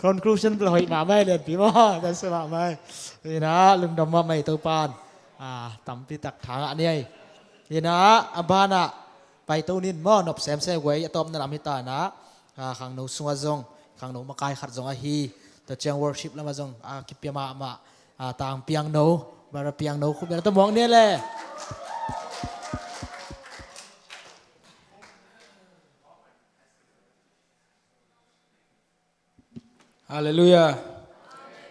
Conclusion bel hoih mahmah e, Lianpi maw. Kan sia mahmah e. Hi na, lungdam mahmah e, Topan, ah, tampi tak tha ngah ni ei. Hi na, a banah paito nin maw, nop semsem guai, a tawpna lam hi ta na. Ah, khangno sungah zong, khangno makai khat zong ahi. Tua ciang worship lamah zong, ah, kipia mahmah, ah, Tang Piangno, Brother Piangno, khut beng tawh muak ni le. Halleluiah.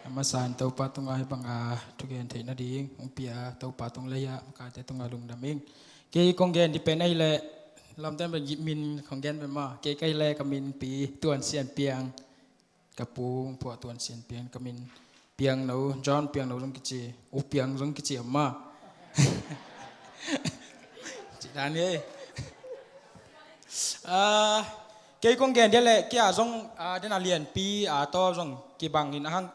A masa in Topa tungah hih banga thugen theih nading hong pia Topa tung lei-ah makaite tungah lungdam ing. Kei kong gen dih pen ahih leh, lawmte in min kong gen pen maw, kei ka hih leh ka min Pi Tuan Sian Piang, ka pu hong phuah Tuan Sian Piang, ka min Piangno, John Piangno zong kici, U Piang zong kici a maw. Cih dan hi. Ah, kei kong gen dia leh, kei a zong, ah, den a Lianpi, ah, tawh zong kibang in a hang,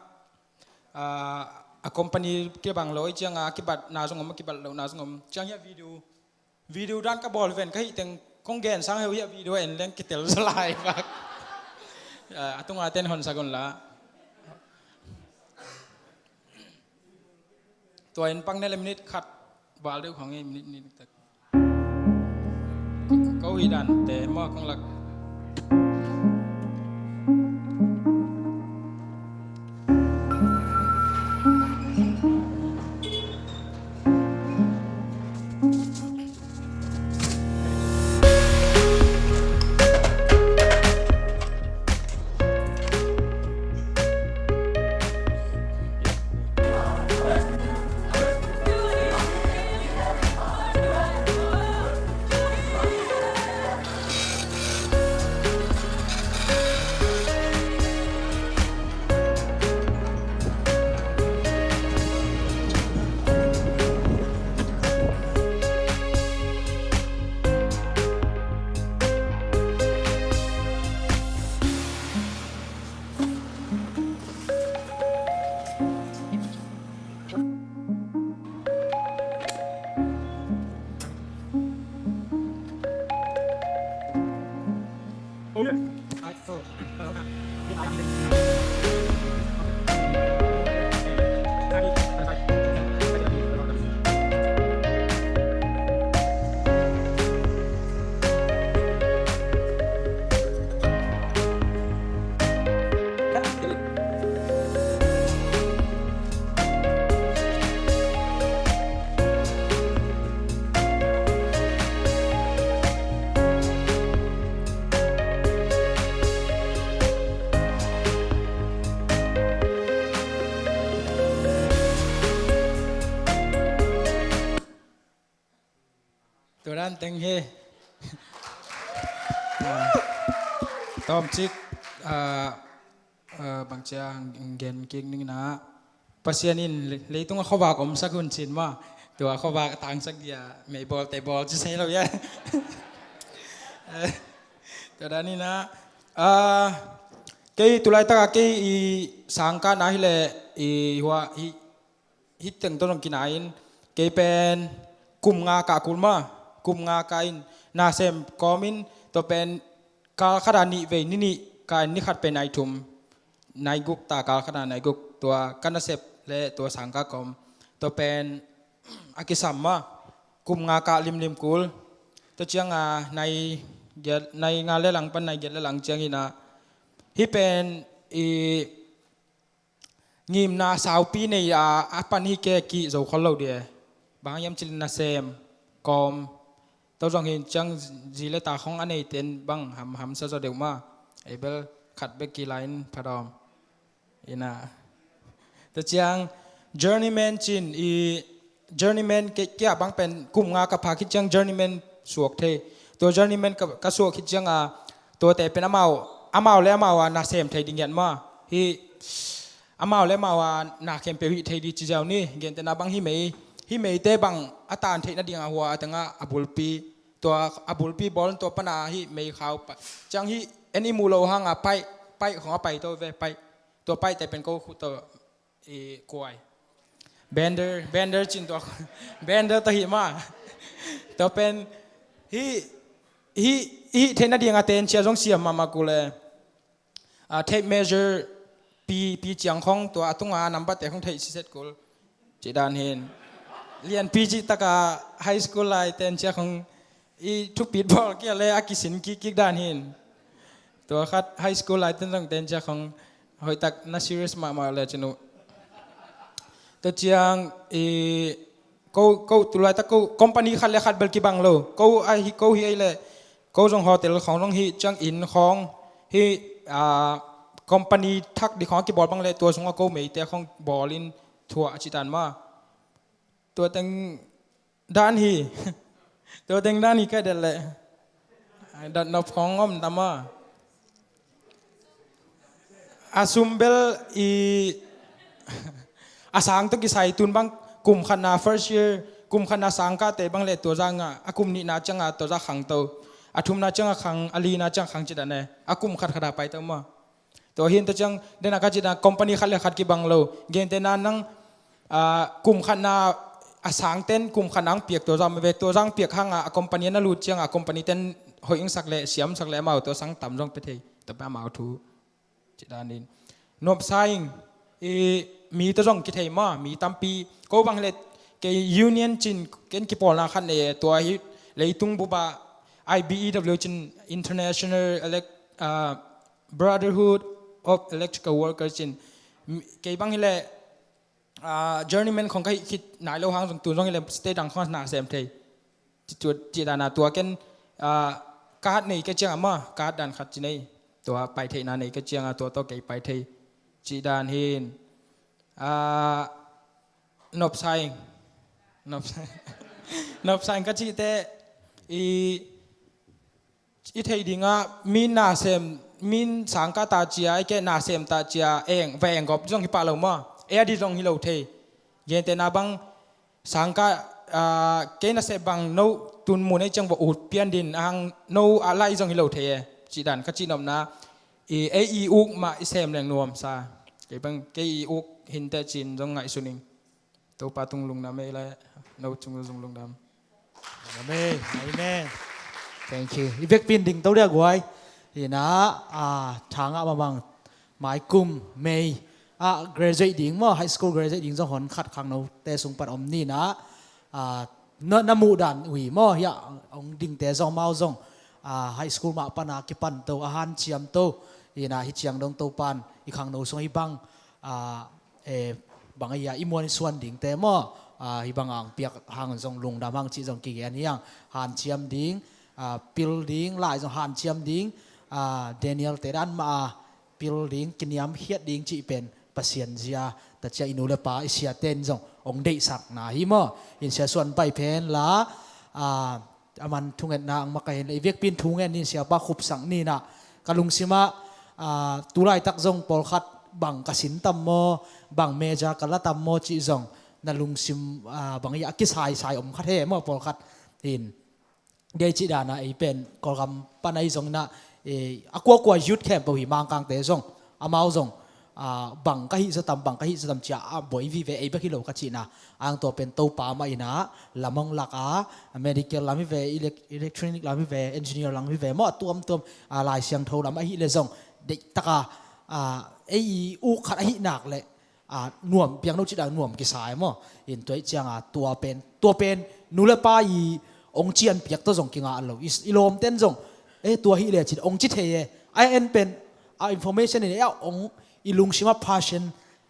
ah, a company kibang lo, i ciang a kibatna zong om, a kibat lohna zong om. Ciang hi a video, video dan ka bawl ven ka hih teng kong gen sang heu hi a video en leng kitel zaw lai bak. Ah, a tunga ten honsak un la. Tua in pak ne le minute khat val deuh khawng hi, minute nih tak. Ko hi dan te maw kong lak. Tua dan teng hi. Ah, tawmcik, ah, ah, bangcia gen kik ning na. Pasian in le-, leitung a khuavak omsak hun cin mah. Tua khuavak tangsak dia meibawl teibawl ci sei lo ia. Eh, tua dan hi na. Ah, kei tulaitak a kei i sangkahna hi leh i hua hi, hi teng tawh zong kina in, kei pen kum nga kah kul mah, kum nga kah in, nasem kawm in, tua pen kal khat a nih vei, ni nih kah in, ni khat pen nai thum, nai guk ta, kal khat a nai guk, tua ka nasep le tua sangkah kawm, tua pen a kisam mah, kum nga kah limlim kul, tua ciang a nai giat, nai nga le lang pan nai giat le lang ciang hi na, hi pen i ngimna saupi nei a, a pan hi kei kih zo khol lo dia. Bang hiam cih leh nasem kawm. Tua zong hi ciang zi le ta khong a neite in bang ham, hamsa zaw deuh mah. Ei bel khat bek kila in pha dawm. Hi na. Tua ciang journeyman cin i journeyman kei, kei a bang pen kum nga ka pha khit ciang journeyman suak thei. Tua journeyman ka, ka suak khit ciang a, tuate pen amau, amau le amau a nasem thei ding ngiat mah. Hi amau le amau a na khempeuh hih thei ding ci ziau ni, gentehna bang hih mei, hih meite bang a tan theihna ding a hua a teng a, a bulpi, tua a bulpi bawl tua pan a hih mei khau pa. Ciang hih en i muh loh hang a paih, paih khong a pai to ve, paih. Tua paihte pen ko khut to i kuai. Bender, bender cin tua. Bender ta hi mah. Tua pen hih, hih, hih theihna ding a tencia zong siam mahmah kul e. Ah, tape measure pi, pi ciang khong tua a tunga number te khong theih siset kul. Cih dan hin. Lianpi cih taka high school lai tencia khong i thupit bawl kia le a kisin kik kik dan hin. Tua khat high school lai ten zong tencia khong hoihtak na serious mahmah le cin uh. Tua ciang i ko, ko tulaitak ko company khat le khat bel kibang lo. Ko a hi, ko hi ei le ko zong hotel khong zong hi ciang inn khong hi, ah, company thak ding khong a kibawl bang le tua sungah ko meite khong bawl in thuah a cih dan mah. Tua teng dan hi. Tua teng dan hi kai del le. Ai, dat nop khong om ta mah. A sum bel i a sang tawh kisai tun bang kum khatna first year, kum khatna sangkahte bang le tua zang a, a kum nihna ciang a tua zang khang to. A thumna ciang a khang, a lina ciang khang cih dan e. A kum khat khat a pai to mah. Tua hin tua ciang, dena ka cih dan company khat le khat kibang lo. Gentehna nang, ah, kum khatna a sangten, kum khatna ang piak tua zang ve, tua zang piak hang a, a company na lut ciang a, company ten hoih ing sak le, siam sak le amau tua sang tam zong pe thei. Tua pe amau thu. Cih dan in. Nopsa ing, i mi tua zong kithei mah, mi tampi. Ko bang le, kei union cin, ken kipawlna khat nei, tua hi, leitung bup a, I B E W cin, International Elec-, ah, Brotherhood of Electrical Workers cin, kei bang hi le, ah, journeyman khong ka hih khit nai lo hang zong tun zong hi le state dang khong na sem thei. Ci, tua, cih dan a tua ken, ah, card nei ka ciang a mah, card dan khat ci nei. Tua pai theihna nei ka ciang a tua tawh kei pai thei. Cih dan hin, ah, nopsa ing. Nopsa, nopsa ing ka cihte i i theih dingah min nasem, min sangkah ta cia, i keh nasem ta cia, eng, va eng gawp zong hi pah lo maw? Ei a di zong hi lo thei. Gentehna bang sangkah, ah, kei nasep bang no tun mun ei ciang va ut pian din, ahang no a lai zong hi lo thei e. Cih dan ka cihnopna, i, ei i uk mah i sem leng nuamsa. Kei bang, kei i uk hinte cin zong ngaihsun ing. Topa tung lungdam ei le, no cung zong lungdam. Amen. Amen. Thank you. I vekpi in ding to dia guai. Tina, a, thangah mamang maikum mei, a, graduate ding maw, high school graduate ding zong hon khat khangnote sung pan om nina, a, na, na muh dan ui maw, hiah ong dingte zong mau zong, a, high school mah pana kipan to, a hanciam to, ina hi ciang dong to pan i khangno sung hi bang, a, e, bang a ia i muan i suan dingte maw, a, hi bang ang piak hang zong lungdam hang cih zong kigen hiang, hanciam ding, a, pil ding, lai zong hanciam ding, a, Daniel te dan mah a pil ding, kiniam khiat ding cih pen Pasian zia, ta cia i nu le pa i siaten zong ong deihsakna hi maw. In sia suan pai phen la, a, a man thungetna ang makahin le i vekpin thungen in siapa khupsak nina ka lungsima, a, tulaitak zong pawlkhat bang ka sin tam maw, bang meja ka la tam maw cih zong na lungsim, a, bang ia a kisaisai om khat he maw pawlkhat in. Gei cih dana ei pen Kawlgam pana i zong ina, e, a kuakua youth khempeuh hi Mangkangte zong, amau zong, a, bang ka hih zatam, bang ka hih zatam cia a buai vive ei bek hi lo ka cihna. Ang tua pen Topa mah ina, lam ong lak a, medical lam hi ve, elec-, electronic lam hi ve, engineer lam hi ve, maw a tuamtuam, a, Lai Siangtho lam ahih le zong, deihtaka, a, ei i uk khat ahih nak le, a, nuam piang lo cih dan nuam kisai maw. In tua ih cianga tua pen, tua pen, nu le pa i ong cian piak tawh zong kingah lo. I, i lawmten zong, e, tua hi le cin ong ci thei e. A en pen, a information in e, a ong i lungsima passion,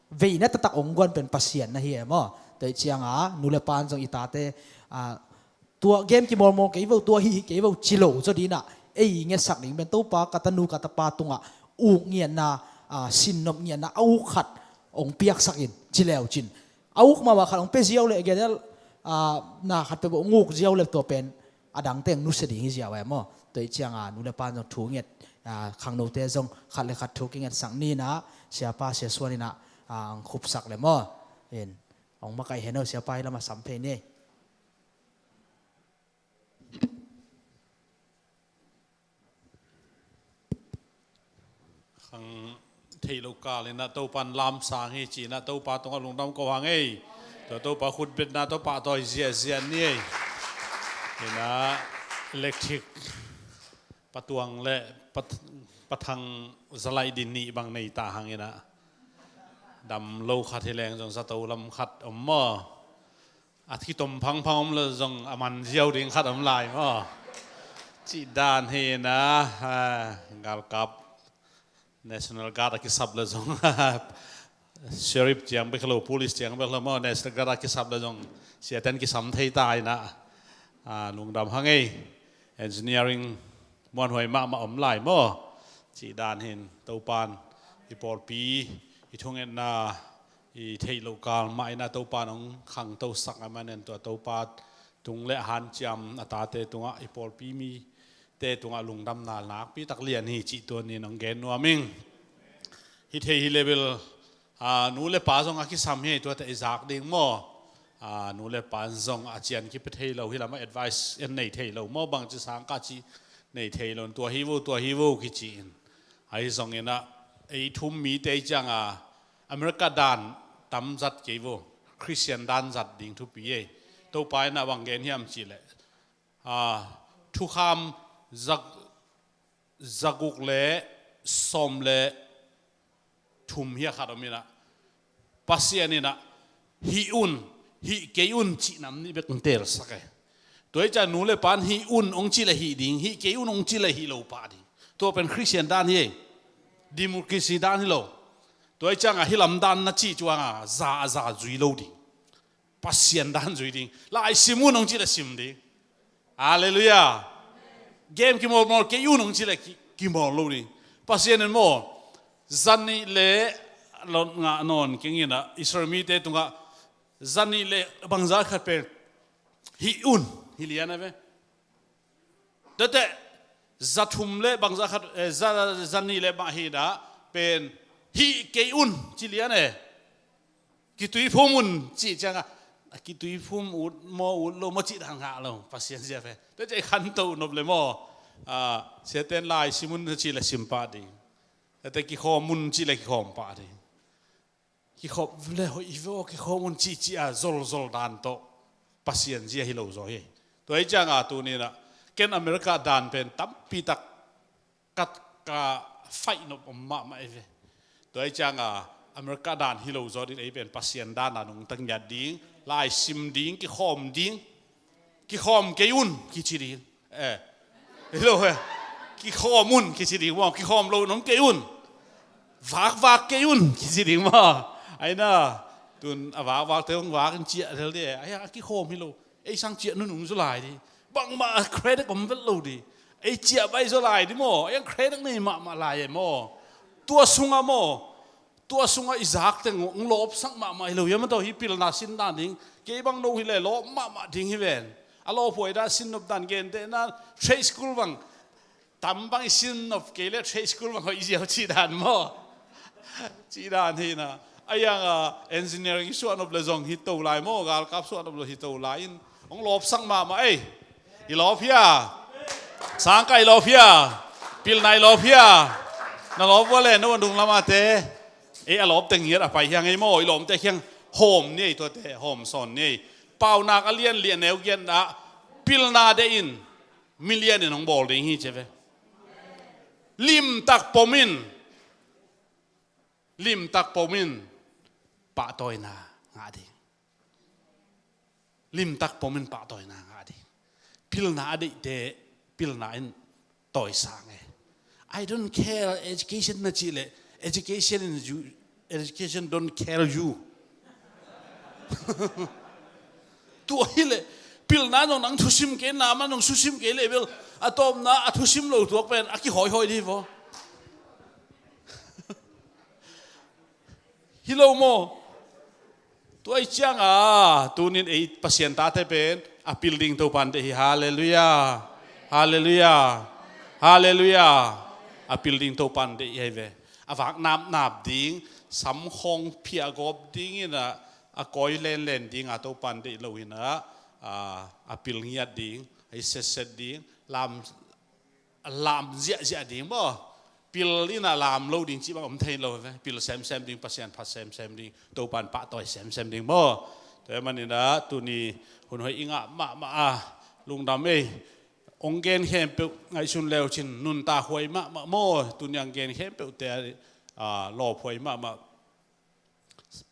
veina taktak ong guan pen Pasian na hi e maw. Tua ih cianga, nu le pa in zong i tate, a, tua game kimawlmawl kei vo, tua hih hih kei vo, ci lo zaw dina, ei ngetsak ding pen Topa, ka tanu, ka tapa tungah, uk ngiatna, a, sinnop ngiatna, a uk khat, ong piaksak in, ci leu cin. A uk mahmah khat ong pia ziau le, genel, a, na khat pia bo ong uk ziau le tua pen, a dangteng nusia ding hi ziau e maw. Tua ih cianga, nu le pa in zong thu nget, a, khangnote zong khat le khat thu kingetsak nina, siapa, sia suan ina, a, ang khupsak le maw. In, ong makaih heno, siapa hi lama sam phei ni. Khang theih lo kal ina Topan lamsang hi cina Topa tungah lungdam ko hang ei. Tua Topa khutbetna Topa tawi ziazia ni ei. Ina electric patuang le pat-, pathang zalai din nih bang nei ta hang ina. Dam lo khat hi leng zong zato lam khat om maw. A kitom phangphang om lo zong a man ziau ding khat om lai maw. Cih dan hi na, a, galkap National Guard a kisap le zong Sheriff ciang bek lo, Police ciang bek lo maw, National Guard a kisap le zong siaten kisam thei ta ina, a, lungdam hang ei. Engineering muanhuai mahmah om lai maw. Cih dan hin Topan i pawlpi, i thungetna, i theih loh kal mah ina Topan hong khangtosak a manin tua Topa tung le hanciam a tate tungah i pawlpi mite tungah lungdamna nakpi tak lian hi cih tuanin hong gen nuam ing. Hi thei hi level, a, nu le pa zong a kisam hi, tuate i zak ding maw? A, nu le pa zong a cian kipia thei lo hi lamah advice en nei thei lo maw? Bangci sang ka ci nei thei lo, tua hi vo, tua hi vo kici in. Ahi zong ina ei thum mite cianga America dan tam zat kei vo, Christian dan zat ding thupi ei. Topa ina bang gen hiam cih leh, a, thukham zak zaguk le sawm le thum hi a khat om ina, Pasian ina hih un, hih kei un cih nam nih bek hong telsak e. Tua hi ciah nu le pan hih un hong cih le hih ding, hih kei un hong cih le hih lo pah ding. Tua pen Christian dan hi ei. Democracy dan hi lo. Tua hi cianga hih lam dan na cih cuanga za a za zui lo ding. Pasian dan zui ding. Lai sim un hong cih le sim ding. Halleluiah. Game kimawlmawl kei un hong cih le ki, kimawl lo ding. Pasian in maw, zanih le lot ngah nawn keng ina Israel mite tungah zanih le bangza khat pen hih un, hi lian a ve. Tuate, za thum le bangza khat, eh, za, za nih le mah hi dah pen hih kei un ci lian e. Kituiphum un cih cianga, a kituiphum ut maw, ut lo maw cih dan ngah lo, Pasian ziafe. Tuate khanto nop le maw, a, siaten lai sim un cih le sim pah ding. Tuate kikhawm un cih le kikhawm pah ding. Kikhop le hoih hi ve aw, kikhawm un cihcih a zolzol dan tawh Pasian zia hi lo zaw hi. Tua hi cianga tuni-in ah ken America dan pen tampi tak ka, ka faih nop om mahmah ei ve. Tua hi cianga America dan hi lo zaw din ei pen Pasian dan a nungta ngiat ding, lai sim ding, kikhawm ding. Kikhawm kei un kici ding. Eh. Hi lo he. Kikhawm un kici ding maw, kikhawm lo nong kei un. Vakvak kei un kici ding maw. Aina tun a vakvak te hong vak in ciah tel di. Aia a kikhawm hi lo. Ei sang ciah nunung zaw lai di. Bangmah a credit om vet lo di. Ei ciah bai zaw lai di maw. Ei ang credit nei mahmah lai e maw. Tua sunga maw. Tua sunga i zak teng hong lawpsak mahmah hi lo hiam a tawh hi pilna sin dan ding. Kei bang no hi le lawp mahmah ding hi ven. A lawphuai dan sin nop dan gentehna trade school bang. Tam bang i sin nop kei le trade school bang hoih ziau cih dan maw. Cih dan hi na. A iang a engineering i suah nop le zong hi to lai maw, galkap suah nop le hi to lai in. Hong lawpsak mahmah ei. I lawp hia. Sangka i lawp hia. Pilna i lawp hia. Na lawp vua le no a dunglam a te. Ei a lawp teng hiat a pai hiang ei maw, i lawmte hiang hawm ni ei tuate, hawm sawn ni ei. Paunak a lian lian neu giat ah pilna deihin milian in hong bawl ding hi ci ve. Limtak pom in, limtak pom in pahtawina ngah ding. Limtak pom in pahtawina ngah ding. Pilna a deihte pilna in tawisang e. I don't care education na cih leh education in you, education don't care you. Tua hi leh pilna zong nang thusim kei, na man zong thusim kei leh bel a tawpna a thusim lo tuak pen a kihawihawih dih vaw. Hi lo maw? Tua i cianga tunin ei Pasian tate pen a pil ding Topan deih hi. Halleluiah. Halleluiah. Halleluiah. A pil ding Topan deih hi ve. A vak napnap ding, samkhawng phiah gawp dingin a, a kawi lenlen dinga Topan deih loin a, a, a pil ngiat ding, a i setset ding, lam a lam ziahziah ding maw? Pil in a lam lo ding cih bang om thei lo ve. Pil semsem ding, Pasian phat semsem ding, Topan pahtawi semsem ding maw? Tua hi manin a tuni hun hoih i ngah mahmah a lungdam ei. Ong gen khempeuh ngaihsun leucin nuntak huai mahmah maw? Tuni ang gen khempeuhte a lawphuai mahmah.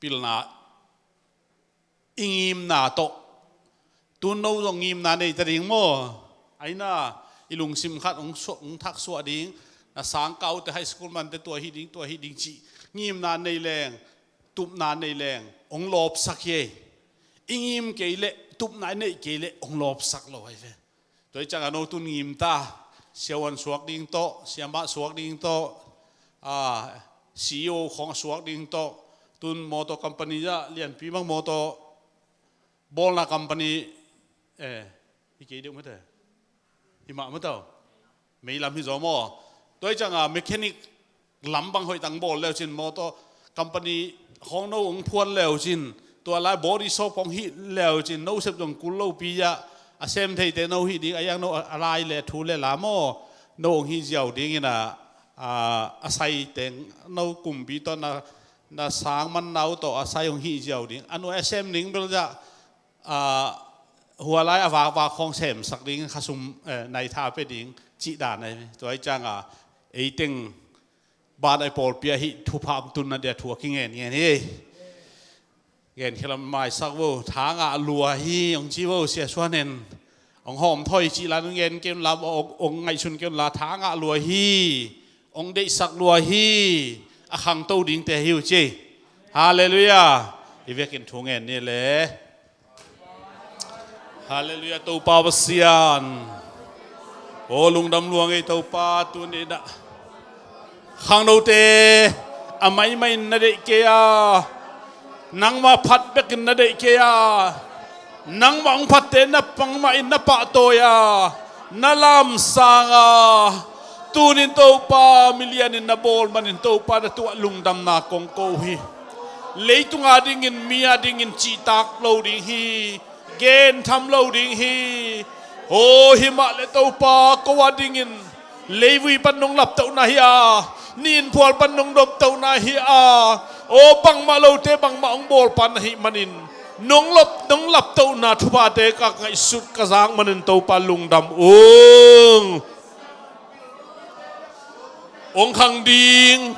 Pilna i ngimna tawh. Tun no zong ngimna nei ta ding maw? Aina i lungsim khat hong suak, hong thaksuah ding. Na sangkaute high school mante tua hi ding, tua hi ding cih ngimna nei leng, tupna nei leng hong lawpsak hi ei. I ngim kei leh, tupna i neih kei leh hong lawpsak lo ahi ve. Tua hi ciangah no tun ngim ta, siavuan suak ding tawh, siamah suak ding tawh, a, C E O khawng a suak ding tawh, tun motor company ah lianpi bang motor bawlna company, eh, hi kei deuh mate. Hi mah mate. Meilam hi zaw maw. Tua hi ciangah mechanic lam bang hoih tang bawl leucin motor company khawng no hong phuan leucin, tua lai body shop hong hih leucin, no sep zong kul lopi ah, a sem theite no hih ding, a iang no a lai le thu le la maw, no hong hih ziau dingin a, a, a sai teng no kumpi tawh na, na sang man nau tawh a sai hong hih ziau ding. A nuai a sem ning bel zah, a, hua lai a vakvak khawng semsak ding, khasum, eh, nai tha pe ding, cih dan ahi. Tua hi ciangah, ei teng, ban ai pawlpi ah hih thupha om tunna dia thu a kingen ngen hi. Gen khilam maisak vo, tha ngah lua hi, ong ci vo, sia suan en. Ong hawm thoi cih la, ong gen kei un la, ong, ong ngaihsun kei un la, tha ngah lua hi. Ong deihsak lua hi. A khangto dingte hi uh ci. Halleluiah. I vekin thu ngen ni le. Halleluiah, Topa Pasian. O lungdam lua ngei Topa, tuni dah khangnote a maimai in na deih kei a, nangmah phat bekin na deih kei a, nangmah hong phatte na pangmah in na pahtawi a, na lamsang a, tunin Topa milian in na bawl manin Topa na tuah lungdamna kong ko hi. Leitung a dingin, mi a dingin cihtak lo ding hi. Gentham lo ding hi. Aw, hi mah le Topa, ko a dingin leivui pan nong laptohna hi a, ni innphual pan nong doptohna hi a, aw, bangmah lote bangmah hong bawlpa na hih manin nong lop, nong laptohna thuphate ka ngaihsut ka zak manin Topa lungdam ung. hong khang ding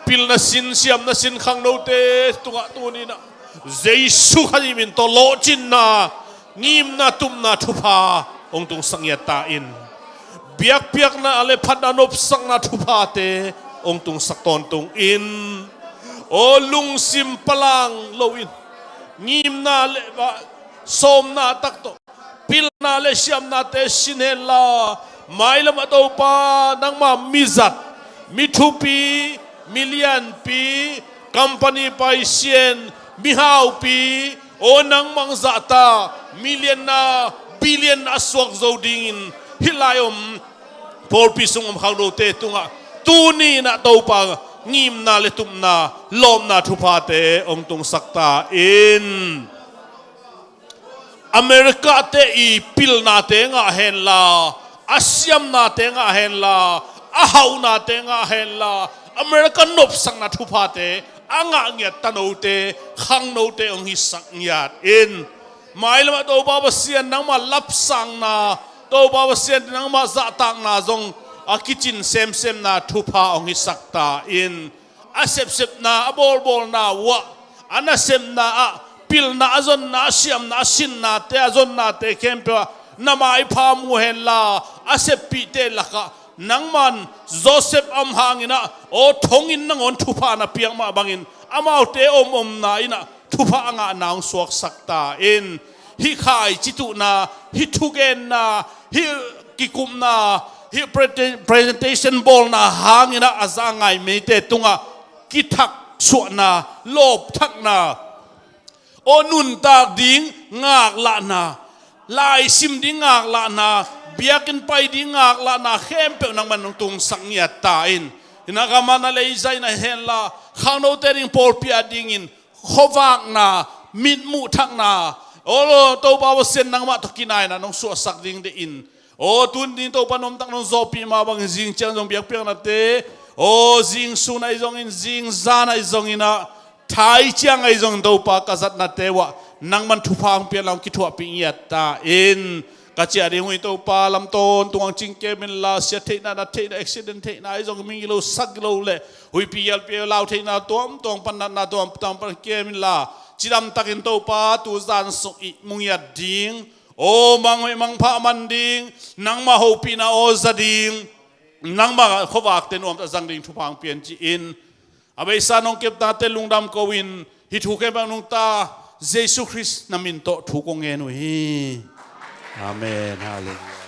pilna sin, siamna sin khangnote tungah tuni-in ah Jesu Khazih min tawh lawhcinna, ngimna, tupna, thupha hong tungsak ngiat ta in. Biakpiakna le phatna nopsakna thuphate hong tungsak tawntung in. Aw lungsim palang loin ngimna le sawmna tak tawh pilna le siamnate sin henla, mailam ah Topa nangma mizat, mithupi, milianpi, company paisian, mihaupi, aw nangmah zahtak, million-na, billion a suak zo dingin hih lai om pawlpi sung om khangnote tungah tuni-in ah Topa ngimna le tupna, lawpna thuphate hong tungsak ta in. America-te i pilnate ngah henla, a siamnate ngah henla, a hauhnate ngah henla, America nopsakna thuphate a ngah ngiat tanote, khangnote hong hisak ngiat in. Mailam ah Topa Pasian nangma lapsangna, Topa Pasian nangma zahtakna zong a kicin semsemna thupha hong hisak ta in. A sepsepna, a bawlbawlna uah, a nasepna ah pilna a zonna, a siamna a sinnate, a zonnate khempeuh ah na maipha mu henla, a seppihte lakah nangman Joseph om hangin ah, aw thonginn nangawn thupha na piak mah bangin amaute omomna in ah thupha a ngahna hong suaksak ta in. Hih khaici tuhna, hih thugenna, hih kikupna, hih pre-, presentation bawlna hangin ah a za a ngai mite tungah kithaksuahna, lawpthakna, aw nuntak ding ngaklahna, laisim ding ngaklahna, biakinn pai ding ngaklahna khempeuh nangman hong tungsak ngiat ta in. Hih na kamah na leizai na henla, khangnote ding pawlpi a dingin khuavakna, mitmuh thakna, aw Topa Pasian nangmah tawh kinaina nong suahsak ding deih in. Aw tun ding Topa nuamtak nong zawhpih mah bangin zing ciang zong biakpiaknate, aw zing sun ahi zongin, zing zan ahi zongin ah, thai ciang ahi zongin Topa ka zatnate uah nangman thupha hong piakna hong kithuahpih ngiat ta in. Ka ciah ding hun Topa lamtawn tungah cingkem inla, siat theihna, nat theihna, accident theihna ahi zong, migilo sagilo le huipi gialpi lau theihna tuamtuam pan, natna tuamtuam pan kem inla, cidamtakin Topa tuzan sung i mu ngiat ding, aw manghoih mangpha man ding, nangma hopihna aw za ding, nangma khuavakte nuamtak zang ding thupha hong pian ci-in, a beisa nong keptate lungdam ko-in, hih thu khempeuh nungta Jesu Khrist na min tawh thu kong ngen uh hi. Amen. Halleluiah.